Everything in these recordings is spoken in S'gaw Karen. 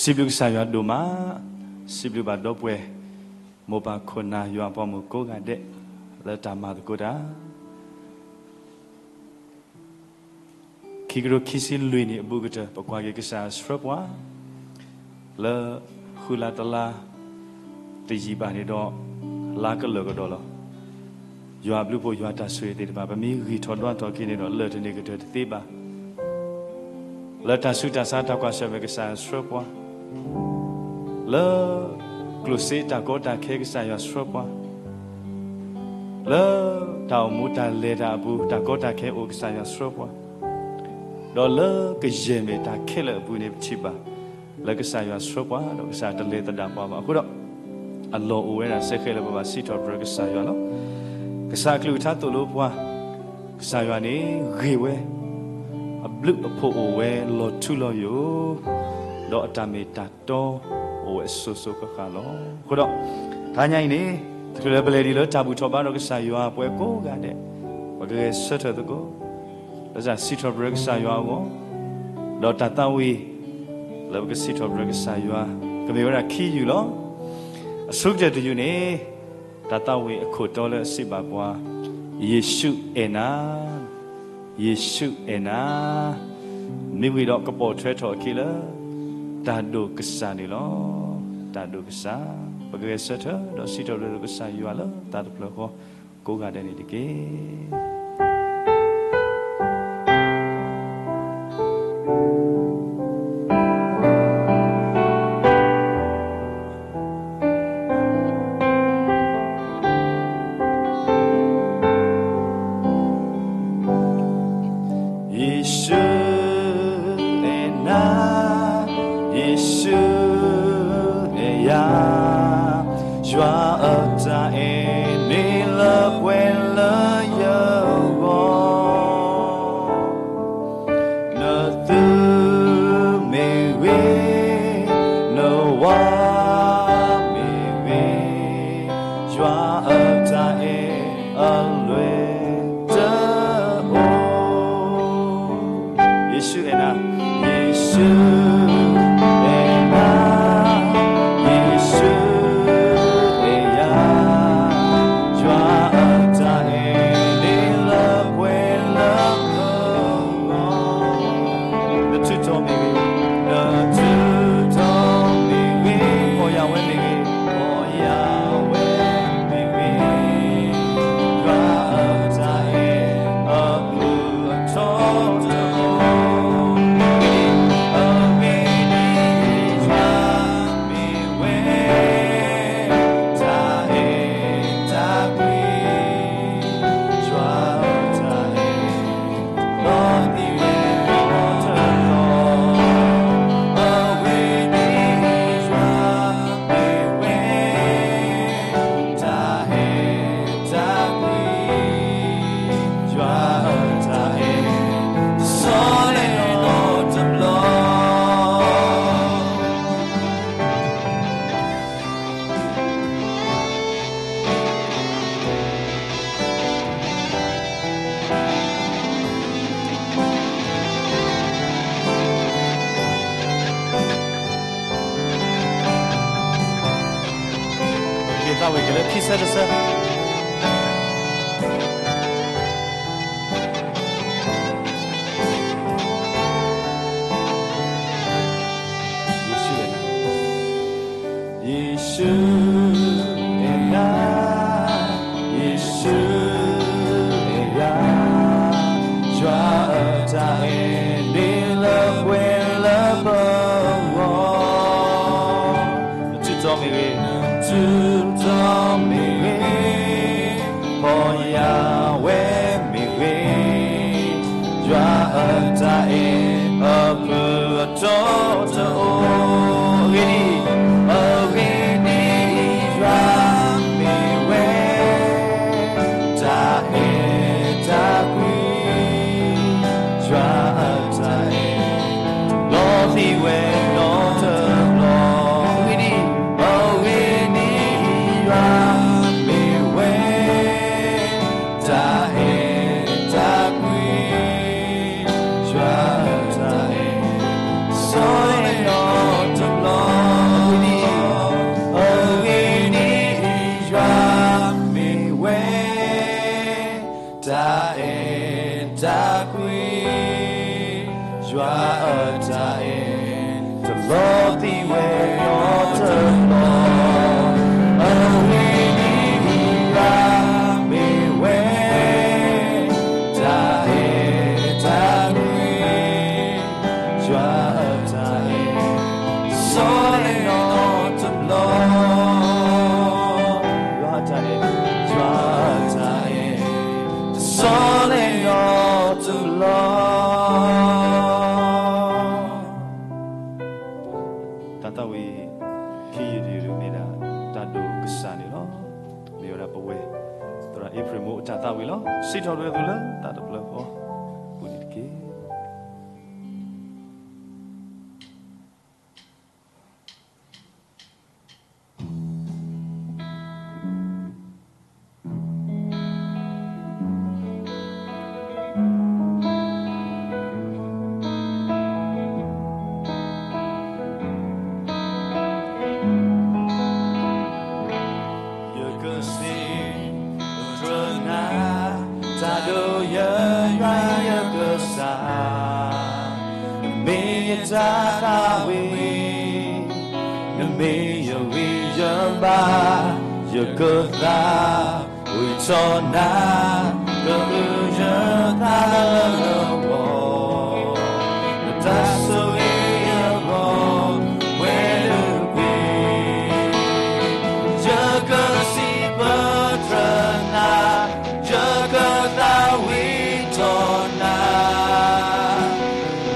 စံးဘျုးကစၢ်ယွၤဒိၣ်မး, စံးဘျုးဘၣ်ဒီပုၢ်ဝဲၢ် မိၢ်ပၢ်ခိၣ်နၢ်ယွၤအပှၤမိၢ်ကိးဂၤဒဲး လၢတၢ်မၤသကိးတၢ် ခံကထိခံဆံလွံၢ်နံၣ်အဘူးကတၢၢ် ပကွၢ်က့ၤကစၢ်ယွၤဆှၢပှၤ လၢဃုလါတလါ တယံာ်ဘၣ်န့ၣ်ဒီး လါကလၢာ်ကဒီးလီၤ. ယွၤအဘျုးအဖှိၣ် ယွၤတၢ်ဆိၣ်ဂ့ၤသ့ၣ်တဖၣ် ပမ့ၢ်ဂံၢ်ထီၣ်ဒွးထီၣ်က့ၤန့ၣ်ဒီး လၢာ်တန့ၢ်ကတၢၢ်တသ့ဘၣ်. လၢတၢ်ဆူးတၢ်ဆါ တၢ်ကွၢ်ဆၢၣ်မဲာ် ကစၢ်ယွၤဆှၢပှၤ, လၢကျိၣ်စ့တၢ်ကီတၢ်ခဲ ကစၢ်ယွၤဆှၢပှၤ, လၢတၢ်အိၣ်မူတၢ်လဲၤတၢ်အပူၤ တၢ်ကီတၢ်ခဲအိၣ် ကစၢ်ယွၤဆှၢပှၤ, ဒီးလၢကယဲၢ်မ့ၢ်တၢ်ခဲလၢာ်အပူၤန့ၣ် ပထံၣ်ဘၣ် လၢကစၢ်ယွၤဆှၢပှၤ ဒီးကစၢ်တလဲၤသဒၣ်ပှၤဘၣ်. အဃိဒီး အလီၢ်အိၣ်ဝဲဒၣ်စ့ၢ်ကီးလၢပဘၣ်စံးထီၣ်ပတြၢၤကစၢ်ယွၤလီၤ. ကစၢ်အကလုၢ်ကထါသိၣ်လိပှၤ, ကစၢ်ယွၤန့ၣ်ဂ့ၤဝဲ, အဘျုးအဖှိၣ်အိၣ်ဝဲလီၤထူလီၤယိာ်, ဒီးအတၢ်မ့ၢ်တၢ်တီအိၣ်ဝဲစိၤစိၤဃၣ်ဃၣ်လီၤ. အဃိဒီး တဟါညါအံၤန့ၣ် တချုးလၢပလဲၤဒံးလၢတၢ်ဘူၣ်ထီၣ်ဘါထီၣ်ကစၢ်ယွၤ ပှၤကိးဂၤဒဲး ပကဂဲၤဆၢထၢၣ်သကိး လၢတၢ်စံးထီၣ်ပတြၢၤကစၢ်ယွၤအဂီၢ်, ဒီးတၢ်သးဝံၣ် လၢပကစံးထီၣ်ပတြၢၤကစၢ်ယွၤ ကမ့ၢ်ဝဲဒၣ်ခံယုၢ်လီၤ. အဆိကတၢၢ်တယုၢ်န့ၣ် တၢ်သးဝံၣ်အခိၣ်တီလၢအစံးဘၣ်ပှၤ, ယ့ၣ်ၡူးအဲၣ်နၤ, ယ့ၣ်ၡူးအဲၣ်နၤ, မ့ၢ်ဝံၤဒီးကပိာ်ထွဲထီၣ်အခံလၢ တၢ်ဒိၣ်ကစၢ်န့ၣ်လီၤ. တၢ်ဒိၣ်ကစၢ်, ပကဂဲၤဆၢထၢၣ်ဒီးစံးထီၣ်ပတြၢၤကစၢ်ယွၤလၢတၢ်တဖျၢၣ်ဃီ ကိးဂၤဒဲးန့ၣ်တက့ၢ်. ယ့ၣ်ၡူးအဲၣ်နၤ, ယ့ၣ်ၡူးအဲၣ်ယၤ, ယွၤအတၢ်အဲၣ်န့ၣ်လၢပှဲၤလၢယဂီၢ် နသုမ့ၢ်ဂ့ၤ, နဝၤမ့ၢ်ဂ့ၤ, ယွၤအတၢ်အဲၣ်အလွဲၢ်တအိၣ်. ယ့ၣ်ၡူးအဲၣ်နၤ, ယ့ၣ်ၡူးအဲၣ်နၤ, ယ့ၣ်ၡူးအဲၣ်ယၤ, ယွၤအတၢ်အဲၣ်န့ၣ်လၢပှဲၤလၢယဂီၢ် နထူးတီၤမ့ၢ်ဂ့ၤ, နထူးတီၤမ့ၢ်ဂ့ၤ, ပီၢ်ယၢ်ဝဲမ့ၢ်ဂ့ၤ, ပီၢ်ယၢ်ဝဲမ့ၢ်ဂ့ၤ, ယွၤအတၢ်အဲၣ်အဖုၣ်အထီတအိၣ်, အဂ့ၢ်ဒ်အံၤ, ယွၤမ့ၢ်ဝဲ တၢ်အဲၣ်တၢ်ကွံ, ယွၤအတၢ်အဲၣ် လီၤတံၢ်ဝဲလီၤထီၣ်လီၤ, အဂ့ၢ်ဒ်အံၤ, ယွၤမ့ၢ်ဝဲ တၢ်အဲၣ်တၢ်ကွံ, ယွၤအတၢ်အဲၣ် တဆီန့ၣ်နီတဘျီ က့ၤသးဝံၣ်က့ၤလၢခံဆၢတဆၢ ယ့ၣ်ၡူးအဲၣ်နၤ, ယ့ၣ်ၡူးအဲၣ်နၤ, ယ့ၣ်ၡူးအဲၣ်ယၤ, ယွၤအတၢ်အဲၣ်န့ၣ်လၢပှဲၤလၢပဂီၢ်, နထူးတီၤမ့ၢ်ဂ့ၤ, နထူးတီၤမ့ၢ်ဂ့ၤ, ပီၢ်ယၢ်ဝဲမ့ၢ်ဂ့ၤ, ယွၤအတၢ်အဲၣ်အဖုၣ်အထီတအိၣ်, အဂ့ၢ်ဒ်အံၤ, အဂ့ၢ်ဒ်အံၤ, ယွၤမ့ၢ်ဝဲ တၢ်အဲၣ်တၢ်ကွံ, ယွၤအတၢ်အဲၣ် ကွံာ် ယွၤအတၢ်အဲၣ် တလီၤသံဝဲနီတဘျီ, အဂ့ၢ်ဒ်အံၤ ယွၤမ့ၢ်ဝဲ တၢ်အဲၣ်တၢ်ကွံာ်, ယွၤအတၢ်အဲၣ် တဆီလဲနီတဘျီ, ယွၤအတၢ်အဲၣ်, ယွၤအတၢ်အဲၣ် တဆီလဲနီတဘျီ. တၢ်သးဝံၣ်ခံယုၢ်တယုၢ်မ့ၢ်ဒၣ် တၢ်ဒိၣ်ကစၢ်န့ၣ်လီၤ. မ့ၢ်ဝဲဒၣ်ပဝဲ သရၣ်အ့ဖြ့ၣ်မိၣ်အတၢ်သးဝံၣ်လီၤ. စံးထီၣ်ပတြၢၤသုလၢတၢ်တဖျၢၣ်ဃီ ပူၤန့ၣ်တက့ၢ်. ယကစံးဘျုးနၤ, တၢ်ဒိၣ်ယွၤယွၤယကစၢ်, နမ့ၢ်ယတၢ်သးဝံၣ်, နမ့ၢ်ယဂံၢ်ယဘါ, ယကသးဝံၣ်ထီၣ်နၤ, ကဟုကယာ်သးလၢနဂီၢ်, နတၢ်ဆိၣ်ဂ့ၤအဂီၢ် ဝဲလၢကွံာ်, ယကစံးဘျုးနၤ, ယကသးဝံၣ်ထီၣ်နၤ,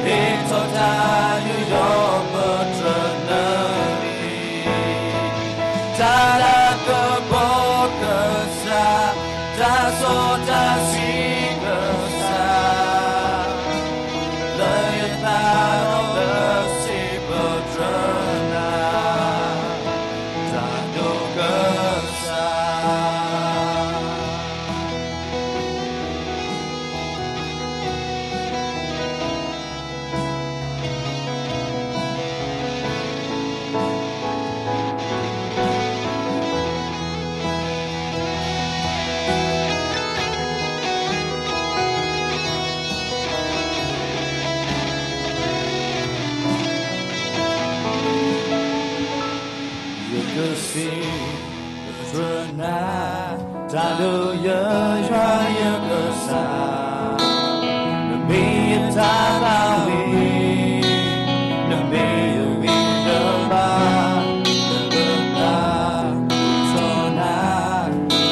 ဟ့ၣ်ထီၣ်တၢ်ယူးယီၣ်ပတြၢၤနၤ, တၢ်လၤကပီၤကစၢ်, တၢ်စီတၢ်ဆှံကစၢ်, လၢယသးဒီးလၢစံးဘျုးနၤ, တၢ်ဒိၣ်ကစၢ်. ယကစံးဘျုးနၤ, တၢ်ဒိၣ်ယွၤယွၤယကစၢ်, နမ့ၢ်ယတၢ်သးဝံၣ်, နမ့ၢ်ယဂံၢ်ယဘါ, ယကသးဝံၣ်ထီၣ်နၤ,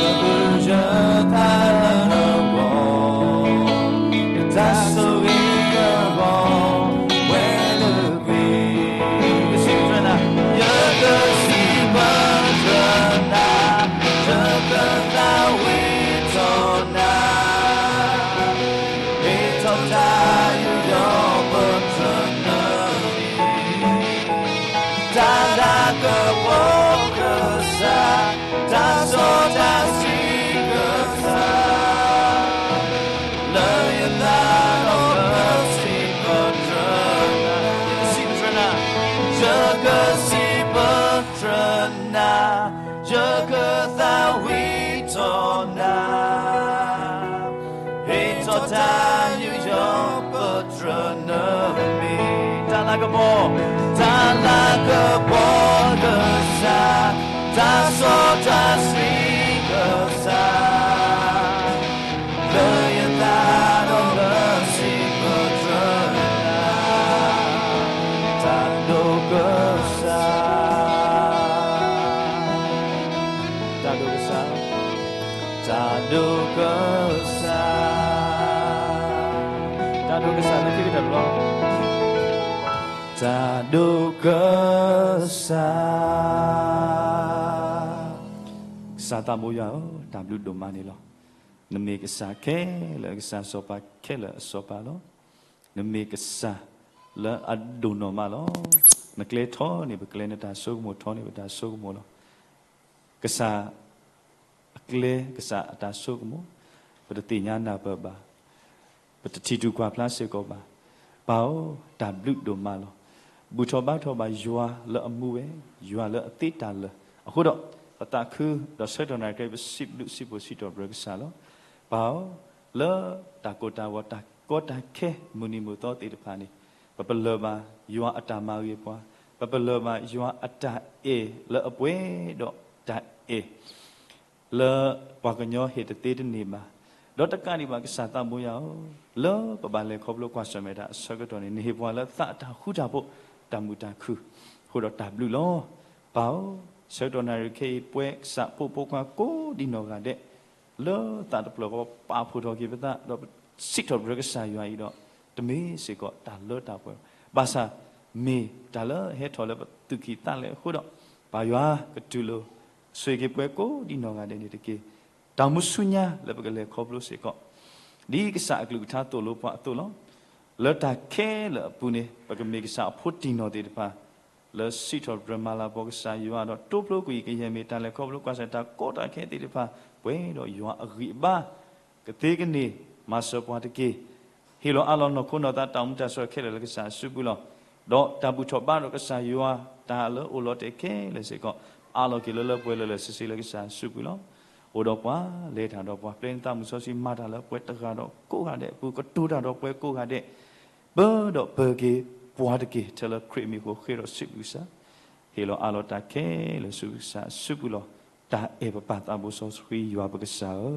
ကဟုကယာ်သးလၢနဂီၢ်, နတၢ်ဆိၣ်ဂ့ၤအဂီၢ် ဝဲလၢကွံာ်, ယကစံးဘျုးနၤ, ယကစံးဘျုးနၤ, ယကသးဝံၣ်ထီၣ်နၤ, ဟ့ၣ်ထီၣ်တၢ်ယူးယီၣ်ပတြၢၤနၤ, တၢ်လၤကပီၤကစၢ်, တၢ်စီတၢ်ဆှံကစၢ်, လၢယသးဒီးလၢစံးဘျုးနၤ, ယကစံးဘျုးနၤ, ယကစံးဘျုးနၤ, ယကသးဝံၣ်ထီၣ်နၤ, ဟ့ၣ်ထီၣ်တၢ်ယူးယီၣ်ပတြၢၤနမံၤ, တၢ်လၤကပီၤ, တၢ်လၤကပီၤကစၢ်, တၢ်စီတၢ်ဆှံကစၢ်, လၢယသးဒီးလၢစံးဘျုးနၤ, တၢ်ဒိၣ်ကစၢ်, တၢ်ဒိၣ်ကစၢ်, တၢ်ဒိၣ်ကစၢ်, တၢ်ဒိၣ်ကစၢ်, လၢခံကတၢၢ်တဘျီ, တၢ်ဒိၣ်ကစၢ်. ကစၢ်သးဘိယွၤဧၢ, တၢ်ဘျုးဒိၣ်မးန့ၣ်လီၤ. နမ့ၢ်ကစၢ်ခဲလၢာ်ကစၢ်စီၤပၤခဲလၢာ်အစီၤပၤလီၤ. နမ့ၢ်ကစၢ်လၢအဒိၣ်နီၢ်မးလီၤ. နကျဲထီန့ၢ်ပကျဲ, နတၢ်ဆိကမိၣ်ထီန့ၢ်ပတၢ်ဆိကမိၣ်လီၤ. ကစၢ်အကျဲ, ကစၢ်အတၢ်ဆိကမိၣ်, ပတသ့ၣ်ညါနၢ်ပၢၢ်ဘၣ်, ပတထံၣ်တူၢ်ကွၢ်ဖျါစ့ၢ်ကီးဘၣ်. ပၢ်ဧၢ, တၢ်ဘျုးဒိၣ်မးလီၤ. ဘူၣ်ထီၣ်ဘါထီၣ်ဘၣ်ယွၤလၢအမူဝဲ, ယွၤလၢအသ့တၢ်လၢာ်. အဃိဒီး ပသးခုဒီးဆၢကတီၢ်နၣ်ရံၣ်ခဲအံၤ ပစံးဘျုးစံးဖှိၣ်စံးထီၣ်ပတြၢၤကစၢ်လီၤ. ပၢ်ဧၢ, လၢတၢ်ကိၢ်တၢ်ဂီၤ, တၢ် ကီတၢ်ခဲမုၢ်နံၤမုၢ်သီသ့ၣ်တဖၣ်န့ၣ်, ပပလၢၢ်ဘၣ်ယွၤအတၢ်မၤဂ့ၤပှၤ, ပပလၢၢ်ဘၣ်ယွၤအတၢ်အဲၣ်လၢအပှဲၤဒီးတၢ်အဲၣ် လၢပှၤကညီဟ့ၣ်တသ့တန့ၢ်ဘၣ်. ဒီးတကးဒံးဘၣ် ကစၢ်သးဘိယွၤဧၢ, လၢပဘၣ်လဲၤခီဖျိကွၢ်ဆၢၣ်မဲာ်တၢ်အဆၢကတီၢ်န့ၣ် နဟ့ၣ်ပှၤလၢသးအတၢ်ဃူတၢ်ဖိး တၢ်မုာ်တၢ်ခုၣ်, အဃိဒီးတၢ်ဘျုးလီၤ. ပၢ်ဧၢ, ဆၢကတီၢ်နၣ်ရံၣ်ခဲအံၤ ပဝဲကစၢ်ဖိပိာ်ခွါကိးဒံနီၢ်ဂၤဒဲး လၢသးတဖျၢၣ်ဃီပာ်ဖှိၣ်ထီၣ်က့ၤပသး ဒီးပစံးထီၣ်ပတြၢၤကစၢ်ယွၤအံၤဒီး တမ့ၢ်စ့ၢ်ကီးတၢ်လၢတၢ်ပှဲၤ, ဘၣ်ဆၣ်မ့ၢ်တၢ်လၢဟဲထီၣ်လၢပသူၣ်ကံၢ်သးလဲအဃိဒီး ပၢ်ယွၤကတူၢ်လိာ် ဆိၣ်ဂ့ၤက့ၤပဝဲကိးဒံနီၢ်ဂၤဒဲးန့ၣ်တက့ၢ်. တၢ်မူဆူညါလၢပကလဲၤခီဖျိစ့ၢ်ကီး ဒ်ကစၢ်အကလုၢ်ကထါသိၣ်လိပှၤအသိးလီၤ. လၢတၢ်ခဲလၢာ်အပူၤန့ၣ် ပကမ့ၢ်ကစၢ်အဖိတံၢ်နီၢ်သ့ၣ်တဖၣ် လၢစံးထီၣ်ပတြၢၤမၤလၤကပီၤကစၢ်ယွၤဒီး တိဖျိကွံာ်ကယဲၢ်မ့ၢ်တၢ်လဲၤခီဖျိကွၢ်ဆၢၣ်တၢ်ကီတၢ်ခဲသ့ၣ်တဖၣ် ပှဲၤဒီးယွၤအဂံၢ်အဘါ ကသ့ကန့ၢ်မၤစၢၤပှၤတက့ၢ်. ဟ့ၣ်လီၤအးလီၤနီၢ်ခိနီၢ်သးတၢ်အိၣ်မူတၢ်ဆိးခဲလၢာ်လၢကစၢ်အစုပူၤလီၤ. ဒီးတၢ်ဘူၣ်ထီၣ်ဘါထီၣ်ကစၢ်ယွၤတၢ်လၢအိၣ်လီၤတဲာ်ခဲလၢာ်စ့ၢ်ကီး အးလီၤက့ၤလၢလၢပှဲၤပှဲၤလၢလၢာ်ဆ့ဆ့လၢကစၢ်အစုပူၤလီၤ. အိၣ်ဒီးပှၤ လဲၤတၢ်ဒီးပှၤ ပျဲနသးမုၢ်စီဆှံမၤတၢ်လၢပှၤတဂၤဒီးကိးဂၤဒဲးအပူၤ ကတိၤတၢ်ဒီးပှၤကိးဂၤဒဲး ပၢဒီးပၢၤက့ၤပှၤတက့ၢ် ထဲလၢခရံာ်အမံၤအဃိ ဃ့ဒီးစံးဘျုးကစၢ်, ဟ့ၣ်လီၤအးလီၤတၢ်ခဲလၢာ်ဆူကစၢ်အစုပူၤလီၤ. တၢ်အဲၣ်ပပၢ်သးဘိစီဆှံယွၤပကစၢ်ဧၢ,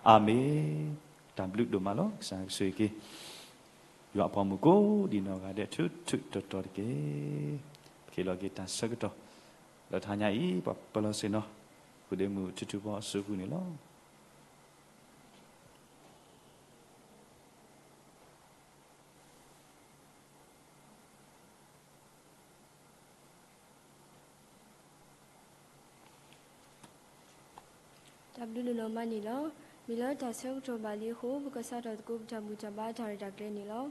အၤမ့ၣ်. တၢ်ဘျုးဒိၣ်မးလီၤ. ကစၢ်ကဆိၣ်ဂ့ၤက့ၤ ယွၤအပှၤမုၣ်ကိးဒံနီၢ်ဂၤဒဲး ထူထူတီတီတက့ၢ်. ပကဟ့ၣ်လီၤက့ၤတၢ်ဆၢကတီၢ် လၢတဟါညါအံၤ ပှၤပၢၤလီၤဆ့ၣ်နီၤ ဃုာ်ဒ့မုၣ်ထူထူဘီအစုပူၤန့ၣ်လီၤ. တၢ်ဘျုးဒိၣ်နီၢ်မးန့ၣ်လီၤ. မ့ၢ်လၢတၢ်ဆၢကတီၢ်ဘၣ်လံအဃိ ပကစးထီၣ်သကိးပတၢ်ဘူၣ်တၢ်ဘါတၢ်ရဲၣ်တၢ်ကျဲၤန့ၣ်လီၤ.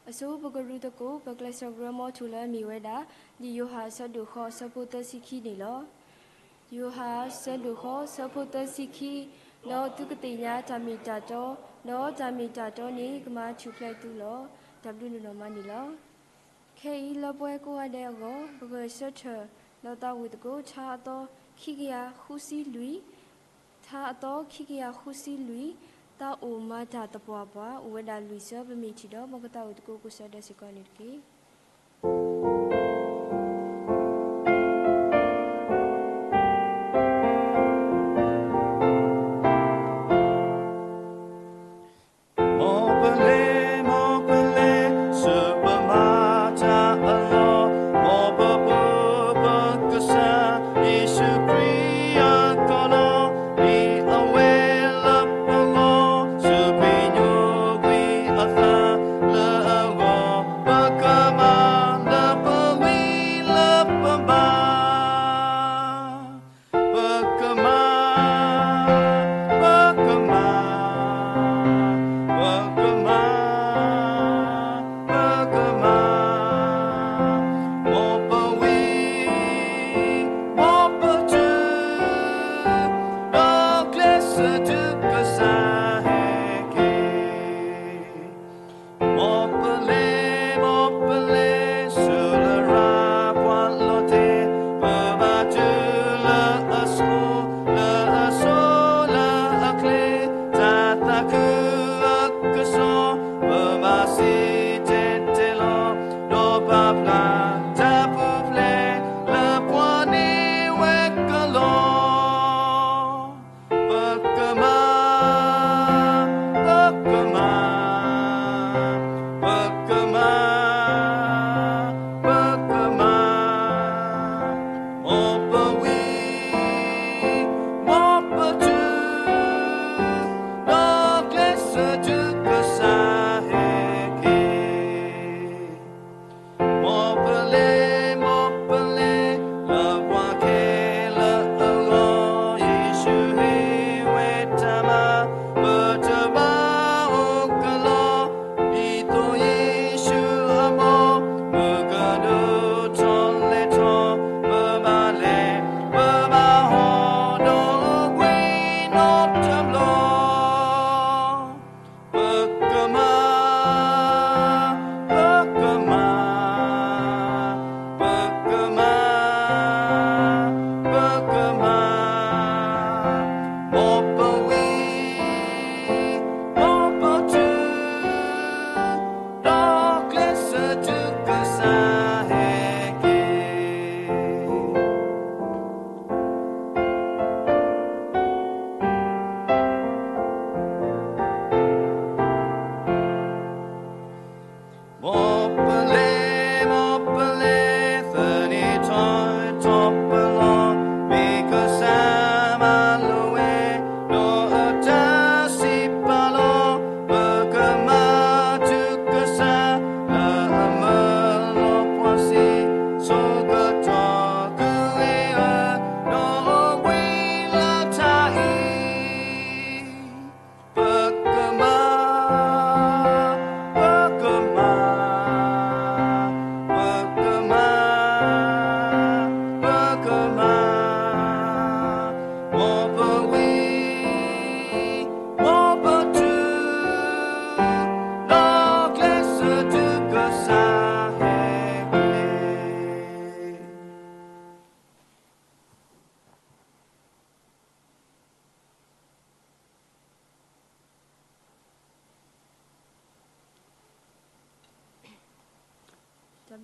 အဆိ ပကရူၢ်သကိး ပကျဲးစၢးကရၢမိၤထူၣ်လၢအမ့ၢ်ဝဲဒၣ် လံာ်ယိၤဟၣ်အဆၢဒိၣ်ဃိးအဆၢဖိသၢဆံခံန့ၣ်လီၤ. ယိၤဟၣ်အဆၢဒိၣ်ဃိးအဆၢဖိသၢဆံခံ, ဒီးသုကသ့ၣ်ညါတၢ်မ့ၢ်တၢ်တီ, ဒီးတၢ်မ့ၢ်တၢ်တီန့ၣ် ကမၤထူၣ်ဖျဲးသုလီၤ. တၢ်ဘျုးဒိၣ်နီၢ်မးန့ၣ်လီၤ. ခဲအံၤလၢပဝဲကိးဂၤဒဲးအဂီၢ် ပဂဲၤဆၢထၢၣ် ဒီးသးဝံၣ်သကိး ထါအသီခံကယၤဃုဆံလွံၢ်, ထါအသီခံကယၤဃုဆံလွံၢ်, သးအိၣ်မၤတၢ်သပှၢ်ပှၢ် အိၣ်ဝဲဒၣ်လွံၢ်ဆၢ ပမ့ၢ်ထံၣ်ဒီး မ်ကသးဝံၣ်သကိးကိးဆၢဒဲးစ့ၢ်ကီးန့ၣ်တက့ၢ်.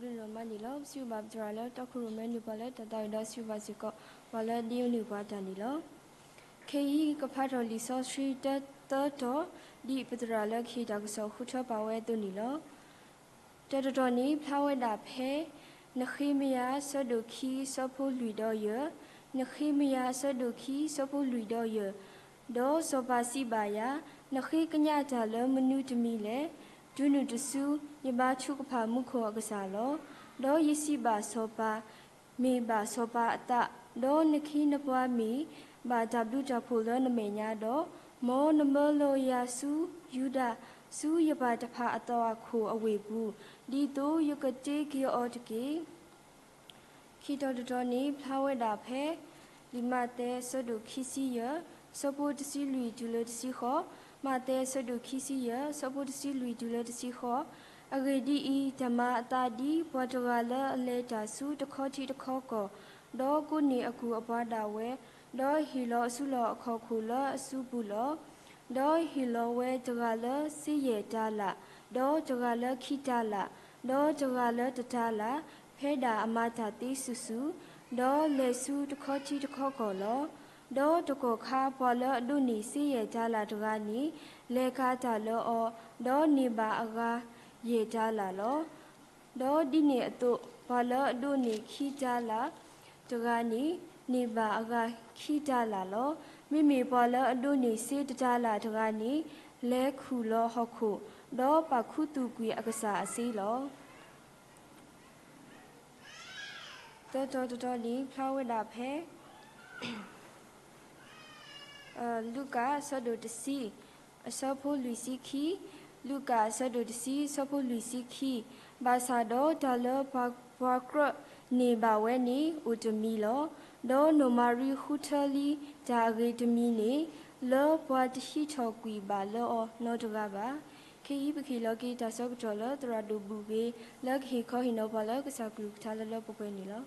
ဘျုးဒိၣ်မးန့ၣ်လီၤ. ပစံးဘျုးဘၣ်ပသရၣ်လၢတီခိၣ်ရိၣ်မဲနုာ်ပှၤလၢတၢ်သးဝံၣ်ဒီးစံးဘျုးဘၣ်စ့ၢ်ကီး ပှၤလၢဒိးန့ၢ်ပှၤတၢ်န့ၣ်လီၤ. ခဲအံၤကဖးထီၣ်လံာ်စီဆှံတၢသၢတီၤ ဒ်ပသရၣ်လၢကဟ့ၣ်တၢ်ကစီၣ်ဃုထၢပာ်ဝဲအသိးန့ၣ်လီၤ. တၢတတီၤန့ၣ် ဖျါဝဲဒၣ်ဖဲ နဃ့မယၤ ဆၢဒိၣ်ခံ ဆၢဖိလွံၢ်ဒီးယဲၢ်, နဃ့မယၤ ဆၢဒိၣ်ခံ ဆၢဖိလွံၢ်ဒီးယဲၢ်, ဒီးစီၤပၤစံးဘၣ်ယၤ, နဃ့ကညးတၢ်လၢမနုၤတမံၤလဲၣ်. တုၤနုၤတစု ယဘါထုကဖၣ်မူခိၣ်အကစၢ်လီၤ. ဒီးယစံးဘၣ်စီၤပၤ, မ့ၢ်ဘၣ်စီၤပၤအသး, ဒီးနခ့နပှၤမ့ၢ်ဘၣ်တၢ်ဘျုးတၢ်ဖှိၣ်လၢနမဲာ်ညါဒီး, မ်နမၢလီၤယၤဆူယူဒၤ, ဆူယပၢ်တဖၣ်အသီၣ်အခိၣ်အဝ့ၢ်ပူၤ, ဒ်သိးယကတ့က့ၤအီၤတက့ၢ်. ခံတီၤတတီၤန့ၣ် ဖျါဝဲဒၣ်ဖဲ လံာ်မးသဲ ဆၢဒိၣ်ခံဆံယဲၢ်, ဆၢဖိတဆံလွံၢ်တုၤလၢတဆံဃိး, မးသဲ ဆၢဒိၣ်ခံဆံယဲၢ်, ဆၢဖိတဆံလွံၢ်တုၤလၢတဆံဃိး, အဂ့ၢ်ဒ်အံၤ, တၢ်မၤအသးဒ်ပှၤတဂၤလၢအလဲၤတၢ်ဆူတခီထံတခီကီၢ်, ဒီးကိးန့ၢ်အကူၢ်အပှၤဒၣ်ဝဲ, ဒီးဟ့ၣ်လီၤအစုလီၢ်အခီၣ်ခိၣ်လၢအစုပူၤလီၤ. ဒီးဟ့ၣ်လီၤဝဲတဂၤလၢစ့ယဲၢ်တၤလၣ်, ဒီးတဂၤလၢခံတၤလၣ်, ဒီးတဂၤလၢတတၤလၣ်, ဖဲဒၣ်အမၤတၢ်သ့စုာ်စုာ်, ဒီးလဲၤဆူတခီထံတခီကီၢ်လီၤ. ဒီးတကီၢ်ခါပှၤလၢအဒိးန့ၢ်စ့ယဲၢ်တၤလၣ်တဂၤန့ၣ် လဲၤကၤတၢ်လၢအီၤ, ဒီးန့ၢ်ဘၣ်အဂၤယဲၢ်တၤလၣ်လီၤ. ဒီးဒ်န့ၣ်အသိး ပှၤလၢအဒိးန့ၢ်ခံတၤလၣ်တဂၤန့ၣ် န့ၢ်ဘၣ်အဂၤခံတၤလၣ်လီၤ. မ့မ့ၢ်ပှၤလၢအဒိးန့ၢ်စ့တတၤလၣ်တဂၤန့ၣ် လဲၤခူၣ်လီၤဟီၣ်ခိၣ်, ဒီးပာ်ခူသူၣ်ကွံာ်အကစၢ်အစ့လီၤ. သၢတီၤတတီၤန့ၣ် ဖျါဝဲဒၣ်ဖဲ လူၤကၣ် အဆၢဒိၣ်တဆံ အဆၢဖိလွံၢ်ဆံခံ, လူၤကၣ် အဆၢဒိၣ်တဆံ အဆၢဖိလွံၢ်ဆံခံ, ဘၣ်ဆၣ်ဒီးတၢ်လၢပှၤကြၢးန့ၢ်ဘၣ်ဝဲန့ၣ် အိၣ်တမံၤလီၤ. ဒီးနီၢ်မၤရံဃုထၢလံတၢ်အဂ့ၤတမံၤန့ၣ် လၢပှၤတဟံးထီၣ်ကွံာ်ဘၣ်လၢအီၤနီတဂၤဘၣ်. ခဲအံၤပကဟ့ၣ်လီၤက့ၤတၢ်ဆၢကတီၢ်လၢသရၣ်ဒိၣ်ဘူၣ်ဂ့ၤ လၢကဟ့ၣ်ခီဟ့ၣ်နီၤပှၤလၢကစၢ်ကလုၢ်ကထါလၢလၢပှဲၤပှဲၤန့ၣ်လီၤ.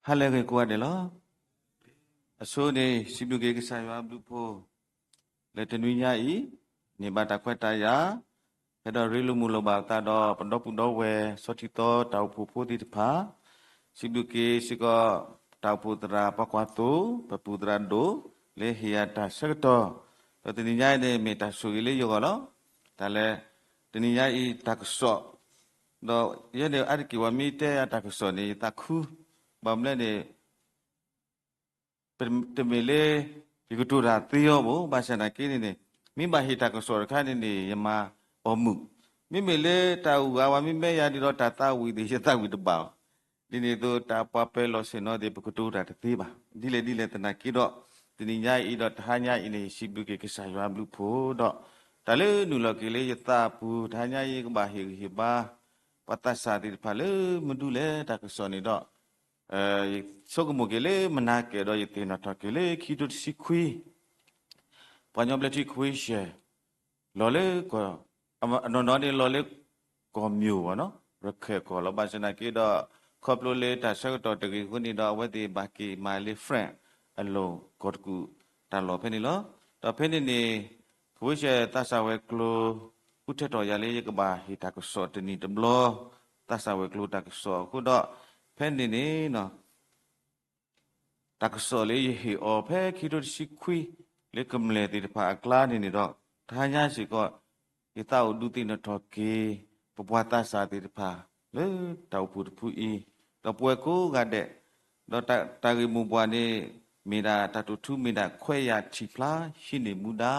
ဟါလၢအဂ့ၤကိးဂၤဒဲးလီၤ. အဆိန့ၣ် စံးဘျုးက့ၤကစၢ်ယွၤအဘျုးအဖှိၣ် လၢတနွံညါအံၤ န့ၢ်ဘၣ်တၢ်ခွဲးတၢ်ယာ် ဖဲဒီးရ့လိာ်မုာ်လိာ်ဘၣ်အသးဒီး ပဒီပုၢ်ဒီဝဲၢ် ဆီထံသီတၢ်အိၣ်ဖှိၣ်ဖိသ့ၣ်တဖၣ်, စံးဘျုးက့ၤစ့ၢ်ကီး တၢ်အိၣ်ဖှိၣ်သရၣ်ပှၤကွၢ်သိ, ပပူၤသရၣ်ဒိၣ် လၢဟ့ၣ်ယၤတၢ်ဆၢကတီၢ်, ဒီးတနံၤညါအံၤန့ၣ် မ့ၢ်တၢ်ဆိၣ်ဂ့ၤလၢယဂီၢ်လီၤ. တၢ်လၢ တနံၤညါအံၤတၢ်ကစီၣ် ဒီးယဲန့ၣ် အါတက့ၢ်ပှၤမ့ၢ်တဲယၤတၢ်ကစီၣ်န့ၣ် ယသးခု, ဘၣ်မနုၤလဲၣ်န့ၣ် တမ့ၢ်လၢ ယကတိၤတၢ်သ့အီၤဘၣ်, ဘၣ်ဆၣ်သနာ်က့န့ၣ်န့ၣ် မ့ၢ်ဘၣ်ဟ့ၣ်တၢ်ကစီၣ်တခါန့ၣ်န့ၣ် ယမၤအီၤမုာ်, မ့မ့ၢ်လၢတၢ်အုၣ်အါဝဲမ့ၢ်မဲာ်ယၤဒ်ဒီးတၢ်သးဝံၣ်သ့ၣ် ယသးဝံၣ်တဘၣ်ဘၣ်. ဒ်န့ၣ်အသိး တၢ်ပှၤပဲာ်လီၤဆ့ၣ်နီၤသ့ၣ် ပကတိၤတၢ်တသ့ဘၣ်. ဒ်လဲၣ်ဒ်လဲၣ်သနာ်က့ဒီး တနံၤညါအံၤဒီးတဟါညါအံၤန့ၣ် ယစံးဘျုးက့ၤကစၢ်ယွၤအဘျုးအဖှိၣ်ဒီး တၢ်လၢနုာ်လီၤက့ၤလၢယသးအပူၤ တဟါညါအံၤ ယကဘၣ်ဟ့ၣ်ဂံၢ်ဟ့ၣ်ဘါ ပှၤသးစၢ်သ့ၣ်တဖၣ်လၢမနုၤလဲၣ်တၢ်ကစီၣ်န့ၣ်ဒီး ယဆိကမိၣ်က့ၤလၢမနၤကဲၣ်ဒီး ယသ့ၣ်နီၣ်ထီၣ်က့ၤလၢခံကထိတဆံခွံ ပှၤကညီဘျၢထံခွ့ၡၢၣ် လီၤလၢကီၢ်, အနီၢ်နီၢ်န့ၣ်လီၤလၢကီၢ်မျိာ်ဘၣ်နီၤ, ရခဲၣ်ကီၢ်လီၤ. ဘၣ်ဆၣ်သနာ်က့ဒီး ခီဖျိလၢတၢ်ဆၢကတီၢ်တဂ့ၤအဃိန့ၣ်ဒီး အဝဲသ့ၣ်ဘၣ်က့ၤမၤလၢ France အလီၢ်ကီၢ်တကူၣ်တၢ်လီၢ်ဖဲန့ၣ်လီၤ. ဒီးဖဲန့ၣ်န့ၣ် ခွ့ၡၢၣ်သးစၢ်ဝဲၤကျိၤ ဃုထၢထီၣ်ယၤလၢယကဘၣ်ဟ့ၣ်တၢ်ကစီၣ်တနံၤတဘျီ, သးစၢ်ဝဲၤကျိၤတၢ်ကစီၣ်အဃိဒီး ဖဲန့ၣ်န့ၣ် တၢ်ကစီၣ်လၢယဟ့ၣ်အီၤဖဲခံကထိတဆံခွံ လၢကမျၢၢ်သ့ၣ်တဖၣ်အကျါန့ၣ်န့ၣ်ဒီး တဟါညါစ့ၢ်ကီး ယသးအိၣ်ဒုးသ့ၣ်နီၣ်ထီၣ်က့ၤ ပပှၤသးစၢ်သ့ၣ်တဖၣ် လၢတၢ်အိၣ်ဖှိၣ်တဖုအံၤ ဒီးပဝဲကိးဂၤဒဲး ဒီးတၢ်ဂ့ၢ်မိၢ်ပှၢ်န့ၣ် မ့ၢ်ဒၣ်တၢ်တိာ်ထူမ့ၢ်ဒၣ်ခွဲးယာ်ထံၣ်ဖျါဟံးန့ၢ်မူဒါ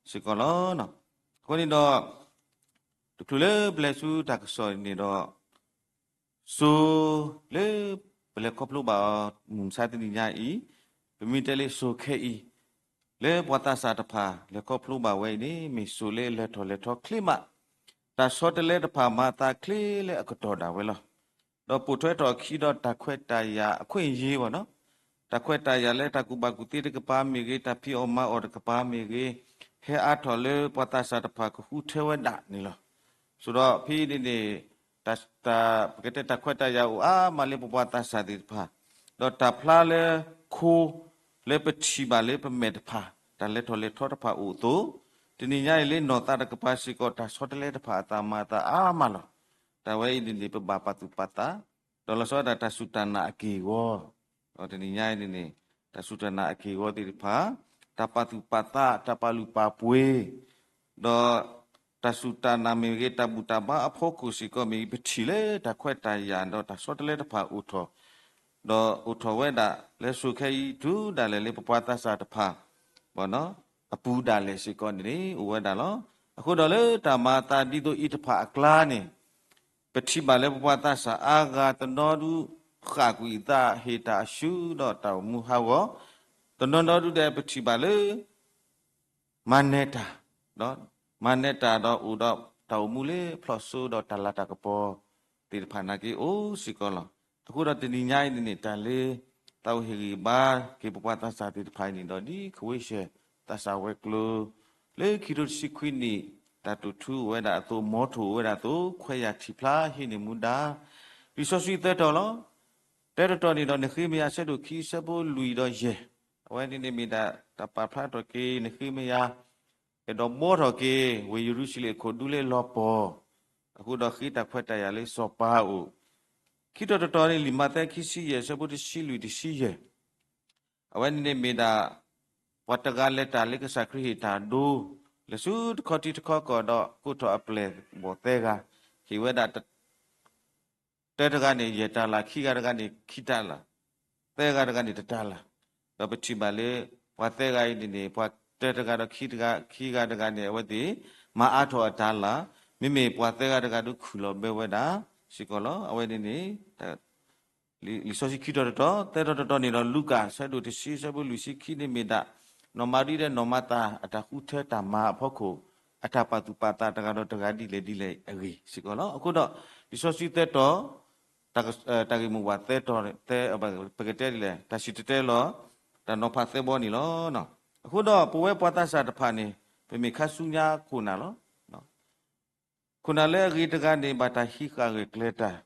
စ့ၢ်ကီးလီၤ. အဃိန့ၣ်ဒီး တချုးလၢပလဲၤဆူတၢ်ကစီၣ်န့ၣ်ဒီး စိၤလၢပလဲၤခီဖျိဘၣ်အီၤ မုၢ်မဆါတနံၤညါအံၤ ပမ့ၢ်တဲလၢစိၤခဲအံၤ လၢပှၤသးစၢ်တဖၣ်လဲၤခီဖျိဘၣ်ဝဲအံၤန့ၣ် မ့ၢ်စိၤလၢအလဲၤထီၣ်လဲၤထီချ့မး, တၢ်ဆီတလဲတဖၣ်မၤအသးချ့လၢအကတီၢ်ဒၣ်ဝဲလီၤ. ဒီးပိာ်ထွဲထီၣ်အခံဒီးတၢ်ခွဲးတၢ်ယာ်အခွဲးအယဲၢ်ဘၣ်နီၤ, တၢ်ခွဲးတၢ်ယာ်လၢတၢ်ကူၣ်ဘၣ်ကူၣ်သ့တကပၤမ့ၢ်ဂ့ၤ, တၢ်ဖံးအီၣ်မၤအီၣ်တကပၤမ့ၢ်ဂ့ၤ, ဟဲအါထီၣ်လၢပှၤသးစၢ်တဖၣ်ကဃုထၢဝဲဒၣ်န့ၣ်လီၤ. ဆိးဒီးဖဲအံၤန့ၣ်န့ၣ် တၢ် ပကတဲတၢ်ခွဲးတၢ်ယာ်အိၣ်အါမးလၢပပှၤသးစၢ်သ့ၣ်တဖၣ်, ဒီးတၢ်ဖျါလၢခိ လၢပထံၣ်ဘၣ်လၢပမဲာ်တဖၣ် တၢ်လဲၤထီၣ်လဲၤထီတဖၣ်အိၣ်အသိး, တနံၤညါအံၤလၢနီၢ်သးတကပၤစ့ၢ်ကီး တၢ်ဆီတလဲတဖၣ်အသးမၤအသးအါမးလီၤ. တၢ်ဝဲအံၤန့ၣ်န့ၣ် ပဘၣ်ပာ်သူၣ်ပာ်သး, ဒီးလီၤဆီဒၣ်တၢ်စူၢ်တၢ်နာ်အက့ၢ်အဂီၤ, ဒီးတနံၤညါအံၤန့ၣ်န့ၣ် တၢ်စူၢ်တၢ်နာ်အက့ၢ်အဂီၤသ့ၣ်တဖၣ်, တၢ်ပာ်သူၣ်ပာ်သး တၢ်ပာ်လုၢ်ပာ်ပှ့ၤ ဒီးတၢ်စူၢ်တၢ်နာ်မ့ၢ်ဂ့ၤ တၢ်ဘူၣ်တၢ်ဘါအဖီခိၣ်စ့ၢ်ကီး မ့ၢ်ပထံၣ်လၢတၢ်ခွဲးတၢ်ယာ်ဒီးတၢ်ဆီတလဲတဖၣ်အိၣ်ထီၣ်, ဒီးအိၣ်ထီၣ်ဝဲဒၣ်လၢစိၤခဲအံၤတုၤဒၣ်လဲာ်လၢပပှၤသးစၢ်တဖၣ် အပူၤဒၣ်လဲာ်စ့ၢ်ကီးန့ၣ် အိၣ်ဝဲဒၣ်လီၤ. အဃိဒီးလၢတၢ်မၤအသးဒ်သိးအံၤတဖၣ်အကျါန့ၣ် ပထံၣ်ဘၣ်လၢပပှၤသးစၢ်အါဂၤတနီၤဒုး ဃၣ်ကွံာ်အသး ဟ့ၣ်တၢ်အစုဒီးတၢ်အိၣ်မူဟးဂီၤ, တနီၤနီၤဒုးဒီးပထံၣ်ဘၣ်လၢ မၤနၢၤတၢ်, မၤနၢၤတၢ်ဒီးအိၣ်ဒီးတၢ်အိၣ်မူလၢဖျိးစိဒီးတၢ်လၤတၢ်ကပီၤသ့ၣ်တဖၣ်နာ်က့အိၣ်စ့ၢ်ကီးလီၤ. အဃိဒီးတနံၤညါအံၤန့ၣ်န့ၣ် တၢ်လၢ သးအိၣ်ဟ့ၣ်ဂံၢ်ဘါက့ၤပပှၤသးစၢ်သ့ၣ်တဖၣ်အံၤန့ၣ်ဒီး ဒ်ခဝ့ၡၢၣ်သးစၢ်ဝဲၤကျိၤ လၢခံထိတဆံခွံနံၣ် တၢ်တိာ်ထူအိၣ်ဝဲဒၣ်အသိး မီထိၣ်အိၣ်ဝဲဒၣ်အသိး ခွဲးယာ်ထံၣ်ဖျါဟံးန့ၢ်မူဒါ လံာ်စီဆှံသၢတီၤလီၤ. တၢတတီၤန့ၣ်ဒီး နဃ့မယၤဆၢဒိၣ်ခံဆၢဖိလွံၢ်ဒီးယဲၢ်, အဝဲန့ၣ်န့ၣ်မ့ၢ်ဒၣ်တၢ်ပာ်ဖျါထီၣ်က့ၤ နဃ့မယၤ အဲၣ်ဒိးဘှီထီၣ်က့ၤ ဝ့ၢ်ယရူၤၡလ့ၣ်အခိၣ်ဒူလၢလီၤပှီၢ်, အဃိဒီးဃ့တၢ်ခွဲးတၢ်ယာ်လၢစီၤပၤအအိၣ်, ခံတီၤတတီၤန့ၣ် လံာ်မးသဲခံဆံယဲၢ်ဆၢဖိတဆံလွံၢ်တဆံယဲၢ်, အဝဲန့ၣ်န့ၣ်မ့ၢ်ဒၣ် ပှၤတဂၤလဲၤတၢ်လၢကစၢ်ခရံာ်ဟ့ၣ်တၢ်ဒိ, လဲၤဆူတခီထံတခီကီၢ်ဒီးကိးထီၣ်အပျဲၢ်အဘီၣ်သၢဂၤ, ဟ့ၣ်ဝဲဒၣ် တၢတဂၤန့ၣ် ယဲၢ်တၤလၣ်, ခံဂၤတဂၤန့ၣ် ခံတၤလၣ်, သၢဂၤတဂၤန့ၣ် တတၤလၣ်, ဒီးပထံၣ်ဘၣ်လၢ ပှၤသၢဂၤအံၤန့ၣ်န့ၣ် ပှၤတၢတဂၤဒီးခံဂၤတဂၤန့ၣ် အဝဲသ့ၣ် မၤအါထီၣ်အတၤလၣ်, မ့မ့ၢ်ပှၤသၢဂၤတဂၤဒုးခုၣ်လီၤဘၢဝဲဒၣ်စ့ၢ်ကီးလီၤ. အဝဲန့ၣ်န့ၣ် လံာ်စီဆှံခံတီၤတတီၤ, သၢတီၤတတီၤန့ၣ်ဒီး လူၤကၣ်ဆၢဒိၣ်တဆံဆၢဖိလွံၢ်ဆံခံန့ၣ်မ့ၢ်ဒၣ် နီၢ်မၤရံဒီးနီၢ်မၤသၤ အတၢ်ဃုထၢတၢ်မၤအဖီခိၣ် အတၢ်ပာ်သူၣ်ပာ်သးတဂၤဒီးတဂၤဒ်လဲၣ်ဒ်လဲၣ်အဂ့ၢ်စ့ၢ်ကီးလီၤ. အဃိဒီး လံာ်စီဆှံသၢတီၤ, တၢ်ဂ့ၢ်မိၢ်ပှၢ်သၢတီၤ, ပကတဲဒ်လဲၣ် တၢ်စံၣ်တဲၤတဲလီၤ တၢ်နီၤဖးသၢဘီန့ၣ်လီၤ. အဃိဒီးပဝဲပှၤသးစၢ်တဖၣ်န့ၣ် ပမ့ၢ်ခါဆူညါခိၣ်နၢ်လီၤ. ခိၣ်နၢ်လၢအဂ့ၤတဂၤန့ၣ် ဘၣ်တၢ်ဟံးဃာ်ဂၢၢ်ကျၢၤတၢ်,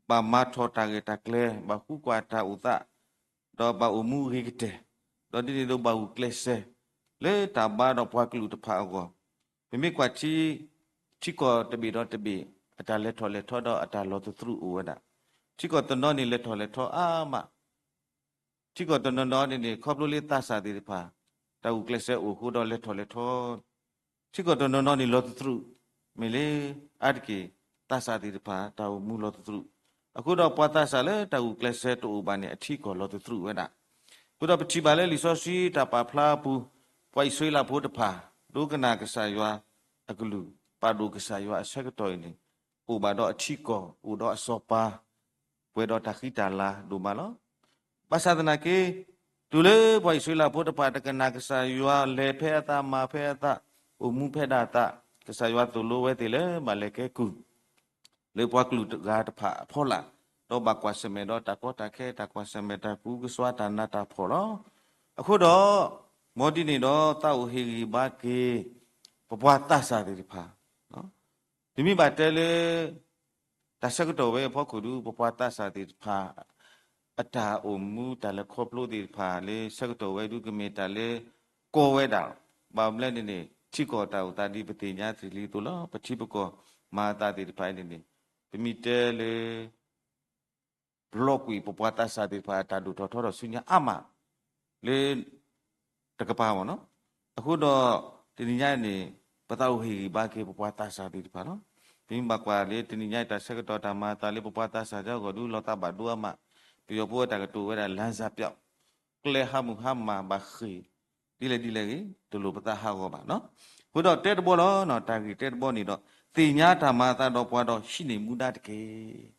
ဘၣ်မၤထီၣ်တၢ်ဂ့ၢ်တၢ်ကျဲၤ, ဘၣ်ဃုကွၢ်တၢ်အိၣ်သး, ဒီးဘၣ်အိၣ်မူဂ့ၤကတၢၢ်, ဒီးဒ်န့ၣ်ဒီးဘၣ်ဂုာ်ကျဲးစၢး လၢတၢ်ဘါဒီးပှၤကလုာ်တဖၣ်အဂီၢ်, ပမ့ၢ်ကွၢ်ထံ ထံကီၢ်တဘ့ၣ်ဒီးတဘ့ၣ် အတၢ်လဲၤထီၣ်လဲၤထီဒီးအတၢ်လီၤသသြုးအိၣ်ဝဲဒၣ်. ထံကီၢ်တနီၤန့ၣ်လဲၤထီၣ်လဲၤထီအါမး, ထံကီၢ်တနီၤနီၤန့ၣ်န့ၣ် ခီဖျိလၢသးစၢ်သ့ၣ်တဖၣ် တၢ်ဂုာ်ကျဲးစၢးအိၣ်အဃိဒီးလဲၤထီၣ်လဲၤထီ, ထံကီၢ်တနီၤနီၤန့ၣ်လီၤသသြုး, မ့ၢ်လၢ အါတက့ၢ် သးစၢ်သ့ၣ်တဖၣ် တၢ်အိၣ်မူလီၤသသြုး, အဃိဒီးပှၤသးစၢ်လၢတၢ်ဂုာ်ကျဲးစၢးတအိၣ်ဘၣ်န့ၣ် အထံကီၢ်လီၤသသြုးဝဲဒၣ်. အဃိဒီးပထံၣ်ဘၣ်လၢလံာ်စီဆှံတၢ်ပာ်ဖျါအပူၤ ပှၤအံၣ်စရ့လးဖိတဖၣ် ဒိကနၣ်ကစၢ်ယွၤအကလုၢ် ပာ်ဒိၣ်ကစၢ်ယွၤအဆၢကတီၢ်အံၤန့ၣ် အိၣ်ဘၣ်ဒီးအထံကီၢ် အိၣ်ဒီးအစီၤပၤ ပှဲၤဒီးတၢ်ဃံတၢ်လၤဒိၣ်မးလီၤ. ဘၣ်ဆၣ်သနာ်က့ တုၤလၢပှၤအံၣ်စရ့လးဖိတဖၣ် တကနၣ်ကစၢ်ယွၤ လဲၤဖဲအသး မၤဖဲအသး အိၣ်မူဖဲဒၣ်အသး ကစၢ်ယွၤသိၣ်လိဝဲသ့ၣ်လၢဘၣ်လဲၤကဲကုၢ် လၢပှၤကလုာ်တဂၤတဖၣ်အဖီလာ်, ဒီးဘၣ်ကွၢ်ဆၢၣ်မဲာ်ဒီးတၢ်ကီတၢ်ခဲ တၢ်ကွၢ်ဆၢၣ်မဲာ် တၢ်ကူကစွါ တၢ်နးတၢ်ဖှီၣ်လီၤ. အဃိဒီး မ်ဒ်န့ၣ်ဒီး သးအိၣ်ဟ့ၣ်ဂံၢ်ဘါက့ၤ ပပှၤသးစၢ်သ့ၣ်တဖၣ် ပမ့ၢ်ဘၣ်တဲလၢ တၢ်ဆၢကတီၢ်ဝဲအဖီခိၣ်ဒုး ပပှၤသးစၢ်သ့ၣ်တဖၣ် အတၢ်အိၣ်မူတၢ်လဲၤခီဖျိသ့ၣ်တဖၣ်လၢဆၢကတီၢ်ဝဲဒုး ကမ့ၢ်တၢ်လၢကီဝဲဒၣ်, ဘၣ်မနုၤလဲၣ်န့ၣ်န့ၣ် ထံကီၢ်တၢ်အိၣ်သးဒ်ပသ့ၣ်ညါသ့ၣ်လံအသိးလီၤ. ပထံပကီၢ်မၤအသးသ့ၣ်တဖၣ်အံၤန့ၣ်န့ၣ် ပမ့ၢ်တဲလၢ ဘျီကွံာ်ပပှၤသးစၢ်သ့ၣ်တဖၣ်အတၢ်ဒိၣ်ထီၣ်ထီထီၣ်ဆူညါအါမး လၢ တကပၤမ့ၢ်နီၤ. အဃိဒီး တနံၤညါအံၤန့ၣ် ပသးအိၣ်ဟ့ၣ်ဂံၢ်ဘါက့ၤပပှၤသးစၢ်သ့ၣ်တဖၣ်လီၤ. ပမ့ၢ်ဘၣ်ကွၢ်လၢတနံၤညါအံၤတၢ်ဆၢကတီၢ်တၢ်မၤအသးလၢပပှၤသးစၢ်အဂီၢ်ဒုး လီၤသးဘၣ်ဒိအါမး, ပယီၤဖိအတၢ်ကတိၤဝဲဒၣ် လမ်းစပြောက်, ကျဲဟးမုၢ်ဟါမၢ်ဘၣ်ဃ့ၢ် ဒ်လဲၣ်ဒ်လဲၣ်ဂ့ၤ တလိၣ်ပသးဟးဂီၤဘၣ်နီၤ. အဃိဒီးတဲတဘီလီၤ, တၢ်ဂ့ၢ်တဲတဘီန့ၣ်ဒီး သ့ၣ်ညါတၢ်မၤအသးဒီးပှၤဒီးဟံးန့ၢ်မူဒါတက့ၢ်.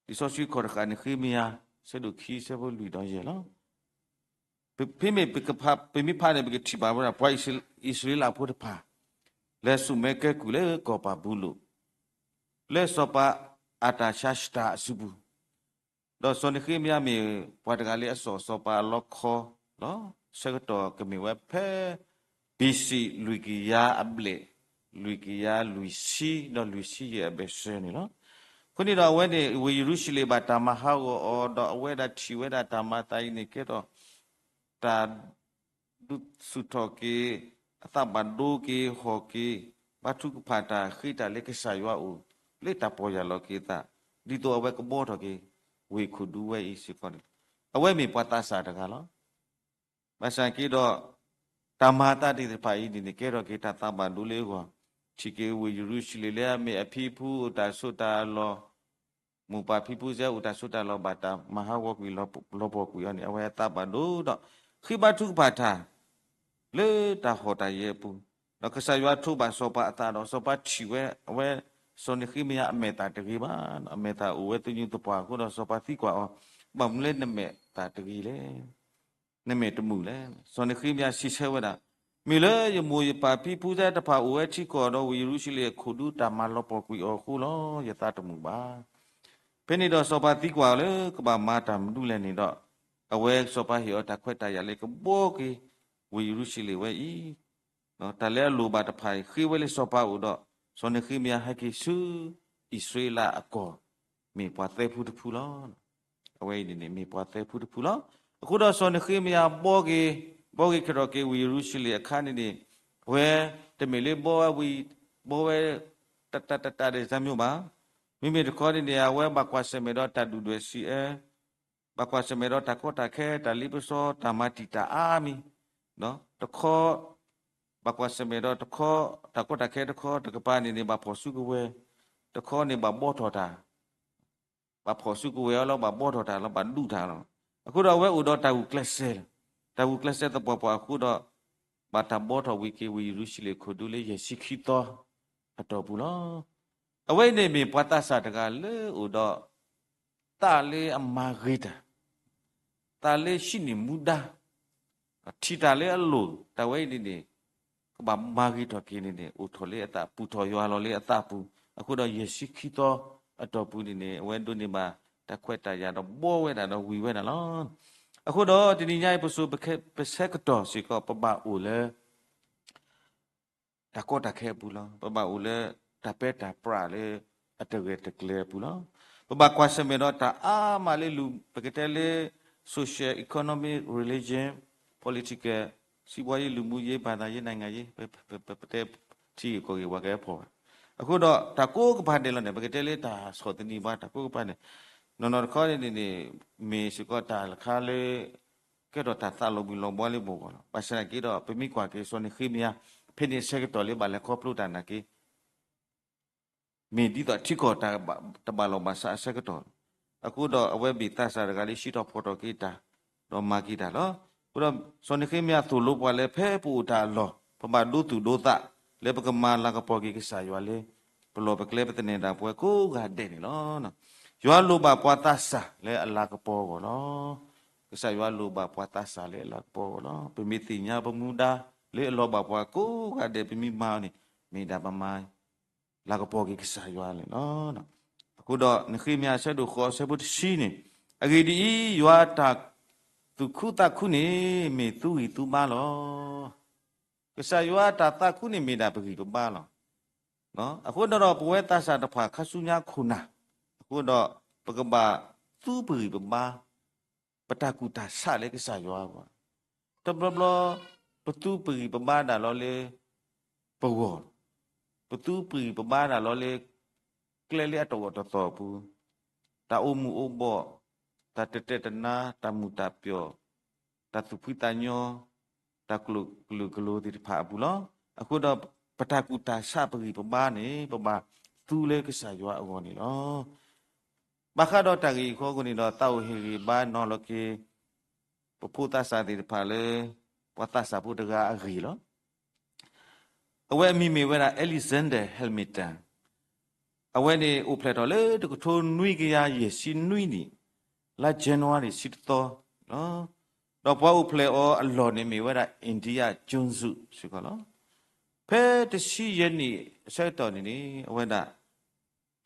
လံာ်စီဆှံခီၣ်တဃာ်န့ၣ် ဃ့မယၤ ဆၢဒိၣ်ခံ ဆၢဖိလွံၢ်ဒီးယဲၢ်လီၤ. ဖဲမ့ၢ်ပကဖး, ပမ့ၢ်ဖးန့ၣ် ပကထံၣ်ဘၣ်ဝဲဒၣ် ပှၤအံၣ်စရ့လးဖိတဖၣ် လဲၤဆူမဲာ်ကဲကုၢ်လၢကီၢ်ဘၤဘူလိၣ် လၢစီၤပၤအၣ်တၢ်ၡါၡတၢၣ်အစုပူၤ, ဒီးစီၤနဃ့မယၤမ့ၢ်ပှၤတဂၤလၢအစီၣ်စီၤပၤအလီခီလီၤ. ဆၢကတီၢ်ကမ့ၢ်ဝဲဖဲ ဘီၣ်စံၣ် လွံၢ်ကယၤအဘျဲၣ် လွံၢ်ကယၤလွံၢ်ဆံ ဒီးလွံၢ်ဆံယဲၢ်အဘၢၣ်စၢၤန့ၣ်လီၤ. အဃိန့ၣ်ဒီးအဝဲန့ၣ် ဝ့ၢ်ယရူၤၡလ့ၣ်ဘၣ်တၢ်မၤဟးဂီၤအီၤ ဒီးအဝဲဒၣ်ထံၣ်ဝဲဒၣ်တၢ်မၤအသးအံၤန့ၣ် ကဲထီၣ် တၢ် ဒုးဆူၣ်ထီၣ်က့ၤ အသးဘၣ်ဒိက့ၤဟီၣ်က့ၤ ဘါထုကဖၣ်တၢ်ဃ့တၢ်လၢကစၢ်ယွၤအအိၣ် လၢတၢ်ပီၢ်ယၢ်လီၤက့ၤအသး ဒ်သိးအဝဲကဘှီထီၣ်က့ၤ ဝ့ၢ်ခိၣ်ဒူဝဲအံၤစ့ၢ်ကီးန့ၣ် အဝဲမ့ၢ်ပှၤသးစၢ်တဂၤလီၤ. ဘၣ်ဆၣ်က့ဒီး တၢ်မၤအသးသ့ၣ်တဖၣ်အံၤန့ၣ်န့ၣ် ကဲထီၣ်က့ၤတၢ်သးဘၣ်ဒိလၢအဂီၢ် ထံၣ်က့ၤဝ့ၢ်ယရူၤၡလ့ၣ်လၢအမ့ၢ်အဖံအဖုအိၣ်တၢ်ဆိးတၢ်လီၢ် မိၢ်ပၢ်ဖံဖုစဲအိၣ်တၢ်ဆိးတၢ်လီၢ် ဘၣ်တၢ်မၤဟးဂီၤကွံာ်လီၤပှီၢ်ကွံာ်အီၤန့ၣ် အဝဲအသးဘၣ်ဒိဒီး ဃ့ဘါထုကဖၣ်တၢ် လၢတၢ်ဟီၣ်တၢ်ယဲအပူၤ, ဒီးကစၢ်ယွၤထိးဘၣ်စီၤပၤအသးဒီး စီၤပၤထံၣ်ဝဲ အဝဲ စီၤနဃ့မယၤအမဲာ်သၣ်တဂ့ၤဘၣ်, အမဲာ်သၣ်အိၣ်ဝဲသညူသပှၢ်အဃိဒီး စီၤပၤသံကွၢ်အီၤ, ဘၣ်မနုၤလၢနမဲာ်သၣ်တဂ့ၤလဲၣ်. နမဲာ်တမုာ်လဲၣ်. စီၤနဃ့မယၤစံးဆၢဝဲဒၣ်, မ့ၢ်လၢယမိၢ်ယပၢ်ဖံဖုစဲတဖၣ်အိၣ်ဝဲထံကီၢ်ဒီး ဝ့ၢ်ယရူၤၡလ့ၣ်အခိၣ်ဒူတၢ်မၤလီၤပှီၢ်ကွံာ်အီၤအဃိလီၤ. ယသးတမုာ်ဘၣ်. ဖဲန့ၣ်ဒီးစီၤပၤသံကွၢ်အီၤလၢကဘၣ်မၤတၢ်မနုၤလဲၣ်န့ၣ်ဒီး, အဝဲစီၤပၤဟ့ၣ်အီၤတၢ်ခွဲးတၢ်ယာ်လၢကဘှီက့ၤ ဝ့ၢ်ယရူၤၡလ့ၣ်ဝဲအံၤ တၢ်လၢအလိၣ်ဘၣ်တဖၣ်အံၤ ဃ့ဝဲလၢစီၤပၤအအိၣ်ဒီး, စီၤနဃ့မယၤဟဲက့ၤဆူ အံၣ်စရ့လးအကီၢ် မ့ၢ်ပှၤသဲဖူတဖုလီၤ. အဝဲအံၤန့ၣ်န့ၣ် မ့ၢ်ပှၤသဲဖူတဖုလီၤ. အဃိဒီးစီၤနဃ့မယၤဘှီက့ၤ, ဘှီက့ၤခဲထီၣ်က့ၤဝ့ၢ်ယရူၤၡလ့ၣ်အခါန့ၣ်န့ၣ်, အဝဲတမ့ၢ်လၢဘှီဝဲဝံၤ, ဘှီဝဲ တတၢ်တတၢ်ဒ်စၢ်မ့ၢ်ဘၣ်. မ့မ့ၢ်တခီန့ၣ်န့ၣ် အဝဲဘၣ်ကွၢ်ဆၢၣ်မဲာ်ဒီးတၢ်ဒုၣ်ဒွဲၣ်စံးအၢ ဘၣ်ကွၢ်ဆၢၣ်မဲာ်ဒီးတၢ်ကီတၢ်ခဲ တၢ်လ့ပစီ တၢ်မၤတံာ်တာ်အါမံၤ, တခီ, ဘၣ်ကွၢ်ဆၢၣ်မဲာ်ဒီးတခီ, တၢ်ကီတၢ်ခဲတခီ တကပၤန့ၣ်န့ၣ် ဘၣ်ဖီၣ်စုကဝဲၤ, တခီန့ၣ်ဘၣ်ဘှီထီၣ်တၢ်, ဘၣ်ဖီၣ်စုကဝဲၤအီၤလီၤ ဘၣ်ဘှီထီၣ်တၢ်လီၤ ဘၣ်ဒူၣ်တၢ်လီၤ. အဃိဒီးအဝဲအိၣ်ဒီးတၢ်ဂုာ်ကျဲးစၢး, တၢ်ဂုာ်ကျဲးစၢးသပှၢ်ပှၢ်အဃိဒီး, ဘၣ်တၢ်ဘှီထီၣ်ဝံၤက့ၤဝ့ၢ်ယရူၤၡလ့ၣ်ခိၣ်ဒူလၢယဲၢ်ဆံခံသီ အတီၢ်ပူၤလီၤ. အဝဲအံၤန့ၣ်မ့ၢ်ပှၤသးစၢ်တဂၤလၢအိၣ်ဒီး သးလၢအမၤဂ့ၤတၢ်, သးလၢဟံးန့ၢ်မူဒါ, ထံၣ်တၢ်လၢအလိၣ် တၢ်ဝဲအံၤန့ၣ်န့ၣ်, ကဘၣ်မၤဂ့ၤထီၣ်က့ၤန့ၣ်န့ၣ် အိၣ်ထီၣ်လၢအသး ပူၤထီၣ်ယွၤလီၤလၢအသးပူၤ, အဃိဒီးယဲၢ်ဆံခံသီအတီၢ်ပူၤန့ၣ်န့ၣ် အဝဲဒိးန့ၢ်ဘၣ်တၢ်ခွဲးတၢ်ယာ်ဒီးဘှီဝဲဒၣ်ဒီးဝံၤဝဲဒၣ်လီၤ. အဃိဒီးတနံၤညါအံၤ ပစိၤပဆၢကတီၢ်စ့ၢ်ကီး ပဘၣ်အိၣ်လၢ တၢ်ကီတၢ်ခဲအပူၤလီၤ. ပဘၣ်အိၣ်လၢတၢ်ပၢတၢ်ပြးလၢအတဂဲၤတကျဲၤအပူၤလီၤ. ပဘၣ်ကွၢ်ဆၢၣ်မဲာ်ဒီးတၢ်အါမးလၢလူၤ ပကတဲလၢ social, economic, religion, political, စီးပွားရေး, လူမှုရေး, ဘာသာရေး, နိုင်ငံရေး, ပတဲထံဂ့ၢ်ကီၢ်ဂ့ၢ်ဝဲကဲဖီၣ်ဘၣ်. အဃိဒီးတၢ်ကိးကပၤဒဲးလီၤန့ၣ် ပကတဲလၢတၢ်ဆီၣ်သနံးဘၣ် တၢ်ကိးကပၤန့ၣ်, နီၢ်နီၢ်တခီန့ၣ်န့ၣ် မ့ၢ်စ့ၢ်ကီးတၢ်တခါလၢ ကဲထီၣ်တၢ်သးလီၤဘှံးလီၤဘှါလၢပဂီၢ်လီၤ. ဘၣ်ဆၣ်သနာ်က့ဒီး ပမ့ၢ်ကွၢ်က့ၤစီၤနဃ့မယၤ ဖဲန့ၣ်အဆၢကတီၢ်လၢဘၣ်လဲၤခီဖျိတၢ်နာ်က့ မ့ၢ်ဒ်သိးထံကီၢ်တၢ်တဘၣ်လိာ်ဘၣ်စးအဆၢကတီၢ်လီၤ. အဃိဒီးအဝဲမ့ၢ်သးစၢ်တဂၤလၢဟံးထီၣ်ဖီၣ်ထီၣ်က့ၤတၢ် ဒီးမၤက့ၤတၢ်လီၤ. အဃိဒီးစီၤနဃ့မယၤသိၣ်လိပှၤလၢ ဖဲပအိၣ်တၢ်အလီၢ် ပဘၣ်ဒိသူၣ်ဒိသး လၢပကမၤလၤကပီၤက့ၤကစၢ်ယွၤလၢ ပလီၢ်ပကျဲပသန့ၤဒၣ်ပဝဲကိးဂၤဒဲးန့ၣ်လီၤ. ယွၤလိၣ်ဘၣ်ပှၤသးစၢ်လၢအလၤကပီၤအဂီၢ်လီၤ. ကစၢ်ယွၤလိၣ်ဘၣ်ပှၤသးစၢ်လၢအလၤကပီၤအဂီၢ်လီၤ. ပမ့ၢ်သ့ၣ်ညါပမူဒါလၢအလီၤဘၣ်ပှၤကိးဂၤဒဲး ပမ့ၢ်မၤအီၤန့ၣ် မ့ၢ်ဒၣ်ပမၤ လၤကပီၤက့ၤကစၢ်ယွၤန့ၣ်လီၤ. အဃိဒီးနဃ့မယၤအဆၢဒိၣ်ဃိးအဆၢဖိတဆံန့ၣ်, အဂ့ၢ်ဒ်အံၤ, ယွၤအတၢ်သူၣ်ခုသးခုန့ၣ် မ့ၢ်သုဂံၢ်သုဘါလီၤ. ကစၢ်ယွၤအတၢ်သးခုန့ၣ်မ့ၢ်ဒၣ်ပဂံၢ်ပဘါလီၤ. အဃိဒီးပဝဲသးစၢ်တဖၣ်ခါဆူညါခိၣ်နၢ်, အဃိဒီးပကဘၣ်သူပဂံၢ်ပဘါ ပတၢ်ကူၣ်တၢ်ဆးလၢကစၢ်ယွၤအဂီၢ်, တဘျီဘျီ ပသူပဂံၢ်ပဘါဒၣ်လီၤလၢပဂီၢ်, ပသူပဂံၢ်ပဘါဒၣ်လီၤလၢ ကျဲလၢအတအိၣ်တသီၣ်အပူၤ, တၢ်အိၣ်မူအိၣ်ဘှီၣ်, တၢ်တတဲာ်တနါ, တၢ်မုာ်တၢ်ပျီၣ်, တၢ်သူၣ်ဖှံသးညီ, တၢ်ကလုာ်ကလုာ်ကလိၤသ့ၣ်တဖၣ်အပူၤလီၤ. အဃိဒီးပတၢ်ကူၣ်တၢ်ဆးပဂံၢ်ပဘါန့ၣ် ပဘၣ်သူလၢကစၢ်ယွၤအဂီၢ်န့ၣ်လီၤ. ဘၣ်ဃးဒီးတၢ်ဂ့ၢ်အံၤအဃိန့ၣ်ဒီး သးအိၣ်ဟ့ၣ်ဂံၢ်ဘါနီၤလီၤက့ၤ ပဖိသးစၢ်သ့ၣ်တဖၣ်လၢ ပှၤသးစၢ်ဖိတဂၤအဂ့ၢ်လီၤ. အဝဲအမံၤမ့ၢ်ဝဲဒၣ် Alexander Hamilton, အဝဲန့ၣ်အိၣ်ဖျဲၣ်ထီၣ်လၢတကထိနွံကယၤယဲၢ်ဆံနွံနံၣ် လါ January တဆံတသီ, ဒီးပှၤအိၣ်ဖျဲၣ်အီၤအလီၢ်န့ၣ်မ့ၢ်ဝဲဒၣ် India Jones စ့ၢ်ကီးလီၤ. ဖဲတဆံယဲၢ်နံၣ်အဆၢကတီၢ်န့ၣ်န့ၣ် အဝဲဒၣ်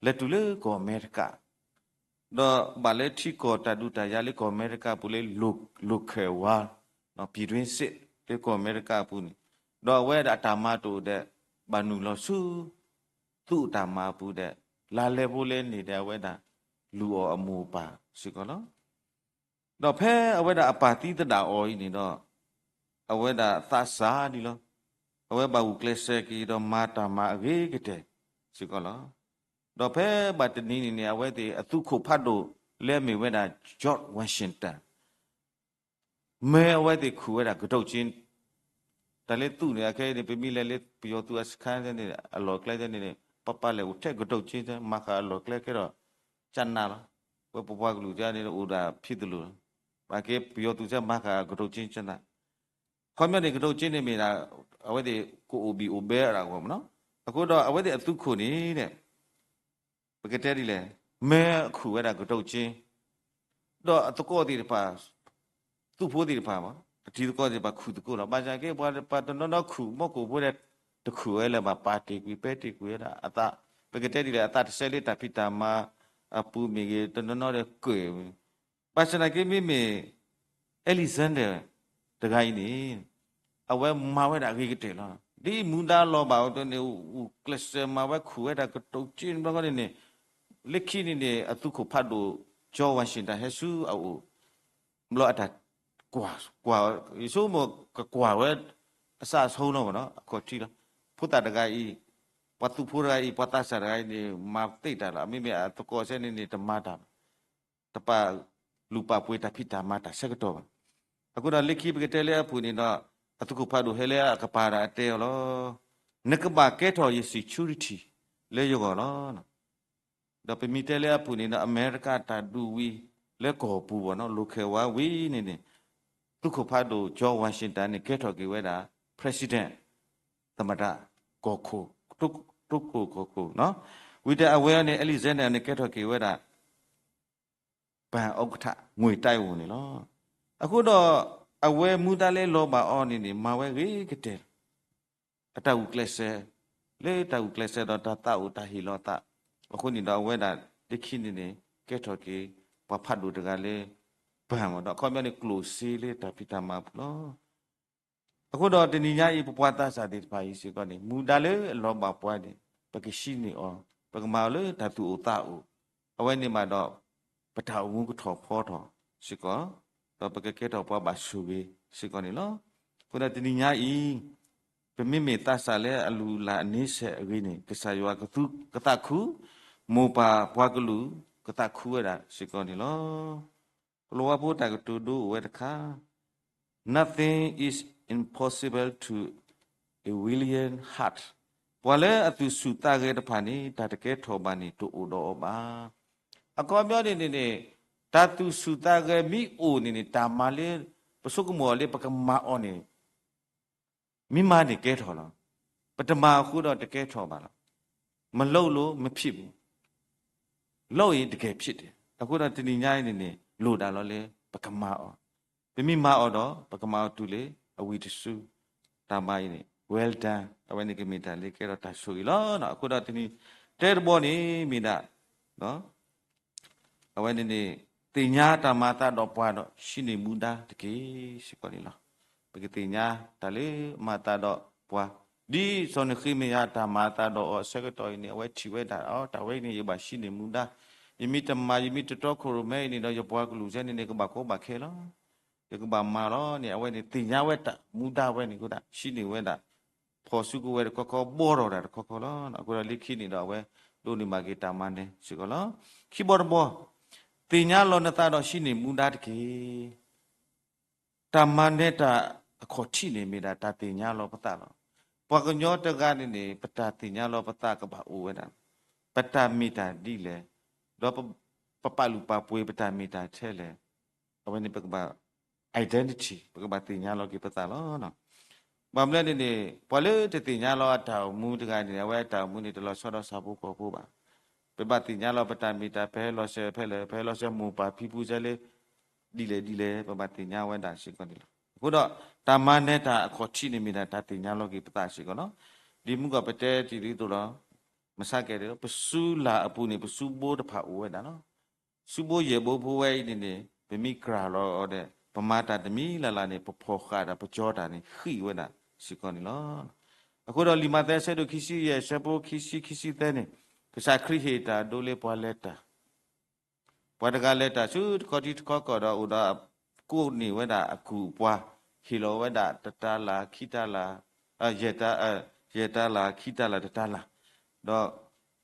လဲၤတုၤလၢကီၢ်အမဲရကၤ, ဒီးဘၣ်လၢထံကီၢ်တၢ်ဒုးတၢ်ယၤလၢကီၢ်အမဲရကၤအပူၤလၢ Lockwood War, ပြည်တွင်းစစ် လၢကီၢ်အမဲရကၤအပူၤန့ၣ်, ဒီးအဝဲဒၣ်အတၢ်မၤတအိၣ်ဒီး ဘၣ်နုာ်လီၤဆူ သူၣ်တၢ်မၤအပူၤဒီး လါလဲဖိလဲန့ၣ်ဒီး အဝဲဒၣ်လူၤအီၤအမိၢ်အပၢ်စ့ၢ်ကီးလီၤ. ဒီးဖဲအဝဲဒၣ်အပၢ်သံသဒၣ်အီၤအံၤန့ၣ်ဒီး အဝဲဒၣ်သးစၢ်ဒံးလီၤ. အဝဲဘၣ်ဂုာ်ကျဲးစၢးက့ၤဒီးမၤတၢ်မၤအဂ့ၤကတၢၢ်စ့ၢ်ကီးလီၤ. ဒီးဖဲဘၣ်တနံၤန့ၣ်န့ၣ် အဝဲသ့ၣ်အသုးခိၣ်ဖးဒိၣ်လၢအမ့ၢ်ဝဲဒၣ် George Washington မၢအဝဲသ့ၣ်ခူၣ်ဝဲဒၣ်ကတိၣ်ကၠ့ တၢ်လၢသူၣ်န့ၣ် အခဲအံၤန့ၣ် ပမ့ၢ်လဲၤလၢပယီၤသုးအစခါန့ၣ် အလီၢ်ကျဲန့ၣ် ပပာ်လဲၤအိၣ်ထဲကတိၣ်ကၠ့ မၤဃာ်အလီၢ်ကျဲကဲထီၣ် ကနးလီၤ. ဝဲပပှၤကလုာ်န့ၣ် အိၣ်ဒၣ်ဖံးသလုးလီၤ. ဘၣ်က့ၤပယီၤသုးစ့ၢ် မၤဃာ်ကတိၣ်ကၠ့ကနး ခီပညီန့ၣ် ကတိၣ်ကၠ့န့ၣ်မ့ၢ်ဒၣ် အဝဲသ့ၣ်ကအိၣ်ဘံၣ်အိၣ်ဘဲအဂီၢ်မ့ၢ်နီၤ. အဃိဒီးအဝဲသ့ၣ်အသုးခိၣ်န့ၣ် ပကတဲဒ်လဲၣ်, မၢခူၣ်ဝဲဒၣ်ကတိၣ်ကၠ့ ဒီးအသကိးသ့ၣ်တဖၣ် သုးဖိသ့ၣ်တဖၣ် အတံၤသကိးသ့ၣ်တဖၣ်ခူၣ်သကိးလီၤ. ဘၣ်ဆၣ်က့ ပှၤတနီၤနီၤခူၣ် မီၢ်ကိၣ်ဖိဒီး တခူၣ်ဝဲလၢၤဘၣ် ပာ်တ့ၢ်ကွံာ် ပဲတ့ၢ်ကွံာ်ဝဲဒၣ်အသး, ပကတဲဒ်လဲၣ် အသးတဆဲးလၢတၢ်ဖံးတၢ်မၤအပူၤမ့ၢ်ဂ့ၤ တနီၤနီၤဒီးကွဲး ဘၣ်ဆၣ်သနာ်က့ မ့မ့ၢ် Alexander တဂၤအံၤန့ၣ် အဝဲမၤဝဲဒၣ်အဂ့ၤကတၢၢ်လီၤ. ဒ်မူဒါလီၤဘၣ်အီၤတန့ၣ် ဂုာ်ကျဲးစၢးမၤဝဲခူၣ်ဝဲဒၣ်ကတိၣ်ကၠ့န့ၣ်ဘျီန့ၣ်န့ၣ် လၢခံန့ၣ်န့ၣ် အသုးခိၣ်ဖးဒိၣ် George Washington ဟဲဆူအအိၣ် ဘျီအတၢ်ကွၢ် ကွၢ် ယဆိကမိၣ်ကကွၢ်ဝဲ အစးအဆိနီၤမ့ၢ်နီၤ အခီၣ်ထံးလီၤ. ဖိသၣ်တဂၤအံၤ ပှၤသုးဖိတဂၤအံၤ ပှၤသးစၢ်တဂၤအံၤန့ၣ် မၤသ့တၢ်လီၤ. မ့မ့ၢ်အသကိးစဲန့ၣ်န့ၣ် တမၤတၢ် တပာ်လုၢ်ပာ်ပှ့ၤတၢ်ဖံးတၢ်မၤတၢ်ဆၢကတီၢ်ဘၣ်. အဃိဒီးလၢခံပကတဲလၢအပူၤန့ၣ်ဒီး အသုးခိၣ်ဖးဒိၣ်ဟဲလၢအကပၤဒီးအတဲအီၤလီၤ. နကဘၣ်ကဲထီၣ်ယ security လၢယဂီၢ်လီၤ. ဒီးပမ့ၢ်တဲလၢအပူၤန့ၣ်ဒီး အမဲရကၤတၢ်ဒုးဝံၤလၢကီၢ်ပူၤဘၣ်နီၤ လိၤခဲဝါဝံၤန့ၣ်န့ၣ် သုးခိၣ်ဖးဒိၣ် George Washington န့ၣ် ကဲထီၣ်က့ၤဝဲဒၣ် president သမ္မတ ကီၢ်ခိၣ် တိခိၣ်ကီၢ်ခိၣ်နီၤ. ဝံၤဒီးအဝဲန့ၣ် Alexander န့ၣ် ကဲထီၣ်က့ၤဝဲဒၣ် ဘဏ်ဥက္ကဋ္ဌ ငွေတိုက်ဝန် န့ၣ်လီၤ. အဃိဒီး အဝဲမူဒါလၢလီၤဘၣ်အီၤန့ၣ်န့ၣ် မၤဝဲဂ့ၤကတၢၢ် အတၢ်ဂုာ်ကျဲးစၢး လၢတၢ်ဂုာ်ကျဲးစၢးဒီးတၢ်သးအိၣ်တၢ်ဟ့ၣ်လီၤသး, အဃိန့ၣ်ဒီးအဝဲဒၣ် လၢခံန့ၣ်န့ၣ် ကဲထီၣ်က့ၤ ပှၤဖးဒိၣ်တဂၤလၢ ဘဏ်မ့ၢ်ဒီး အခီပညီန့ၣ် ကျိၣ်စ့လၢတၢ်ဖံးတၢ်မၤအပူၤလီၤ. အဃိဒီးတနံၤညါအံၤ ပပှၤသးစၢ်သ့ၣ်တဖၣ်အံၤစ့ၢ်ကီးန့ၣ် မူဒါလၢအလီၤဘၣ်ပှၤန့ၣ် ပကဟံးန့ၢ်အီၤ, ပကမၤအီၤလၢတၢ်သူၣ်အိၣ်သးအိၣ်, အဝဲန့ၣ်မးဒီး ပတၢ်အိၣ်မူကထီၣ်ဖီထီၣ်စ့ၢ်ကီး, ဒီးပကကဲထီၣ်ပှၤဘၣ်ဆိၣ်ဂ့ၤစ့ၢ်ကီးန့ၣ်လီၤ. အဃိဒီးတနံၤညါအံၤ ပမ့မ့ၢ်သးစၢ်လၢအလုၢ်အလၢ်အန့ဆၢၣ်အဂ့ၢ်န့ၣ် ကစၢ်ယွၤကသူကသးခု, မိၢ်ပၢ်ပှၤကလုာ် ကသးခုဝဲဒၣ်စ့ၢ်ကီးန့ၣ်လီၤ. ကလံးဝါဖိတၢ်ကတိၤဒိအိၣ်ဝဲတခါ, Nothing is impossible to a willing heart. ပှၤလၢအသူၣ်ဆူၣ်သးဂဲၤတဖၣ်န့ၣ် တၢ်တကဲထီၣ်ဘၣ်န့ၣ် တအိၣ်ဒီးအီၤဘၣ်. အခီပညီန့ၣ်န့ၣ်န့ၣ် တၢ်သူၣ်ဆူၣ်သးဂဲၤမ့ၢ်အိၣ်န့ၣ်န့ၣ် တၢ်မၤလၢ ပဆိကမိၣ်အီၤလၢပကမၤအီၤန့ၣ် မ့ၢ်မၤန့ၣ်ကဲထီၣ်လီၤ. ပတမၤအဃိဒီးတကဲထီၣ်ဘၣ်လီၤ. မလုပ်လို့မဖြစ်ဘူး, လုပ်ရင်တကယ်ဖြစ်တယ်. အဃိဒီးတနံၤညါအံၤန့ၣ်န့ၣ် လိၣ်ဒၣ်လီၤလၢ ပကမၤအီၤ, ပမ့ၢ်မၤအီၤဒီး ပကမၤအီၤတုၤလၢအဝံၤတစု, တၢ်မၤအံၤန့ၣ် well done အဝဲန့ၣ်ကမ့ၢ်တၢ်လၢကဲထီၣ်တၢ်ဆိၣ်ဂ့ၤလီၤ. အဃိဒီးတနံၤ တဲတဘီန့ၣ်မ့ၢ်ဒၣ် အဝဲန့ၣ်န့ၣ် သ့ၣ်ညါတၢ်မၤအသးဒီးပှၤဒီး ဟံးန့ၢ်မူဒါတက့ၢ် စ့ၢ်ကီးန့ၣ်လီၤ. ပကသ့ၣ်ညါတၢ်လၢမၤအသးဒီးပှၤ, ဒ်စီၤနဃ့မယၤတၢ်မၤအသးဒီးအီၤအဆၢကတီၢ်အံၤန့ၣ် အဝဲထံၣ်ဝဲဒၣ် အီ တၢ်ဝဲအံၤန့ၣ် ယဘၣ်ဟံးန့ၢ်မူဒါ, ယမ့ၢ်တမၤ ယမ့ၢ်တတီခိၣ်ရိၣ်မဲအံၤန့ၣ်ဒီး ယပှၤကလုာ်စဲန့ၣ်န့ၣ် ကဘၣ်ကီဘၣ်ခဲလီၤ. ယကဘၣ်မၤလီၤန့ၣ် အဝဲန့ၣ်သ့ၣ်ညါဝဲတၢ်မူဒါဝဲန့ၣ် ကဒၣ်ဟံးန့ၢ်ဝဲဒၣ် ဖီၣ်စုကဝဲၤတခီခီ ဘီထီၣ်တၢ်တခီခီလီၤ. အဃိဒီးလၢခံန့ၣ်ဒီး အဝဲဒိးန့ၢ်ဘၣ်က့ၤတၢ်မၤနၢၤစ့ၢ်ကီးလီၤ. ခံဘီတဘီ, သ့ၣ်ညါလီၤနသးဒီးဟံးန့ၢ်မူဒါတက့ၢ်. တၢ်မၤနၢၤတၢ်အခီၣ်ထံးန့ၣ် မ့ၢ်ဒၣ်တၢ်သ့ၣ်ညါလီၤပသးလီၤ. ပှၤကညီတဂၤန့ၣ်န့ၣ် ပတၢ်သ့ၣ်ညါလီၤပသးကဘၣ်အိၣ်ဝဲဒၣ်, ပတၢ်မ့ၢ်တၢ်ဒ်လဲၣ်, ဒီးပပာ်လုၢ်ပာ်ပှ့ၤပတၢ်မ့ၢ်တၢ်ထဲလဲၣ်, အဝဲန့ၣ်ပကဘၣ် identity ပကဘၣ်သ့ၣ်ညါလီၤက့ၤပသးလီၤ. ဘၣ်မနုၤလဲၣ်န့ၣ်န့ၣ် ပှၤလၢတသ့ၣ်ညါလီၤအတၢ်အိၣ်မူတဂၤန့ၣ် အဝဲအတၢ်အိၣ်မူန့ၣ် တလီၤဆီဒီးဆၣ်ဖိကီၢ်ဖိဘၣ်. ပဘၣ်သ့ၣ်ညါလီၤပတၢ်မ့ၢ်တၢ် ပဟဲလီၤစဲးဖဲလဲၣ်, ပဟဲလီၤစဲးမိၢ်ပၢ်ဖံဖုစဲလၢ ဒ်လဲၣ်ဒ်လဲၣ် ပဘၣ်သ့ၣ်ညါဝဲဒၣ်စ့ၢ်ကီးန့ၣ်လီၤ. အဃိဒီး တၢ်မၤနၢၤတၢ်အခီၣ်ထံးန့ၣ်မ့ၢ်ဒၣ်တၢ်သ့ၣ်ညါလီၤက့ၤပသးစ့ၢ်ကီးလီၤ. ဒ်မုၢ်ကီၢ်ပတဲတံၤဒ်သိးလီၤ. မဆါကဲဒ်သိး ပစုလၢ်အပူၤန့ၣ် ပစုဘိတဖၣ်အိၣ်ဝဲဒၣ်လီၤ. စုဘိယဲၢ်ဘိဖိဝဲအံၤန့ၣ်န့ၣ် ပမ့ၢ်ကြၢးလီၤအီၤဒီး ပမၤတၢ်တမံၤလၢ်လၢ်န့ၣ် ပဖီၣ်ဃာ်ဒီးပကၠီတၢ်န့ၣ် ဃံးဝဲဒၣ်စ့ၢ်ကီးန့ၣ်လီၤ. အဃိဒီးလံာ်မးသဲအဆၢဒိၣ်ခံဆံယဲၢ် အဆၢဖိခံဆံ ခံဆံသၢန့ၣ်, ကစၢ်ခရံာ်ဟ့ၣ်တၢ်ဒိလၢပှၤလဲၤတၢ် ပှၤတဂၤလဲၤတၢ်ဆူတခီထံတခီကီၢ်ဒီး အိၣ်ဒီးကိးန့ၢ်ဝဲဒၣ်အကူၢ်အပှၤ, ဟ့ၣ်လီၤဝဲဒၣ်တတၤလၢ် ခံတၤလၢ်, ယဲၢ်တၤလၢ် ခံတၤလၢ်တတၤလၢ်, ဒီး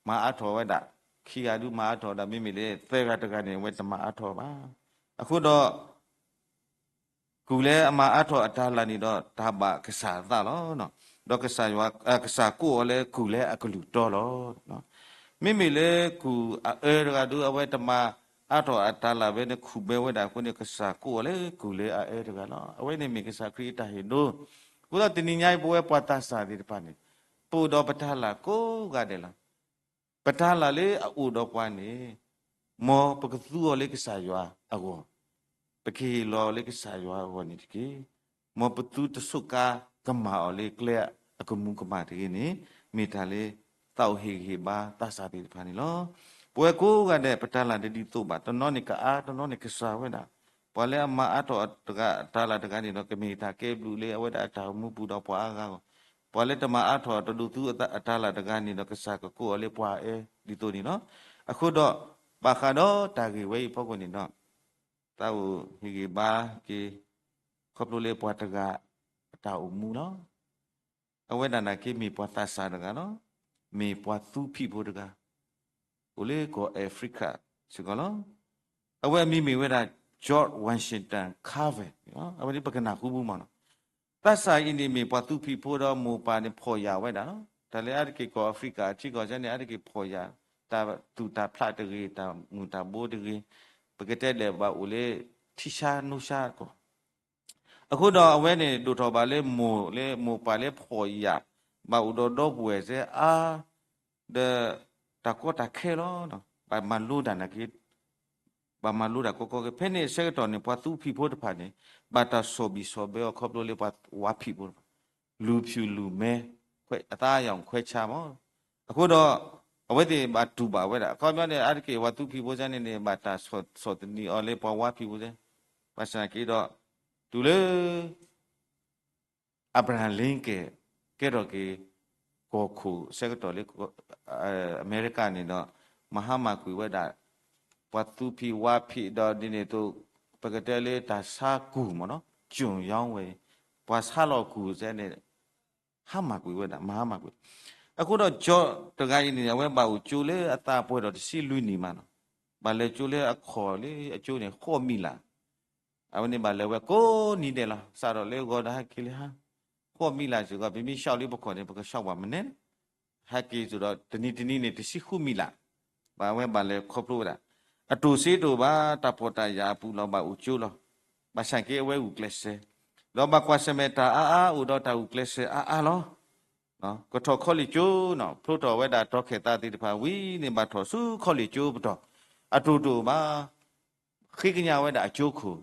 မၤအါထီၣ်ဝဲဒၣ်, ခံဂၤဒုးမၤအါထီၣ်ဒီး မ့မ့ၢ်လၢသၢဂၤတဂၤန့ၣ် အဝဲတမၤအါထီၣ်ဘၣ်. အဃိဒီး ကူၣ်လၢအမၤအါထီၣ်အတၤလၢ်န့ၣ်ဒီး တၢ်ဘၣ်ကစၢ်အသးလီၤ. ဒီးကစၢ်ယွၤ, ကစၢ်ကိးအီၤလၢကူၣ်လၢအကလုၢ်တီလီၤ. မ့မ့ၢ်လၢကူၣ်အအၢတဂၤဒုး အဝဲတမၤအါထီၣ်အတၤလၢ်ဝဲန့ၣ် ခူၣ်ဘဲဝဲဒၣ်အဃိန့ၣ် ကစၢ်ကိးအီၤလၢကူၣ်လၢအအၢတဂၤလီၤ. အဝဲန့ၣ်မ့ၢ်ကစၢ်ခရံာ်အတၢ်ဟ့ၣ်ဒိ. အဃိဒီးတနံၤညါအံၤ ပဝဲပှၤသးစၢ်သ့ၣ်တဖၣ်န့ၣ် ပအိၣ်ဒီးပတၤလၢ်ကိးဂၤဒဲးလီၤ. ပတၤလၢအအိၣ်ဒီးပှၤန့ၣ်, မ်ပကသူအီၤလၢကစၢ်ယွၤအဂီၢ်, ပကဟ့ၣ်လီၤလၢကစၢ်ယွၤအဂီၢ်န့ၣ်တက့ၢ်. မ်ပသုတဆိးကါကမၣ်အီၤလၢကျဲအကမူးကမၣ်တဂ့ၤန့ၣ်, မ့ၢ်တၢ်လၢသးအိၣ်ဟ့ၣ်ဂံၢ်ဟ့ၣ်ဘါသးစၢ်သ့ၣ်တဖၣ်န့ၣ်လီၤ. ပဝဲကိးဂၤဒဲး ပတၤလၢ်တဒ်သိးဘၣ်, တနီၤန့ၣ်ကအါ, တနီၤန့ၣ်ကစၢ်ဝဲဒၣ်. ပှၤလၢအမၤအါထီၣ်တဂၤအတၤလၢ်တဂၤန့ၣ်ဒီး ကမ့ၢ်တၢ်ကဲဘျုးလၢအဝဲဒၣ်အတၢ်အိၣ်မူပူၤဒီးပှၤအါဂၤအဂီၢ်, ပှၤလၢတမၤအါထီၣ်တဒိးသူအတၤလၢ်တဂၤန့ၣ်ဒီး ကစၢ်ကကိးအီၤလၢပှၤအအၢဒ်သိးန့ၣ်လီၤ. အဃိဒီး ဘၣ်ဃးဒီးတၢ်ဂ့ၢ်ဝဲအံၤအဖီခိၣ်န့ၣ်ဒီး သးအိၣ်ဟ့ၣ်ဂံၢ်ဘါက့ၤ ခီဖျိလၢပှၤတဂၤအတၢ်အိၣ်မူလီၤ. အဝဲဒၣ်နာ်က့မ့ၢ်ပှၤသးစၢ်တဂၤလီၤ. မ့ၢ်ပှၤသူဖံးဖိတဂၤ, အိၣ်လၢကီၢ်အၣ်ဖရံကၤစ့ၢ်ကီးလီၤ. အဝဲအမံၤမ့ၢ်ဝဲဒၣ် George Washington Carver အဝဲန့ၣ်ပကနၢ်ဟူမးနီၤ. သးစၢ်အံၤန့ၣ်မ့ၢ်ပှၤသူဖံးဖိဒီးမိၢ်ပၢ်န့ၣ်ဖီၣ်ယာ်ဝဲဒၣ်လီၤ. တၢ်လၢအါတက့ၢ်ကီၢ်အၣ်ဖရံကၤအထံကီၢ်စ့ၢ်န့ၣ် အါတက့ၢ်ဖီၣ်ယာ် တၢ်သူၣ်တၢ်ဖျးတဂ့ၤ, တၢ်မုၢ်တၢ်ဘိတဂ့ၤ, ပကတဲလဲၣ်ဘၣ်အိၣ်လၢထံဆါနိဆါကီၢ် အဃိဒီးအဝဲန့ၣ်ဒိၣ်ထီၣ်ဘၣ်လၢမိၢ်လၢ မိၢ်ပၢ်လၢဖီၣ်ယာ်, ဘၣ်အိၣ်ဒီးဒီပုၢ်ဝဲၢ်စ့ၢ်အါ, ဒီးတၢ်ကီတၢ်ခဲလီၤ. ဘၣ်မၤလိတၢ်နာ်က့, ဘၣ်မၤလိတၢ်ကီကီခဲ, ဖဲန့ၣ်အဆၢကတီၢ်န့ၣ် ပှၤသူဖံးဖိတဖၣ်န့ၣ် ဘၣ်တၢ်ဆီၣ်ဘံၣ်ဆီၣ်ဘၢအီၤခီဖျိလၢပှၤဝါဖံးဖိတဖၣ်, လူဖြူလူမဲ, ခွဲး, အသားရောင်ခွဲးခြားမး. အဃိဒီး အဝဲသ့ၣ်ဘၣ်တူၢ်ဘၣ်ဝဲဒၣ် အခီပညီန့ၣ် အါတက့ၢ်ပှၤသူဖံးဖိစ့ၢ်န့ၣ်န့ၣ် ဘၣ်တၢ်ဆီၣ်သနံးအီၤလၢပှၤဝါဖံးဖိစ့ၢ်, ဘၣ်ဆၣ်က့ဒီး တုၤလၢ Abraham Lincoln ကဲထီၣ်က့ၤ ကီၢ်ခိၣ်အဆၢကတီၢ်လၢ အမဲရကၤန့ၣ်ဒီး မၤဟါမၢ်ကွံာ်ဝဲဒၣ် ပှၤသူဖံးဝါဖံးဒီးဒ်န့ၣ်အသိး ပကတဲလၢတၢ်ဆါကူၢ်မးနီၤ ကၠိၣ်ယီဝဲ, ပှၤဆါလီၤကူၢ်စ့ၢ်န့ၣ် ဟါမၢ်ကွံာ်ဝဲဒၣ် မၤဟါမၢ်ကွံာ်. အဃိဒီး George တဂၤအံၤန့ၣ် အဝဲဘၣ်အိၣ်ကၠိလၢအသးပှဲၤဒီးတဆံလွံၢ်နံၣ်မးနီၤ, ဘၣ်လဲၤကၠိလၢအခီၣ်လၢအကၠိန့ၣ် ဃိးမံလး အဝဲန့ၣ်ဘၣ်လဲၤဝဲကိးနံၤဒဲးလီၤ. စးထီၣ်လၢဂီၤဒီးဟဲက့ၤလၢဟါ, ဃိးမံလးစ့ၢ်ကီး ပမ့ၢ်ဆှီလံပခီၣ်န့ၣ် ပကဆှီဘၣ်မနုၤလဲၣ်, ဟဲက့ၤစ့ၢ်ဒီး တနံၤတနံၤန့ၣ် တဆံဃုမံလး, ဘၣ်ဝဲဘၣ်လဲၤခီဖျိဝဲဒၣ်, အတိၢ်စ့တအိၣ်ဘၣ် တၢ်ဖှီၣ်တၢ်ယာ်အပူၤလီၤ ဘၣ်အိၣ်ကၠိလီၤ. ဘၣ်ဆၣ်က့အဝဲဂုာ်ကျဲးစၢး, ဒီးဘၣ်ကွၢ်ဆၢၣ်မဲာ်တၢ်အါအါ အိၣ်ဒီးတၢ်ဂုာ်ကျဲးစၢးအါအါလီၤ. ကထီၣ်ခီလ့ၣ်ကၠိနီၤ ဖျိထီၣ်ဝဲဒၣ်တီၤခၢၣ်သးသ့ၣ်တဖၣ်ဝံၤန့ၣ် ဘၣ်ထီၣ်ဆူခီလ့ၣ်ကၠိပတီၢ်, အတိၢ်တအိၣ်ဘၣ် ဃ့ကညးဝဲဒၣ်အကၠိခိၣ်,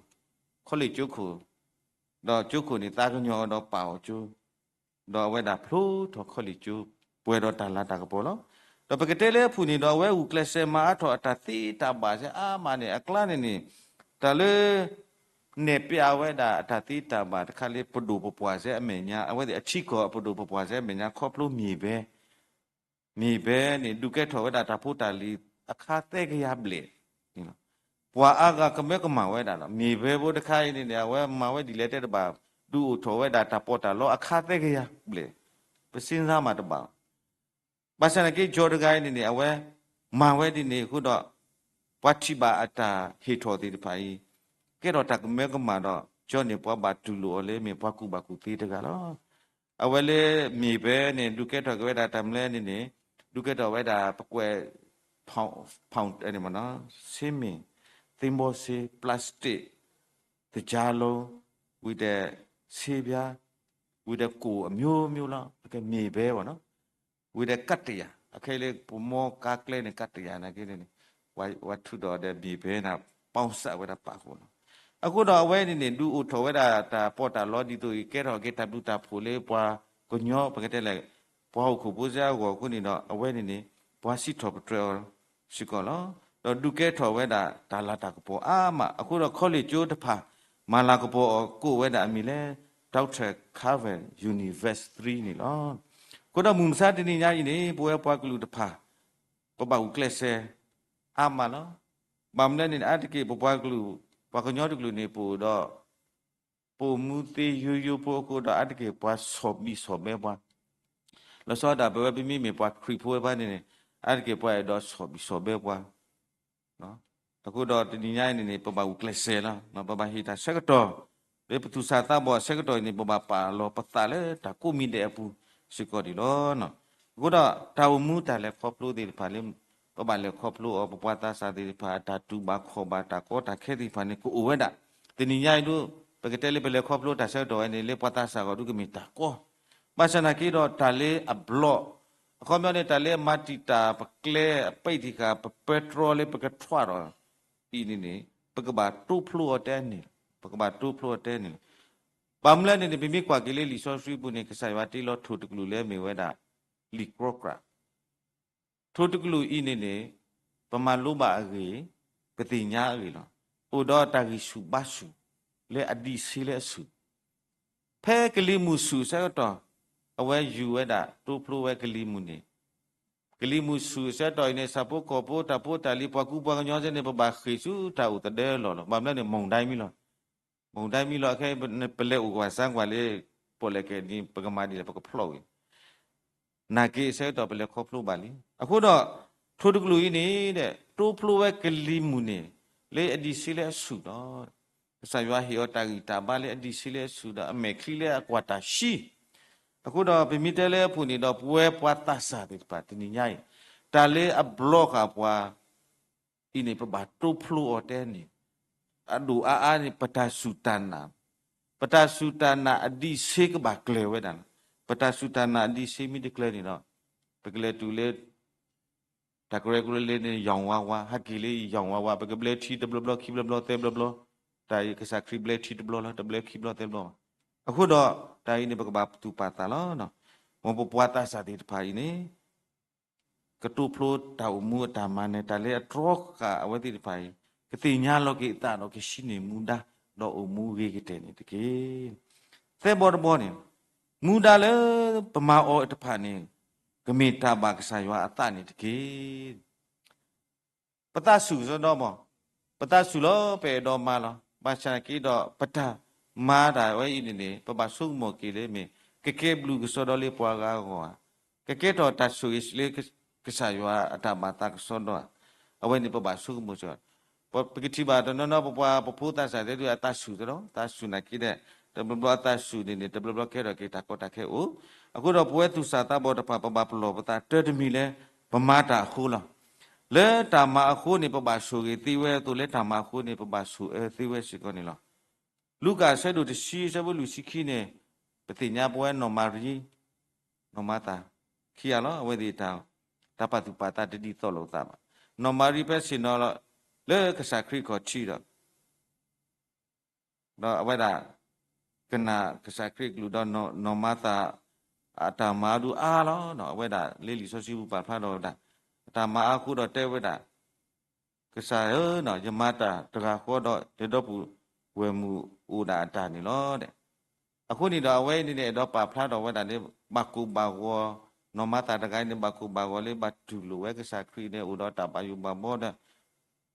ခီလ့ၣ်ကၠိခိၣ်, ဒီးကၠိခိၣ်န့ၣ် သးကညီၤအီၤဒီးပာ်အီၤကၠိ, ဒီးအဝဲဒၣ်ဖျိထီၣ်ခီလ့ၣ်ကၠိ ပှဲၤဒီးတၢ်လၤတၢ်ကပီၤလီၤ. ဒီးပကတဲလၢအပူၤန့ၣ်ဒီး အဝဲဂုာ်ကျဲးစၢးမၤအါထီၣ်အတၢ်သ့တၢ်ဘၣ်စ့ၢ်အါမးန့ၣ် အကျါန့ၣ်န့ၣ်, တၢ်လၢ နဲၣ်ပျးဝဲဒၣ်အတၢ်သ့တၢ်ဘၣ်တခါလၢပဒိၣ်ပပှၢ်စ့ၢ်အမဲာ်ညါ, အဝဲသ့ၣ်အထံကီၢ်အပဒိၣ်ပပှၢ်စ့ၢ်အမဲာ်ညါ ခီဖျိမ့ၢ်ဘဲ မ့ၢ်ဘဲန့ၣ် ဒုးကဲထီၣ်ဝဲဒၣ်တၢ်ဖိတၢ်လံၤအခါသၢကယၤဘျဲၣ်န့ၣ်လီၤ. ပှၤအါဂၤကမၢကမၣ်ဝဲဒၣ်လီၤ. မ့ၢ်ဘဲဖိတခါအံၤန့ၣ်န့ၣ် အဝဲမၤဝဲဒ်လဲၣ်တဲတဘၣ်, ဒုးအိၣ်ထီၣ်ဝဲဒၣ်တၢ်ပီးတၢ်လီအခါသၢကယၤဘျဲၣ်, ပစ့စါမးတဘၣ် ဘၣ်ဆၣ်သနာ်က့ ကၠီတဂၤအံၤန့ၣ်န့ၣ် အဝဲမၤဝဲဒ်န့ၣ်အဃိဒီး ပှၤထံၣ်ဘၣ်အတၢ်ဟ့ၣ်ထီၣ်သ့ၣ်တဖၣ်အံၤ ကဲထီၣ်တၢ်ကမၢကမၣ်ဒီး ကၠီန့ၣ်ပှၤဘၣ်တူၢ်လိာ်အီၤလၢမ့ၢ်ပှၤကူၣ်ဘၣ်ကူၣ်သ့တဂၤလီၤ. အဝဲလၢမ့ၢ်ဘဲန့ၣ် ဒုးကဲထီၣ်က့ၤဝဲဒၣ်တၢ်မနုၤလဲၣ်န့ၣ်န့ၣ် ဒုးကဲထီၣ်ဝဲဒၣ်ပကွဲး ဖီၣ် ဖီၣ် န့ၣ်မ့ၢ်နီၤ ဆေးမ့ၢ် သင်္ဘောဆေး plastic သကြားလုံး ဝံၤဒီး ဆေးပြား ဝံၤဒီး ကိုယ်အမျိုးမျိုးလီၤ အကဲမ့ၢ်ဘဲဘၣ်နီၤ ဝံၤဒီးကတၢၢ်ယၤ အခဲအံၤလၢပမီကါကျဲန့ၣ် ကတၢၢ်ယၤနာ်က့န့ၣ်န့ၣ် ပှၤထုးဒီးဒီးမ့ၢ်ဘဲန့ၣ် ပီၣ်စၣ်ဝဲဒၣ်ပာ်ဃိလီၤ. အဃိဒီးအဝဲန့ၣ်န့ၣ် ဒုးအိၣ်ထီၣ်ဝဲဒၣ်တၢ်ပီးတၢ်လီဒ်သိးအံၤ ကဲထီၣ်က့ၤတၢ်ဘျုးတၢ်ဖှိၣ်လၢပှၤကညီ ပကတဲလဲၣ် ပှၤဟီၣ်ခိၣ်ဖိစ့ၢ်အဂီၢ်အဃိန့ၣ်ဒီး အဝဲန့ၣ်န့ၣ် ပှၤစံးထီၣ်ပတြၢၤအီၤစ့ၢ်ကီးလီၤ. ဒီးဒုးကဲထီၣ်ဝဲဒၣ်တၢ်လၤတၢ်ကပီၤအါမး အဃိဒီး college ကၠိတဖၣ် မၤလၤကပီၤအီၤကိးဝဲဒၣ်အမံၤလၢ Doctor Carver University န့ၣ်လီၤ. အဃိဒီးမုၢ်မဆါတနံၤညါအံၤန့ၣ် ပဝဲပှၤကလုာ်တဖၣ် ပဘၣ်ဂုာ်ကျဲးစၢးအါမးလီၤ. ဘၣ်မနုၤလဲၣ်န့ၣ် အါတက့ၢ်ပပှၤကလုာ် ပှၤကညီတကလုာ်န့ၣ် ပအိၣ်ဒီး ပအိၣ်မူသ့ယိယိဖိအဃိဒီး အါတက့ၢ်ပှၤဆီၣ်ဘံၣ်ဆီၣ်ဘၢပှၤ လီၤဆီဒၣ်တၢ် ပဝဲပမ့မ့ၢ်ပှၤခရံာ်ဖိဝဲဘၣ်န့ၣ်န့ၣ် အါတက့ၢ်ပှၤအဲၣ်ဒိးဆီၣ်ဘံၣ်ဆီၣ်ဘၢပှၤ အဃိဒီးတနံၤညါအံၤန့ၣ်န့ၣ် ပဘၣ်ဂုာ်ကျဲးစၢးလီၤ. ပဘၣ်ဟ့ၣ်တၢ်ဆၢကတီၢ် လၢပသူၣ်စၢ်သးဘီၣ်အဆၢကတီၢ်အံၤန့ၣ် ပဘၣ်ပာ်လီၤပသးလၢတၢ်ကိးမံၤဒဲးအပူၤစ့ၢ်ကီးန့ၣ်လီၤ. အဃိဒီးတၢ်အိၣ်မူတၢ်လဲၤခီဖျိသ့ၣ်တဖၣ်လၢ ပဘၣ်လဲၤခီဖျိအီၤ ပပှၤသးစၢ်သ့ၣ်တဖၣ် အတၢ်တူၢ်ဘၣ်ခီၣ်ဘၣ်တၢ်ကီတၢ်ခဲသ့ၣ်တဖၣ်န့ၣ် ကအိၣ်ဝဲဒၣ် တနံၤညါအံၤဒၣ် ပကတဲလၢပလဲၤခီဖျိတၢ်ဆၢကတီၢ်ဝဲန့ၣ် လၢပှၤသးစၢ်ဂီၢ်ဒုကမ့ၢ်တၢ်ကီ ဘၣ်ဆၣ်နာ်က့ဒီးတၢ်လၢအဘျီ အခီပညီန့ၣ် တၢ်လၢအမၤတံာ်တာ်ပကျဲအပဲာ်တံာ်ဃာ် ပပၢတြီလၢပကထွဲဒီး အံၤန့ၣ်န့ၣ် ပကဘၣ်တိဖျိအီၤတဲန့ၣ် ပကဘၣ်တိဖျိအီၤတဲန့ၣ်လီၤ. ဘၣ်မနုၤလဲၣ်န့ၣ်န့ၣ် ပမ့ၢ်ကွၢ်က့ၤလၢလံာ်စီဆှံပူၤန့ၣ် ကစၢ်ယွၤတ့လီၤထိၣ်တကလုာ်လၢအမ့ၢ်ဝဲဒၣ် လံာ်ကြီကြး ထိၣ်တကလုာ်အံၤန့ၣ်န့ၣ် ပမၤလိဘၣ်အဂ့ၢ် ပသ့ၣ်ညါအဂ့ၢ်လီၤ. အိၣ်ဒီးတၢ်ဂံၢ်ဆူၣ်ဘါဆူၣ် လၢအဒံးဆှံလၢအဆူၣ် ဖဲကလံၤမုၢ်ဆူၣ်အဆၢကတီၢ် အဝဲယူၤဝဲဒၣ်တိဖျိဝဲကလံၤမုၢ်န့ၣ် ကလံၤမုၢ်ဆူၣ်အဆၢကတီၢ်အံၤန့ၣ် ဆၣ်ဖိကီၢ်ဖိ တၢ်ဖိတၢ်လံၤ ပှၤကူပှၤကညီစ့ၢ်န့ၣ် ပဘၣ်ဃ့ၢ်ဆူတၢ်အိၣ်သဒၢအလီၢ်လီၤ. ဘၣ်မနုၤလဲၣ်န့ၣ် မုန်တိုင်းမံလီၤ မုန်တိုင်းမံလီၤ ခဲအံၤ ပလဲၤအိၣ်ကွၢ်စၢကွၢ်လၢ ပီၣ်လဲၣ်ကဲၣ်နံၤ ပကမၤဒ်လဲၣ် ပကဖျီၣ်ဝံၤ နာ်က့အဆၢကတီၢ်ပလဲၤခီဖျိဘၣ်လံ. အဃိဒီး ထိၣ်တကလုာ်အံၤန့ၣ်ဒီး တိဖျိဝဲကလံၤမုၢ်န့ၣ် လၢအဒံးဆှံလၢအဆူၣ်လီၤ. ကစၢ်ယွၤဟ့ၣ်အီၤတၢ်ဂံၢ်တၢ်ဘါလၢအဒံးဆှံလၢအဆူၣ်ဒီး အမဲာ်ချံလၢအကွၢ်တၢ်ဆှံ အဃိဒီးပမ့ၢ်တဲလၢအပူၤန့ၣ်ဒီး ပဝဲပှၤသးစၢ်သ့ၣ်တဖၣ်တနံၤညါအံၤ တၢ်လၢအဘျီဃာ်ပှၤ အံၤန့ၣ် ပဘၣ်တိဖျိအီၤတဲန့ၣ် အဒိၣ်အါအါန့ၣ် ပတၢ်စူၢ်တၢ်နာ် ပတၢ်စူၢ်တၢ်နာ်အဒံးဆှံကဘၣ်ကျၢၤဝဲဒၣ်လီၤ. ပတၢ်စူၢ်တၢ်နာ်အဒံးဆှံမ့ၢ်တကျၢၤန့ၣ်ဒီး ပကလဲၤတုၤလၢ တၢ်ကရၢကရိလၢန့ၣ် ရောင်ဝါဝါ ဟဲက့ၤလၢ ရောင်ဝါဝါ ပကဘျၢထံတဘျီဘျီခံဘျီဘျီသၢဘျီဘျီ တၢ်အံၤကစၢ်ခရံာ်ဘျၢထံတဘျီလီၤ တဘျၢခံဘျီသၢဘျီဘၣ်. အဃိဒီး တၢ်အံၤန့ၣ် ပကဘၣ်သူၣ်ပာ်သးလီၤ. မ်ပပှၤသးစၢ်သ့ၣ်တဖၣ်အံၤန့ၣ် ကတိဖျိတၢ်အိၣ်မူအတၢ်မၤနၢၤ တၢ်လၢအတြီဃာ်အဝဲသ့ၣ်တဖၣ်အံၤ ကသ့ၣ်ညါလီၤက့ၤအသးဒီးကဟံးန့ၢ်မူဒါ ဒီးအိၣ်မူဂ့ၤကတၢၢ်န့ၣ်တက့ၢ်. သၢဘီတဘီန့ၣ် မူဒါလၢပမၤအီၤတဖၣ်န့ၣ် ကမ့ၢ်တၢ်ဘၣ်ကစၢ်ယွၤအသးန့ၣ်တက့ၢ်. ပသးစူၤကစီဒီဘၣ်, ပသးစူၤလီၤ ပအဲၣ်ဒိးမၤလီၤ. ဘၣ်ဆၣ်နာ်က့ဒီး ပတၢ်မၤတၢ်ဝဲအံၤန့ၣ်န့ၣ် ပဘၣ်ဆိကမိၣ်က့ၤလၢမ့ၢ် ကကဲဘျုးကစီဒီလၢပှၤဂၤအဂီၢ်ဧါ, ကကဲထီၣ်တၢ်ဆိၣ်ဂ့ၤလၢကစၢ်ယွၤအတၢ်ဘၣ်သးကစီဒီဧါ, အဝဲန့ၣ်ပဘၣ်ဆိကမိၣ်စ့ၢ်ကီး. ပကထံၣ်ဘၣ်တနီၤနီၤ ပပှၤပဖိသးစၢ်သ့ၣ်တဖၣ်အသးစူၤသဒီး သးစူၤနာ်က့ဒီး တဘျီဘျီအသးစူၤန့ၣ်န့ၣ် တဘျီဘျီကဲထီၣ်က့ၤတၢ်ကီတၢ်ခဲအိၣ်. အဃိဒီးပဝဲသူၣ်စၢ်သးဘီၣ်တဖၣ် ပဘၣ်ပလီၢ်ပသးတၢ်တမံၤလၢ ပမၤတၢ်အဃိလီၤ. လၢတၢ်မၤအဃိန့ၣ် ပဘၣ်ဆိၣ်ဂ့ၤသ့ဝဲအသိး လၢတၢ်မၤအဃိန့ၣ် ပဘၣ်ဆိၣ်အၢသ့ဝဲစ့ၢ်ကီးန့ၣ်လီၤ. လူၤကၣ်အဆၢဒိၣ်တဆံ အဆၢဖိလွံၢ်ဆံခံန့ၣ် ပသ့ၣ်ညါပဝဲနီၢ်မၤရံ နီၢ်မၤသၤ ခံဂၤလီၤ. အဝဲသ့ၣ်တၢ် တၢ်ပာ်သူၣ်ပာ်သးတဒ်သိးလိာ်သးဘၣ်. နီၢ်မၤရံဖဲဆ့ၣ်နီၤလီၤ လၢကစၢ်ခရံာ်ခီၣ်ထံးဒီး ဒီးအဝဲဒၣ် ကနၣ်ကစၢ်ခရံာ်ကလုၢ်ဒီးနီၢ်မၤသၤ အတၢ်မၤဒုးအါလီၤ. အဝဲဒၣ်လၢလံာ်စီဆှံပူၤပာ်ဖျါထီၣ်ဝဲဒၣ် အတၢ်မၤအါအဃိဒီးတဲဝဲဒၣ် ကစၢ်ဧၢ, ယမၤတၢ်တဂၤဃီဒီး ယဒီပုၢ်ဝဲၢ်မုၣ်အိၣ်ဒၣ်အတၢ်န့ၣ်လီၤ. အဃိန့ၣ်ဒီးအဝဲအံၤန့ၣ် အဲၣ်ဒိးပာ်ဖျါထီၣ်ဝဲဒၣ်လၢ ဘၣ်ကိၢ်ဘၣ်ဂီၤ, နီၢ်မၤသၤတဂၤအံၤန့ၣ် ဘၣ်ကိၢ်ဘၣ်ဂီၤလၢ ဘၣ်တူၢ်လိာ်ဝဲကစၢ်ခရံာ်န့ၣ် အိၣ်ဒီးတၢ်ဘၣ်ယိၣ်ဘၣ်ဘီဒီး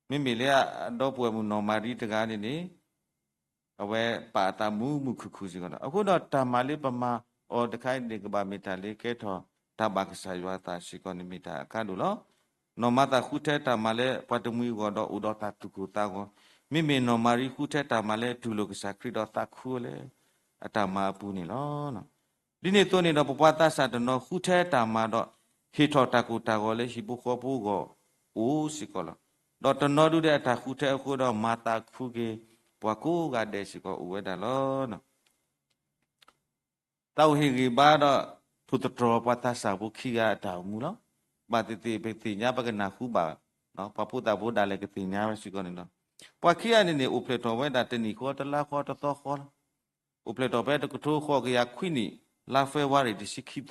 မ့မ့ၢ်လၢအဒီပုၢ်ဝဲၢ်မုၣ်နီၢ်မၤရံတဂၤန့ၣ်န့ၣ် အဝဲပာ်အသးမုာ်မုာ်ခုၣ်ခုၣ်စ့ၢ်ကီးလီၤ. အဃိဒီးတၢ်မၤလၢပမၤအီၤတခါအံၤန့ၣ် ကဘၣ်မ့ၢ်တၢ်လၢကဲထီၣ်တၢ်ဘၣ်ကစၢ်ယွၤအသးစ့ၢ်ကီးန့ၣ် မ့ၢ်တၢ်အကါဒိၣ်လီၤ. နီၢ်မၤသၤဃုထၢတၢ်မၤလၢပှၤတမှံၤအဂီၢ်ဒီးအိၣ်ဒီးတၢ်သူၣ်ကိၢ်သးဂီၤ, မ့မ့ၢ်နီၢ်မၤရံဃုထၢတၢ်မၤလၢတူၢ်လိာ်ကစၢ်ခရံာ်ဒီးသးခုဝဲလၢအတၢ်မၤအပူၤန့ၣ်လီၤ. ဒ်န့ၣ်အသိးန့ၣ်ဒီး ပပှၤသးစၢ်တနီၤဃုထၢတၢ်မၤဒီး ဟ့ၣ်ထီၣ်တၢ်ကိၢ်တၢ်ဂီၤလၢဟံၣ်ဖိဃီဖိအဂီၢ်အိၣ်စ့ၢ်ကီးလီၤ. ဒီးတနီၤဒုးဒီးအတၢ်ဃုထၢအဃိဒီး မၤသးခုက့ၤပှၤကိးဂၤဒဲးစ့ၢ်ကီးအိၣ်ဝဲဒၣ်လီၤ. သးအိၣ်ဟ့ၣ်ဂံၢ်ဘါဒီး ထိၣ်သတြီၤပှၤသးစၢ်ဖိခံဂၤအတၢ်အိၣ်မူလီၤ. ဘၣ်သ့ၣ်သ့ၣ်ပသ့ၣ်ညါပကနၢ်ဟူဘၣ်, ပှၤဖိသၣ်ဖိဒၣ်လဲာ်ကသ့ၣ်ညါဝဲစ့ၢ်ကီးန့ၣ်လီၤ. ပှၤခံဂၤန့ၣ်န့ၣ် အိၣ်ဖျဲၣ်ထီၣ်ဝဲဒၣ်တနံၣ်ဃီ တလါဃီတသီဃီလီၤ. အိၣ်ဖျဲၣ်ထီၣ်ဖဲတကထိဃိးကယၤခွံနံၣ် လါဖ့ၤဘြူၤအါရံၤတဆံခံသီ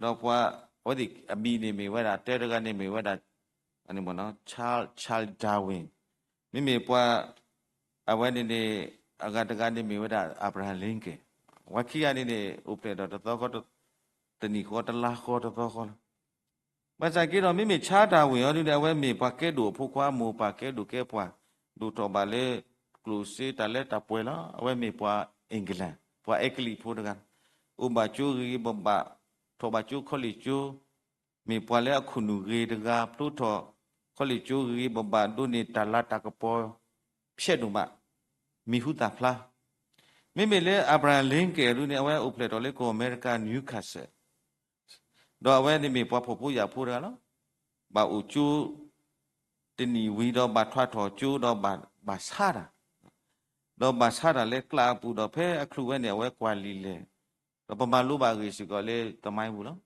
ဒီးပှၤအဝဲသ့ၣ်အမံၤန့ၣ်မ့ၢ်ဝဲဒၣ် တၢတဂၤန့ၣ်မ့ၢ်ဝဲဒၣ် Charles Darwin, မ့မ့ၢ်ပှၤအဝဲန့ၣ်န့ၣ် အဂၤတဂၤန့ၣ်မ့ၢ်ဝဲဒၣ် Abraham Lincoln, ပှၤခံဂၤန့ၣ်န့ၣ် အိၣ်ဖျဲၣ်ထီၣ်တသီဃီတ တနံၤဃီတလါဃီတသီဃီလီၤ. ဘၣ်ဆၣ်က့ဒီး မ့မ့ၢ် Charles Darwin အီၤဒုန့ၣ် အဝဲမ့ၢ်ပှၤကဲဒိၣ်အဖိခွါ မိၢ်ပၢ်ကဲဒိၣ်ကဲပှၢ် ဒိၣ်ထီၣ်ဘၣ်လၢ ကျိၣ်စ့တၢ်လၢတၢ်ပှဲၤလီၤ. အဝဲမ့ၢ်ပှၤ England ပှၤအဲကလံးဖိတဂၤ, အိၣ်ဘၣ်ကၠိဂ့ၤဂ့ၤဘၣ်ဘၣ်, ထီၣ်ဘၣ်ကၠိ college ကၠိ, မ့ၢ်ပှၤလၢအခိၣ်နူာ်ဂ့ၤတဂၤ ဖျိထီၣ် college ကၠိဂ့ၤဂ့ၤဘၣ်ဘၣ် ဒိးန့ၢ်တၢ်လၤတၢ်ကပီၤ ဖျဲးဒိၣ်မး, မံၤဟူသၣ်ဖျါ. မ့မ့ၢ်လၢ Abraham Lincoln ဒုန့ၣ် အဝဲအိၣ်ဖျဲၣ်ထီၣ်လၢကီၢ်အမဲရကၤ Newcastle ဒီးအဝဲန့ၣ်မ့ၢ်ပှၤဖှီၣ်ဖိယာ်ဖိတဂၤလီၤ. ဘၣ်အိၣ်ကၠိ တနံၣ်ဝံၤဒီးဘၣ်ထွါထီၣ်ကၠိဒီးဘၣ်ဆါတၢ်, ဒီးဘၣ်ဆါတၢ်လၢကျးအပူၤဒီး ဖဲအချုးဝဲန့ၣ် အဝဲကွၢ်လံာ်လဲၢ်, ဒီးပမၤလိဘၣ်အဂ့ၢ်စ့ၢ်ကီးလၢသမိုင်းပူၤလီၤ.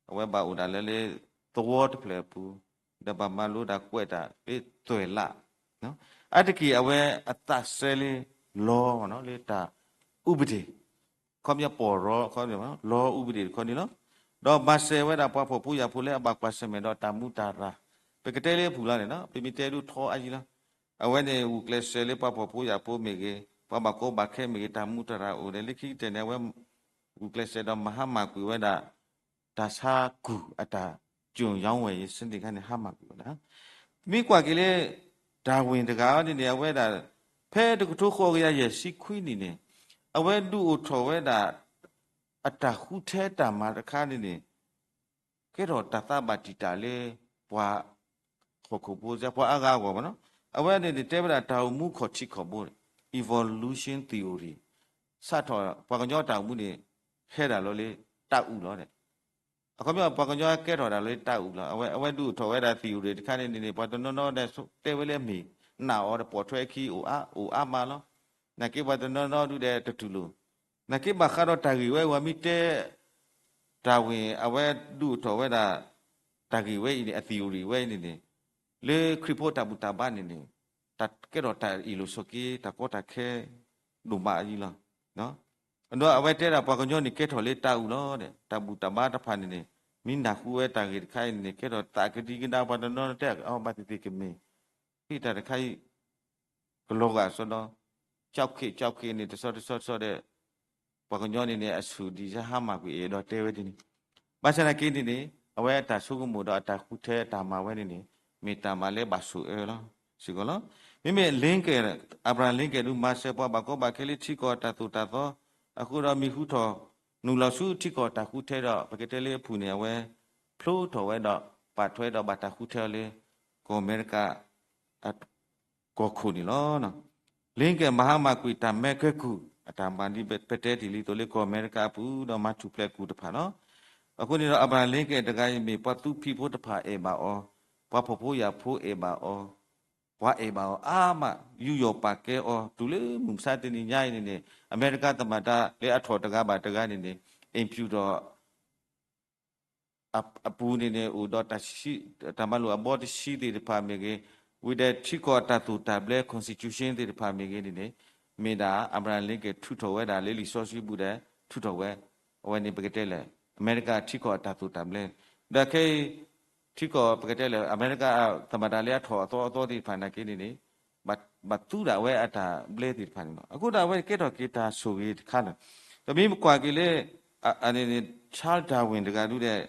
အဝဲဘၣ်အိၣ်ဒၣ်လၢလၢသဝီတဖျၢၣ်အပူၤ, ဒီးဘၣ်မၤလိတၢ်ကွဲးတၢ်လၢသွဲၣ်လး, အါတက့ၢ်အဝဲအသးစဲလၢ law လၢတၢ်အူပဒ့ၣ် ခီပညီ ပီၢ်ရီ လီအူပဒ့ၣ်တခီန့ၣ်လီၤ. ဒီးမၤစၢၤဝဲဒၣ်ပှၤဖှီၣ်ဖိယာ်ဖိလၢအဘၣ်ကွၢ်ဆၢၣ်မဲာ်ဒီးတၢ်မူတၢ်ရၢ်, ပကတဲလၢအပူၤလီၤန့ၣ်လီၤ, ပမ့ၢ်တဲဒုးထီအါယံၤလီၤ. အဝဲန့ၣ်ဂုာ်ကျဲးစၢးလၢပှၤဖှီၣ်ဖိယာ်ဖိမ့ၢ်ဂ့ၤ, ပှၤဘၣ်ကီဘၣ်ခဲမ့ၢ်ဂ့ၤ တၢ်မူတၢ်ရၢ်အိၣ်ဒီး လၢခံကတၢၢ်န့ၣ် အဝဲဂုာ်ကျဲးစၢးဒီးမၤဟါမၢ်ကွံာ်ဝဲဒၣ် တၢ်ဆါကူၣ်အတၢ် ကျိၣ်ယွင်းဝဲအံၤ စနစ် ခါန့ၣ် ဟါမၢ်ကွံာ်ဝဲဒၣ်. မ့ၢ်ကွၢ်က့ၤလၢ Darwin တဂၤအံၤန့ၣ်န့ၣ် အဝဲဒၣ် ဖဲတကထိဃိးကယၤယဲၢ်ဆံခွံနံၣ်န့ၣ် အဝဲဒုးအိၣ်ထီၣ်ဝဲဒၣ် အတၢ်ဃုထၢတၢ်မၤတခါန့ၣ်န့ၣ် ကဲထီၣ်တၢ်သးဘၣ်တံာ်တာ်လၢ ပှၤဟီၣ်ခိၣ်ဖိ ပှၤအါဂၤအဂီၢ်ဘၣ်နီၤ. အဝဲန့ၣ်န့ၣ် တဲဝဲဒၣ်တၢ်အိၣ်မူခီၣ်ထံးခီၣ်ဘိ evolution theory စးထီၣ် ပှၤကညီတၢ်အိၣ်မူန့ၣ် ဟဲဒၣ်လီၤလၢတၢ်အုၣ်လီၤ. အခီပညီ ပှၤကညီကဲထီၣ်ဒၣ်လၢတၢ်အုၣ်လီၤ. အဝဲ အဝဲဒုးအိၣ်ထီၣ်ဝဲဒၣ် theory တခါန့ၣ်န့ၣ်န့ၣ် ပှၤတနီၤနီၤဒီး တဲဝဲလၢအမ့ၢ်နာ်အီၤဒီး ပိာ်ထွဲခံ အိၣ်အါ အိၣ်အါမးလီၤ. နာ်က့ပှၤတနီၤနီၤဒုးဒီးတတူၢ်လိာ်. နာ်က့ဘၣ်ဃးဒီးတၢ်ဂ့ၢ်ဝဲ ပှၤမ့ၢ်တဲ Darwin အဝဲဒုးအိၣ်ထီၣ်ဝဲဒၣ် တၢ်ဂ့ၢ်ဝဲအံၤန့ၣ် အ theory ဝဲအံၤန့ၣ်န့ၣ် လၢခရံာ်ဖိတၢ်ဘူၣ်တၢ်ဘါန့ၣ်န့ၣ် တၢ်ကဲထီၣ်တၢ်အ့ၣ်လိာ်ဆိးက့ တၢ်ကီတၢ်ခဲ ဒိၣ်မးအံၤလီၤ. ဒီးအဝဲတဲဒၣ်ပှၤကညီန့ၣ် ကဲထီၣ်လၢတၢ်အုၣ်လီၤဒီး တၢ်ဘူၣ်တၢ်ဘါတဖၣ်န့ၣ်န့ၣ် မ့ၢ်နၢ်ဟူဝဲတၢ်ဂ့ၢ်တခါအံၤန့ၣ်န့ၣ် ကဲထီၣ်သးကဒံကဒါ ပှၤတနီၤနီၤတဲ အဘၣ်သ့ၣ်သ့ၣ်ကမ့ၢ် ဟ့ၣ်တၢ်တခါအံၤ ကလီၤဂာ်စီဒီး ကၠီခဲး ကၠီခဲးန့ၣ် တဆီတဆီတဆီဒီး ပှၤကညီန့ၣ်န့ၣ် အဆူၣ်ဒံး ယဟါမၢ်ကွံာ်အဲၣ်ဒိးတဲဝဲဒ်န့ၣ်. ဘၣ်ဆၣ်သနာ်က့န့ၣ်န့ၣ် အဝဲအတၢ်ဆိကမိၣ်ဒီးအတၢ်ဃုထၢတၢ်မၤဝဲန့ၣ်န့ၣ် မ့ၢ်တၢ်မၤလၢဘၣ်ဆိၣ်အၢလီၤ စ့ၢ်ကီးလီၤ. မ့မ့ၢ် Lincoln, Abraham Lincoln ဒုးမၤစၢၤပှၤဘၣ်ကီဘၣ်ခဲလၢထံကီၢ်တၢ်သိၣ်တၢ်သီ အဃိဒီးမံၤဟူထီၣ် နုာ်လီၤဆူထံကီၢ်တၢ်ဃုထၢဒီး ပကတဲလၢအပူၤန့ၣ် အဝဲဖျိထီၣ်ဝဲဒီး ပာ်ထွဲဒီးဘၣ်တၢ်ဃုထၢအီၤလၢ ကီၢ်အမဲရကၤ ကီၢ်ခိၣ်န့ၣ်လီၤ. Lincoln မၤဟါမၢ်ကွံာ်တၢ်မဲခဲကူၣ် အတၢ်မၤဒ်ပတဲတ့ၢ်လံအသိးလၢကီၢ်အမဲရကၤအပူၤ ဒီးမၤထူၣ်ဖျဲးကူၣ်တဖၣ်လီၤ. အဃိန့ၣ်ဒီး Abraham Lincoln တဂၤအံၤမ့ၢ်ပှၤသူဖံးဖိတဖၣ်အဲၣ်ဘၣ်အီၤ, ပှၤဖှီၣ်ဖိယာ်ဖိအဲၣ်ဘၣ်အီၤ, ပှၤအဲၣ်ဘၣ်အီၤအါမး ယူးယီၣ်ပာ်ကဲအီၤ တုၤလၢမုၢ်မဆါတနံၤညါအံၤန့ၣ်န့ၣ် အမဲရကၤသမ္မတလၢအထီၣ်တဂၤဘၣ်တဂၤန့ၣ်န့ၣ် အိမ်ဖြူတော် အပူၤန့ၣ်န့ၣ် အိၣ်ဒီးတၢ်ဆှၢ တၢ်မၤလိာ်အဘီတဆံသ့ၣ်တဖၣ်မ့ၢ်ဂ့ၤ, ဝံၤဒီးထံကီၢ်အတၢ်သိၣ်တၢ်ဘျၢ constitution သ့ၣ်တဖၣ်မ့ၢ်ဂ့ၤန့ၣ်န့ၣ် မ့ၢ်ဒၣ် Abraham Lincoln ထုးထီၣ်ဝဲဒၣ်လၢလံာ်စီဆှံပူၤဒီး ထုးထီၣ်ဝဲ, အဝဲန့ၣ်ပကတဲလၢ အမဲရကၤထံကီၢ်အတၢ်သိၣ်တၢ်ဘျၢ, ဒီးခဲအံၤ ထံကီၢ်ပကတဲလၢ အမဲရကၤသမ္မတလၢအထီၣ်အသီအသီသ့ၣ်တဖၣ်နာ်က့န့ၣ်န့ၣ် ဘၣ်သူဒၣ်ဝဲအတၢ်ဘျၢသ့ၣ်တဖၣ်န့ၣ်လီၤ. အဃိဒီးအဝဲကဲထီၣ်က့ၤတၢ်ဆိၣ်ဂ့ၤတခါလီၤ. ဒီးမ့ၢ်ပကွၢ်က့ၤလၢ Charles Darwin တဂၤဒုဒီး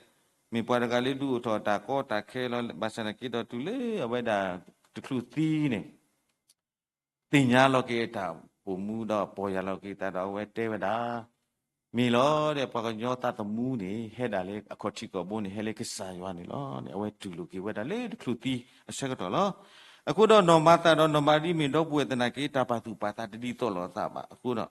မ့ၢ်ပှၤတဂၤလၢဒုးအိၣ်ထီၣ်တၢ်ကီတၢ်ခဲလီၤ. ဘၣ်ဆၣ်နာ်က့ဒီးတုၤလၢအဝဲဒၣ်တချုးသံန့ၣ် သ့ၣ်ညါလီၤက့ၤအတၢ်အိၣ်မူဒီးပီၢ်ယၢ်လီၤက့ၤအသးဒီးအဝဲတဲဝဲဒၣ် မ့ၢ်လီၤဒီးပှၤကညီသးသမူန့ၣ် ဟဲဒၣ်လၢအခီၣ်ထံးခီၣ်ဘိန့ၣ် ဟဲလၢကစၢ်ယွၤန့ၣ်လီၤန့ၣ် အဝဲတူၢ်လိာ်က့ၤဝဲဒၣ်လၢတချုးသံအဆၢကတီၢ်လီၤ. အဃိဒီးနီၢ်မၤသးဒီးနီၢ်မၤရံမ့ၢ်ဒီပုၢ်ဝဲၢ်သနာ်က့ တၢ်ပာ်သူၣ်ပာ်သးတဒ်သိးလိာ်အသးဘၣ်. အဃိဒီး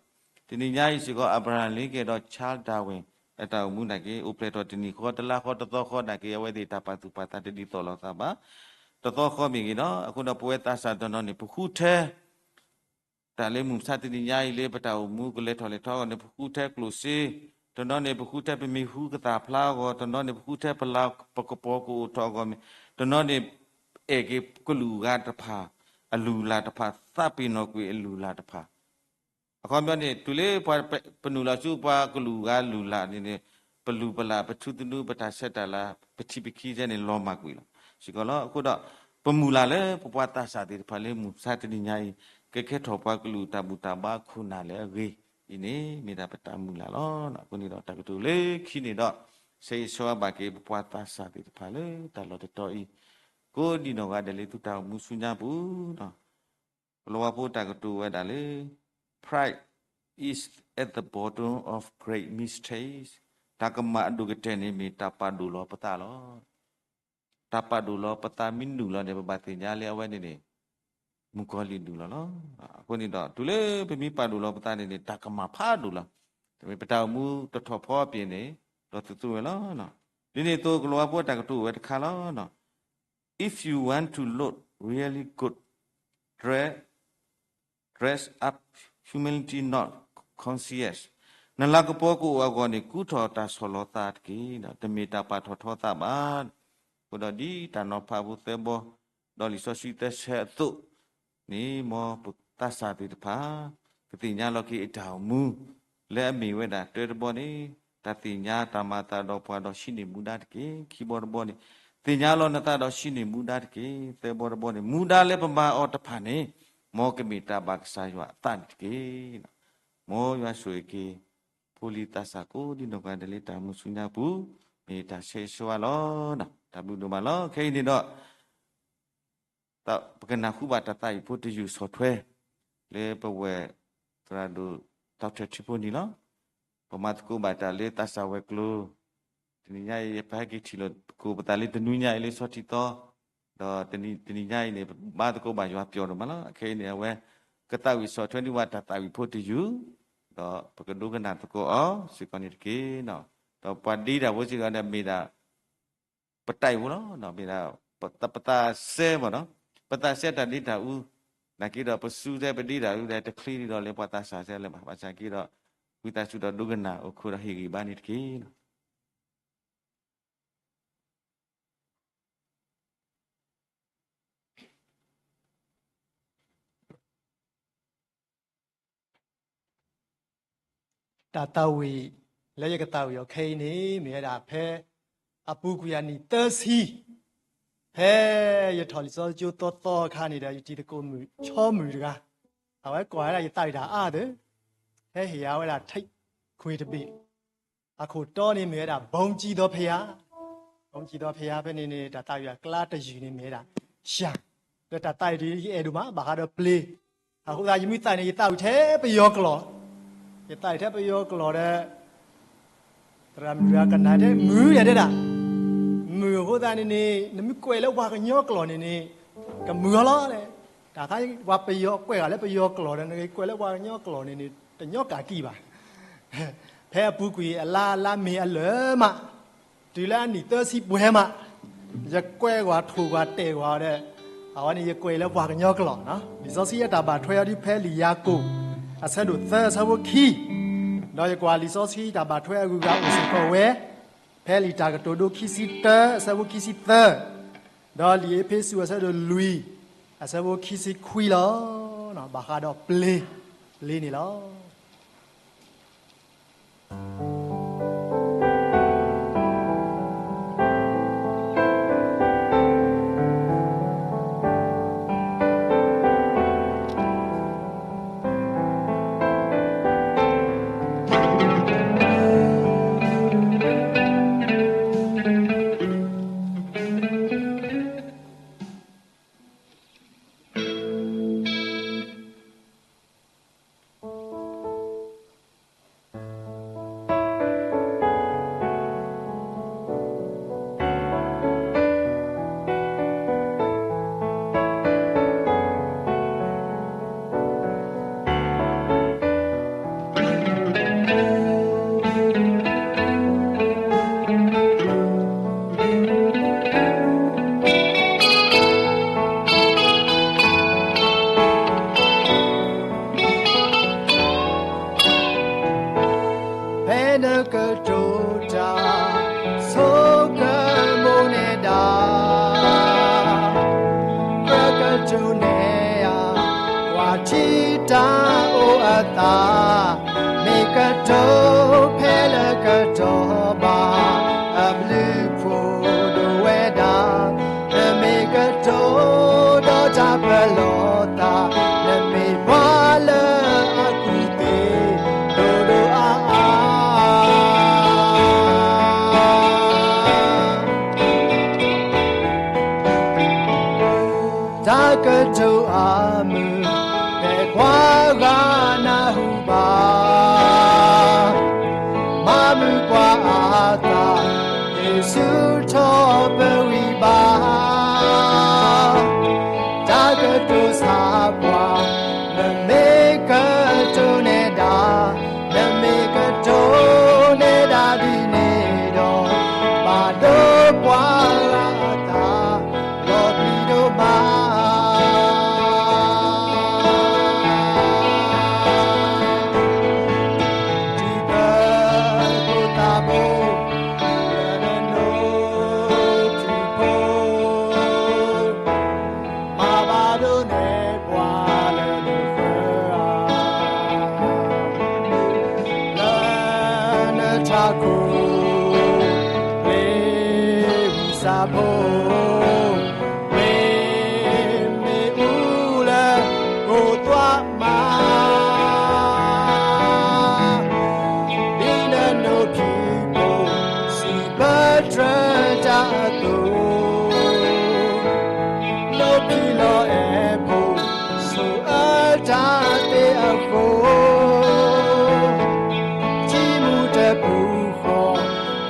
တနံၤညါအံၤစ့ၢ်ကီး Abraham Lincoln ဒီး Charles Darwin အတၢ်အိၣ်မူနာ်က့ အိၣ်ဖျဲၣ်ထီၣ်တနံၤဃီတလါဃီတသီဃီနာ်က့ အဝဲသ့ၣ်တၢ်ပာ်သူၣ်ပာ်သးတဒ်သိးလိာ်အသးဘၣ်. တသီဃီမ့ၢ်ဂ့ၤဒီး အဃိဒီးပဝဲသးစၢ်တနီၤန့ၣ် ပဃုထၢ တၢ်လၢမုၢ်မဆါတနံၤညါအံၤလၢပတၢ်အိၣ်မူကလဲၤထီၣ်လဲၤထီအဂီၢ်န့ၣ် ပဃုထၢကျိၣ်စ့, တနီၤန့ၣ် ပဃုထၢပမံၤဟူကသၣ်ဖျါအဂီၢ်, တနီၤန့ၣ် ပဃုထၢပလၤပကပီၤကအိၣ်ထီၣ်အဂီၢ်မ့ၢ်, တနီၤန့ၣ် အဲၣ်က့ၤကလုာ်ဂၤတဖၣ် အလုၢ်အလၢ်တဖၣ်, သးပ့ၤနီၣ်ကွံာ်အလုၢ်အလၢ်တဖၣ် အခီပညီန့ၣ် တုၤလၢပှၤပနုာ်လီၤဆူပှၤကလုာ်ဂၤလုၢ်လၢ်န့ၣ်န့ၣ် ပလုၢ်ပလၢ် ပထူသနူ ပတၢ်ဆဲးတၢ်လၤ ပထံပခံန့ၣ် လီၤမၢ်ကွံာ်လီၤ. စ့ၢ်ကီးလီၤ. အဃိဒီး ပမုၢ်လၢ်လၢပပှၤသးစၢ်သ့ၣ်တဖၣ်လၢမုၢ်မဆါတနံၤညါအံၤ ကကဲထီၣ်ပှၤကလုာ်တၢ်ဘူၣ်တၢ်ဘါခိၣ်နၢ်လၢအဂ့ၤအံၤန့ၣ် မ့ၢ်ဒၣ်ပတၢ်မုၢ်လၢ်လီၤ. အဃိန့ၣ်ဒီးတၢ်ကတိၤလၢခံန့ၣ်ဒီး ဆၢဂ့ၤဆၢဝါဘၣ်က့ၤပပှၤသးစၢ်သ့ၣ်တဖၣ်လၢတၢ်လီၢ်တတီၤအံၤ, ကိးဒံနီၢ်ဂၤဒဲးလၢသုတၢ်အိၣ်မူဆူညါပူၤ, ကလံးဝါဖိတၢ်ကတိၤဝဲဒၣ်လၢ Pride is at the bottom of great mistakes. တၢ်ကမၣ်အဒိၣ်ကတၢၢ်န့ၣ်မ့ၢ်တၢ်ပာ်ဒိၣ်လီၤပသးလီၤ. တၢ်ပာ်ဒိၣ်လီၤပသးမ့ၢ်နုာ်လီၤန့ၣ် ပဘၣ်သ့ၣ်ညါလၢအဝဲန့ၣ်န့ၣ် မုၣ်ကီၤလံၢ်နုာ်လီၤလီၤ. အဃိန့ၣ်ဒီး တုၤလၢပမ့ၢ်ပာ်ဒိၣ်လီၤပသးန့ၣ်န့ၣ် တၢ်ကမၣ်ဖးဒိၣ်လီၤ. တမ့ၢ်ပတၢ်အိၣ်မူတထီၣ်ဖီအပျ့ၤန့ၣ် ဒီးသးသူဝဲလီၤ. ဒ်န့ၣ်အသိး ကလံးဝါဖိတၢ်ကတိၤဝဲတခါလီၤ. If you want to look really good, dress, dress up humility, not conceit. နလၤကပီၤကအိၣ်အဂီၢ်န့ၣ် ကူထီၣ်တၢ်ဆီၣ်လီၤသးတက့ၢ်, တမ့ၢ်တၢ်ပာ်ထီၣ်ထီသးဘၣ်. အဃိဒီးဒ်တၢ်နီၤဖးဖိသၢဘီ, ဒီးလံာ်စီဆှံသၢဆၢအသိးန့ၣ် မ်ပသးစၢ်သ့ၣ်တဖၣ် ကသ့ၣ်ညါလီၤက့ၤအတၢ်အိၣ်မူ လၢအမ့ၢ်ဝဲဒၣ်တၢတဘီန့ၣ် တၢ်သ့ၣ်ညါတၢ်မၤသးဒီးပှၤဒီးဟံးန့ၢ်မူဒါတက့ၢ်. ခံဘီတဘီန့ၣ် သ့ၣ်ညါလီၤနသးဒီးဟံးန့ၢ်မူဒါတက့ၢ်. သၢဘီတဘီန့ၣ် မူဒါလၢပမၤအီၤတဖၣ်န့ၣ် မ်ကမ့ၢ်တၢ်ဘၣ်ကစၢ်ယွၤအသးန့ၣ်တက့ၢ်. မ်ယွၤဆိၣ်ဂ့ၤက့ၤ ဖိလံၤသးစၢ်ကိးဒံနီၢ်ဂၤဒဲးလၢတၢ်အိၣ်မူဆူညါပူၤ မ့ၢ်တၢ်ဆၢဂ့ၤဆၢဝါလီၤ. တၢ်ဘျုးဒိၣ်မးလီၤ. ခဲအံၤန့ၣ်ဒီး ပကနၢ်ဟူဘၣ်တၢ်သးဝံၣ်ဖိတယုၢ်ဆီၣ်ထွဲ လၢပဝဲၢ်သရၣ်ဒိၣ် Doctor ထံဖိနံၤလီၤ. ပမၤသကိးဘၣ်တၢ်လၢသးစၢ်ဝဲၤကျိၤ, တနံၤညါအံၤ ပဟဲက့ၤထံၣ်လိာ်သကိးပသးလၢတနွံညါအံၤလၢဆီထံသီ, ဒီးတနံၤညါအံၤန့ၣ် ပဘါသကိးဘၣ်ယွၤပျီဒိၣ်မးလီၤ. ခဲအံၤန့ၣ် အဝဲကသးဝံၣ်ဆီၣ်ထွဲန့ၢ်ဝဲတၢ်သးဝံၣ်ဖိတယုၢ်, ဒီးပကဒိကနၣ်သကိးအီၤစ့ၢ်ကီးန့ၣ်တက့ၢ်. ဒီးပှၤဒ့တၢ်ဖိစ့ၢ်ကီးန့ၣ်မ့ၢ်ဒၣ် ပတၢ်အံၤဖိလီၤ. မ့ၢ်ဒၣ် ပသးစဲမ့ၢ်နီၤ, ပသးစဲတၢ်ဒ့တၢ်အူ, နာ်က့ဒီးပစူၢ်စဲပဒ့တၢ်အူဒီး တချ့ဒံးဒီးလၢပှၤသးစၢ်စဲလၢၤဘၣ်. ဘၣ်ဆၣ်က့ဒီး ဝံသးစူၤဒီးဒိကနၣ်အိၣ်ခိးဒီးဟ့ၣ်ဂံၢ်ဘါန့ၣ်တက့ၢ်. တၢ်သးဝံၣ်လၢယကသးဝံၣ်အီၤခဲအံၤန့ၣ် မ့ၢ်ဝဲဒၣ်ဖဲအပူၤကွံာ်အနံၣ်သၢဆံ, ဖဲယထီၣ်လံာ်စီဆှံကၠိသီသီအခါန့ၣ်ဒီး ယတံၤသကိးမုၣ် ဆီမုၣ်တဂၤ, အဝဲကိးဝဲဒၣ်ယသးဝံၣ်တၢ်အါသၢ, ဟဲဟ့ၣ်ယၤဝဲဒၣ် ထိပ်ခွေတဘ့ၣ်, အခိၣ်တီန့ၣ်မ့ၢ်ဝဲဒၣ် ဘုန်းကြီးသောဘုရား, ဘုန်းကြီးသောဘုရား ဖဲန့ၣ်န့ၣ် တၢ်သးဝံၣ်အကျါတယုၢ်န့ၣ်မ့ၢ်ဝဲဒၣ် ရှံ, ဒီးတၢ်သးဝံၣ်ဒ်ယအဲၣ်ဒိၣ်မး ဘၣ်ဃးဒီးပျ့ၤ, အဃိသတးယမ့ၢ်သးဝံၣ်န့ၣ် ယသးဝံၣ်ထဲပယီၤကျိာ်, ယသးဝံၣ်ထဲပယီၤကျိာ်ဒီး သရၣ်မုၣ်တဂၤကနၣ်ထဲမုာ်ဒဲးတဲဒၣ်, မုာ်အဃိသတးန့ၣ်န့ၣ် နမ့ၢ်ကွဲးလၢပှၤကညီကျိာ်န့ၣ်န့ၣ် ကမုာ်အီၤလီၤ. တၢ်ခါပှၤပယီၤကွဲးဂၤလၢပယီၤကျိာ်ဒီး နကကွဲးလၢပှၤကညီကျိာ်န့ၣ်န့ၣ် တညီကၣ်ကံၢ်ဘၣ်. ဖဲအပူၤကွံာ်အလါလါမ့ၤအလၢာ်မး တုၤလၢအနံၣ်သၢဆံပှဲၤမး ယကွဲးကွၢ်ထိၣ်ကွၢ်တဲာ်ကွၢ်အီၤဒီး အဝဲန့ၣ်ယကွဲးလၢပှၤကညီကျိာ်, လံာ်စီဆှံအတၢ်ဘၣ်ထွဲအီၤဒ်ဖဲလံာ်ယၤကိာ် အဆၢဒိၣ်သၢအဆၢဖိခံ, ဒီးယကွၢ်လံာ်စီဆှံတၢ်ဘၣ်ထွဲအဂုၤအဂၤအိၣ်စ့ၢ်ကီးဝဲ ဖဲလံာ်တၢ်ကတိၤဒိခံဆံတၢအဆၢဖိခံဆံသၢ, ဒီးလံာ်အ့းဖ့းစူးအဆၢဒိၣ်လွံၢ် အဆၢဖိခံဆံခွံလီၤ. ဘၣ်ဃးဒီးပျ့ၤလံန့ၣ်လီၤ. ဖဲနကတိၤတၢ် ဆိကမိၣ်န့ၢ်ဒၣ် ကြၢးကတိၤန့ၢ်ဧါ ကွၢ်ထံတၢ်အိၣ်အသး, မ့ၢ်ကတိၤဖဲလၢကတီၢ်ဘၣ် အဘျုးဖှိၣ်ဒိၣ်ဝဲဒၣ်, နမ့ၢ်ကတိၤဒီးတၢ်ပလီၢ်သး, နမ့ၢ်ပှၤလၢအကူၣ်သ့ ဒိၣ်ဒိၣ်အါအါ တၢ်ကတိၤအမုာ်, ဖဲပှၤဂၤနၢ်ဟူဘၣ်, မၤမုာ်ပှၤအသး, ဟ့ၣ်ဆူၣ်ထီၣ်ပဂံၢ်ဘါ, တၢ်ကတိၤဆါပှၤ, နမ့ၢ်ကတိၤန့ၢ်ဒၣ်, နမ့ၢ်ကတိၤန့ၢ်ဒၣ်ဒ်န့ၣ်ဒီး, ဘၣ်ဒိပှၤဂၤအသး, လီၤပျံၤဒိၣ်မး. တံၤသကိးသးဘိ, လၢနနိးထံဖိ, မၤဘၣ်ဒိးန့ၢ်ပှၤလၢနဃၢၤဧါ, လၢနထးခိၣ်, လ့ဝံစးဖိ, မ့ၢ်မ့ၣ်အူလၢကိးသွးမး, ဒ်နနိးထံဖိ, စံးဘၢတြၢၤတၢ်အသိး, နိးထံလီၤအဲၣ်ဖိ, ဆိၣ်အၢတၢ်သ့အဃိ, ထံမူတပူၤဃီ,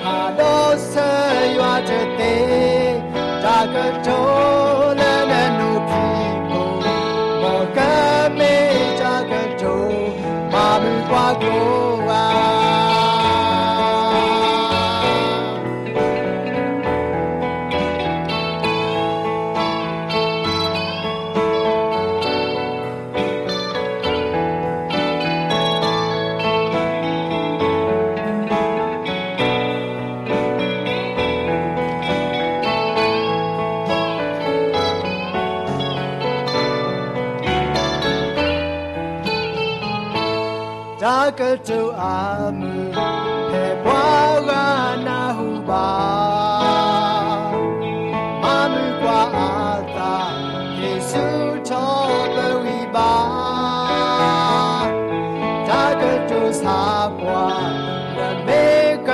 ဖးဒီးဆၢယွၤတသ့, တၢ်ကတိၤလၢနနိးထံဖိ, မ်ကမ့ၢ်တၢ်ကတိၤ, မၤမုာ်ပှၤကိးဂၤ. တၢ်ကတိၤအမုာ်, ဖဲပှၤဂၤနၢ်ဟူဘၣ်, မၤမုာ်ပှၤအသး, ဟ့ၣ်ဆူၣ်ထီၣ်ပဂံၢ်ဘါ, တၢ်ကတိၤဆါပှၤ, နမ့ၢ်က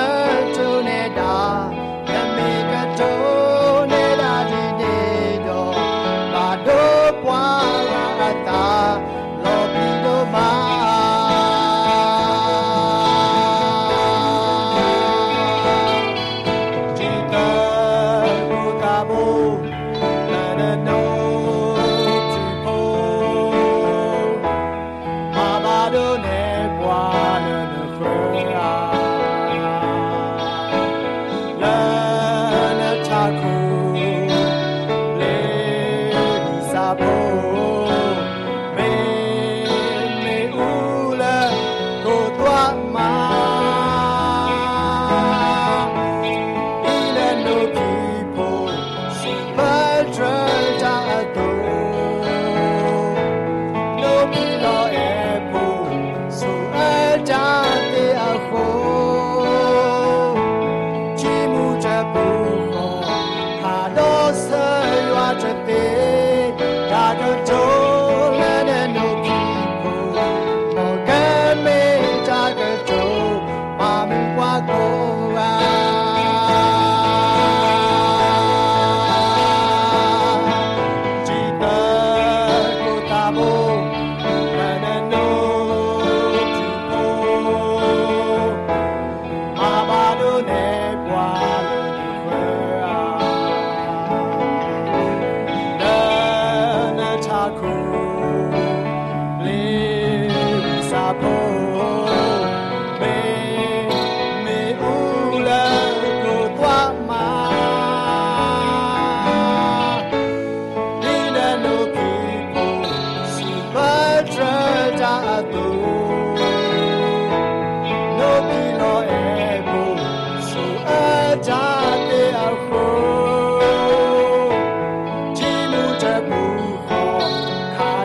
တိၤန့ၢ်ဒၣ်, နမ့ၢ်ကတိၤန့ၢ်ဒၣ်ဒ်န့ၣ်ဒီး, ဘၣ်ဒိပှၤဂၤအသး, လီၤပျံၤဒိၣ်မး. တံၤသကိးသးဘိ, လၢနနိးထံဖိ, မၤဘၣ်ဒိးန့ၢ်ပှၤလၢနဃၢၤဧါ, လၢနထးခိၣ်, လ့ဝံစးဖိ, မ့ၢ်မ့ၣ်အူလၢကိးသွးမး, ဒ်နနိးထံဖိ, စံးဘၢတြၢၤတၢ်အသိး, နိးထံလီၤအဲၣ်ဖိ, ဆိၣ်အၢတၢ်သ့အဃိ, ထံမူတပူၤဃီ, ဖးဒီးဆၢယွၤတသ့, တၢ်ကတိၤလၢနနိးထံဖိ, မ်ကမ့ၢ်တၢ်ကတိၤ, မၤမုာ်ပှၤကိးဂၤ. တံၤသကိးသးဘိ, လၢနနိးထံဖိ, မၤဘၣ်ဒိးန့ၢ်ပှၤလၢနဃၢၤဧါ, လၢနထးခိၣ်, လ့ဝံစးဖိ, မ့ၢ်မ့ၣ်အူလၢကိးသွးမး, ဒ်နနိးထံဖိ, စံးဘၢတြၢၤတၢ်အသိး, နိးထံလီၤအဲၣ်ဖိ, ဆိၣ်အၢတၢ်သ့အဃိ, ထံမူတပူၤဃီ, ခး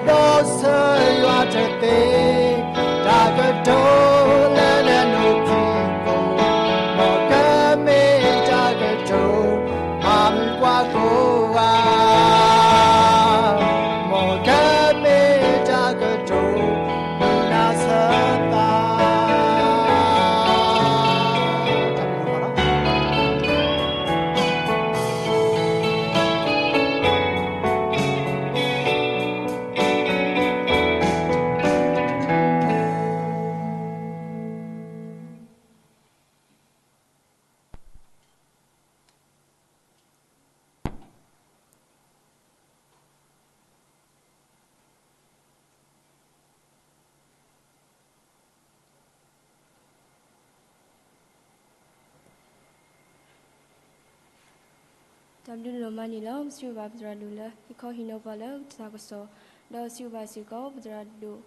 တၢ်ဘျုးဒိၣ်မးန့ၣ်လီၤ. ပစံးဘျုးဘၣ်ပသရၣ်ဒိၣ်လၢဟ့ၣ်ခီဟ့ၣ်နီၤပှၤလၢတၢ်ကစီၣ်, ဒီးစံးဘျုးဘၣ်စ့ၢ်ကီး ပသရၣ်ဒိၣ်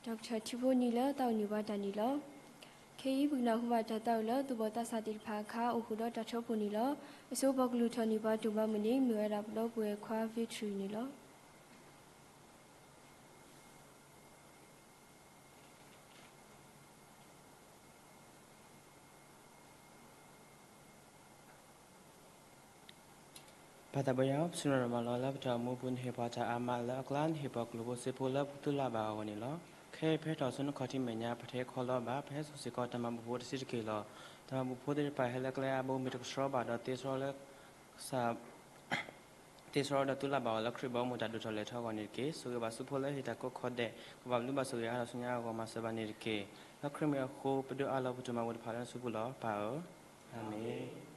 ဒီကထၢၣ်ထံဖိနံၤလၢတၢ်အိၣ်န့ၢ်ပှၤတၢ်န့ၣ်လီၤ. ခဲအံၤပကနၢ်ဟူဘၣ်တၢ်သးဝံၣ်လၢသူၣ်ဘီၣ်သးစၢ်သ့ၣ်တဖၣ်အခါ အိၣ်ဃုာ်ဒီးတၢ်ထၢဖှိၣ်န့ၣ်လီၤ. အဆိပှၤကလုၢ်ထီၣ်န့ၢ်ပှၤတၢ်ဘါမုၢ်န့ၣ် မ့ၢ်ဝဲဒၣ်ပဒီပုၢ်ဝဲၢ်ခွါ Victory န့ၣ်လီၤ. ပၢ်သးပှၢ်ယွၤ, ပစံးဘျုးနၤမးလီၤ လၢပတၢ်အိၣ်မူပူၤ နဟ့ၣ်ပှၤတၢ်အါမးလၢအကျါ နဟ့ၣ်ပှၤကလုာ်ဖိစ့ဖိလၢပသူၣ်လၢ်ဘၣ်အဂီၢ်န့ၣ်လီၤ. ခဲအံၤပဟဲထီၣ်ဆူနခီၣ်ထံးမဲာ်ညါ ပတဟဲခီလီၤဘၣ်, ပဟဲစိာ်စ့ၢ်ကီးတၢ်မၤဘူၣ်ဖိတဆံးတက့ၢ်လီၤ. တၢ်မၤဘူၣ်ဖိသ့ၣ်တဖၣ်ဟဲလၢကျဲအါဘိ မ့ၢ်တကဆှီဘၣ်ဒီးသ့ဆှီလၢကစၢ် သ့ဆှီဒီးသူၣ်လၢ်ဘၣ်အီၤလၢခရံာ်ဘီမုၢ်တၢ်ဒိၣ်ထီၣ်လဲၤထီၣ်အဂီၢ်န့ၣ်တက့ၢ်. ဆိၣ်ဂ့ၤဘၣ်ဆူဖိလၢဟ့ၣ်တၢ်ကိးခီဒဲး, ကဘၣ်ဘျုးဘၣ်ဆိၣ်ဂ့ၤအါထီၣ်ဆူညါအဂီၢ်မၤစၢၤဘၣ်န့ၣ်တက့ၢ်. လၢခရံာ်မံၤအဃိ ပဒုးအးလီၤပတၢ်မၤဘူၣ်တဖၣ်လၢနစုပူၤလီၤ. ပၢ်ဧၢ, အၤမ့ၣ်.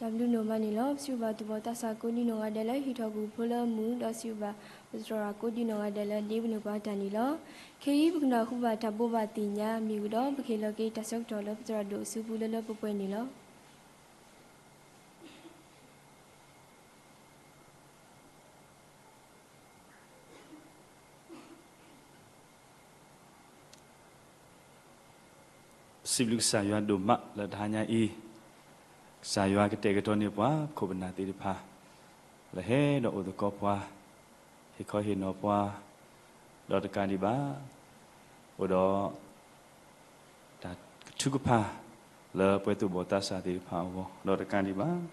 တၢ်ဘျုးဒိၣ်မးန့ၣ်လီၤ. ပစံးဘျုးဘၣ်သူၣ်ဘီၣ်သးစၢ်ကိးဒံနီၢ်ဂၤဒဲးလၢဟံးထီၣ်ကွံာ်ဖိလၢမုၢ်, ဒီးစံးဘျုးဘၣ်ပသရၣ်ကိးဒံနီၢ်ဂၤဒဲးလၢဒ့ပနုာ်ပှၤတၢ်န့ၣ်လီၤ. ခဲအံၤ ပကနၢ်ဟူဘၣ်တၢ်ဘိးဘၣ်သ့ၣ်ညါ မ့ၢ်ဝံၤဒီး ပကဟ့ၣ်လီၤက့ၤတၢ်ဆၢကတီၢ်လၢပသရၣ်ဒိၣ်အစုပူၤလၢလၢပှဲၤပှဲၤန့ၣ်လီၤ. စံးဘျုးကစၢ်ယွၤဒိၣ်မးလၢတဟါညါအံၤ, ကစၢ်ယွၤကတဲာ်ကတီၤန့ၢ်ပှၤ ပခိၣ်ပနၢ်သ့ၣ်တဖၣ် လၢဟဲဒီးအိၣ်သကိးပှၤ, ဟ့ၣ်ခီဟ့ၣ်နီၤပှၤ, ဒီးတကးဒံးဘၣ် အိၣ်ဒီး တၢ်ကထုကဖၣ်လၢပှဲၤသူၣ်ဘီၣ်သးစၢ်သ့ၣ်တဖၣ်အဂီၢ်, ဒီးတကးဒံးဘၣ်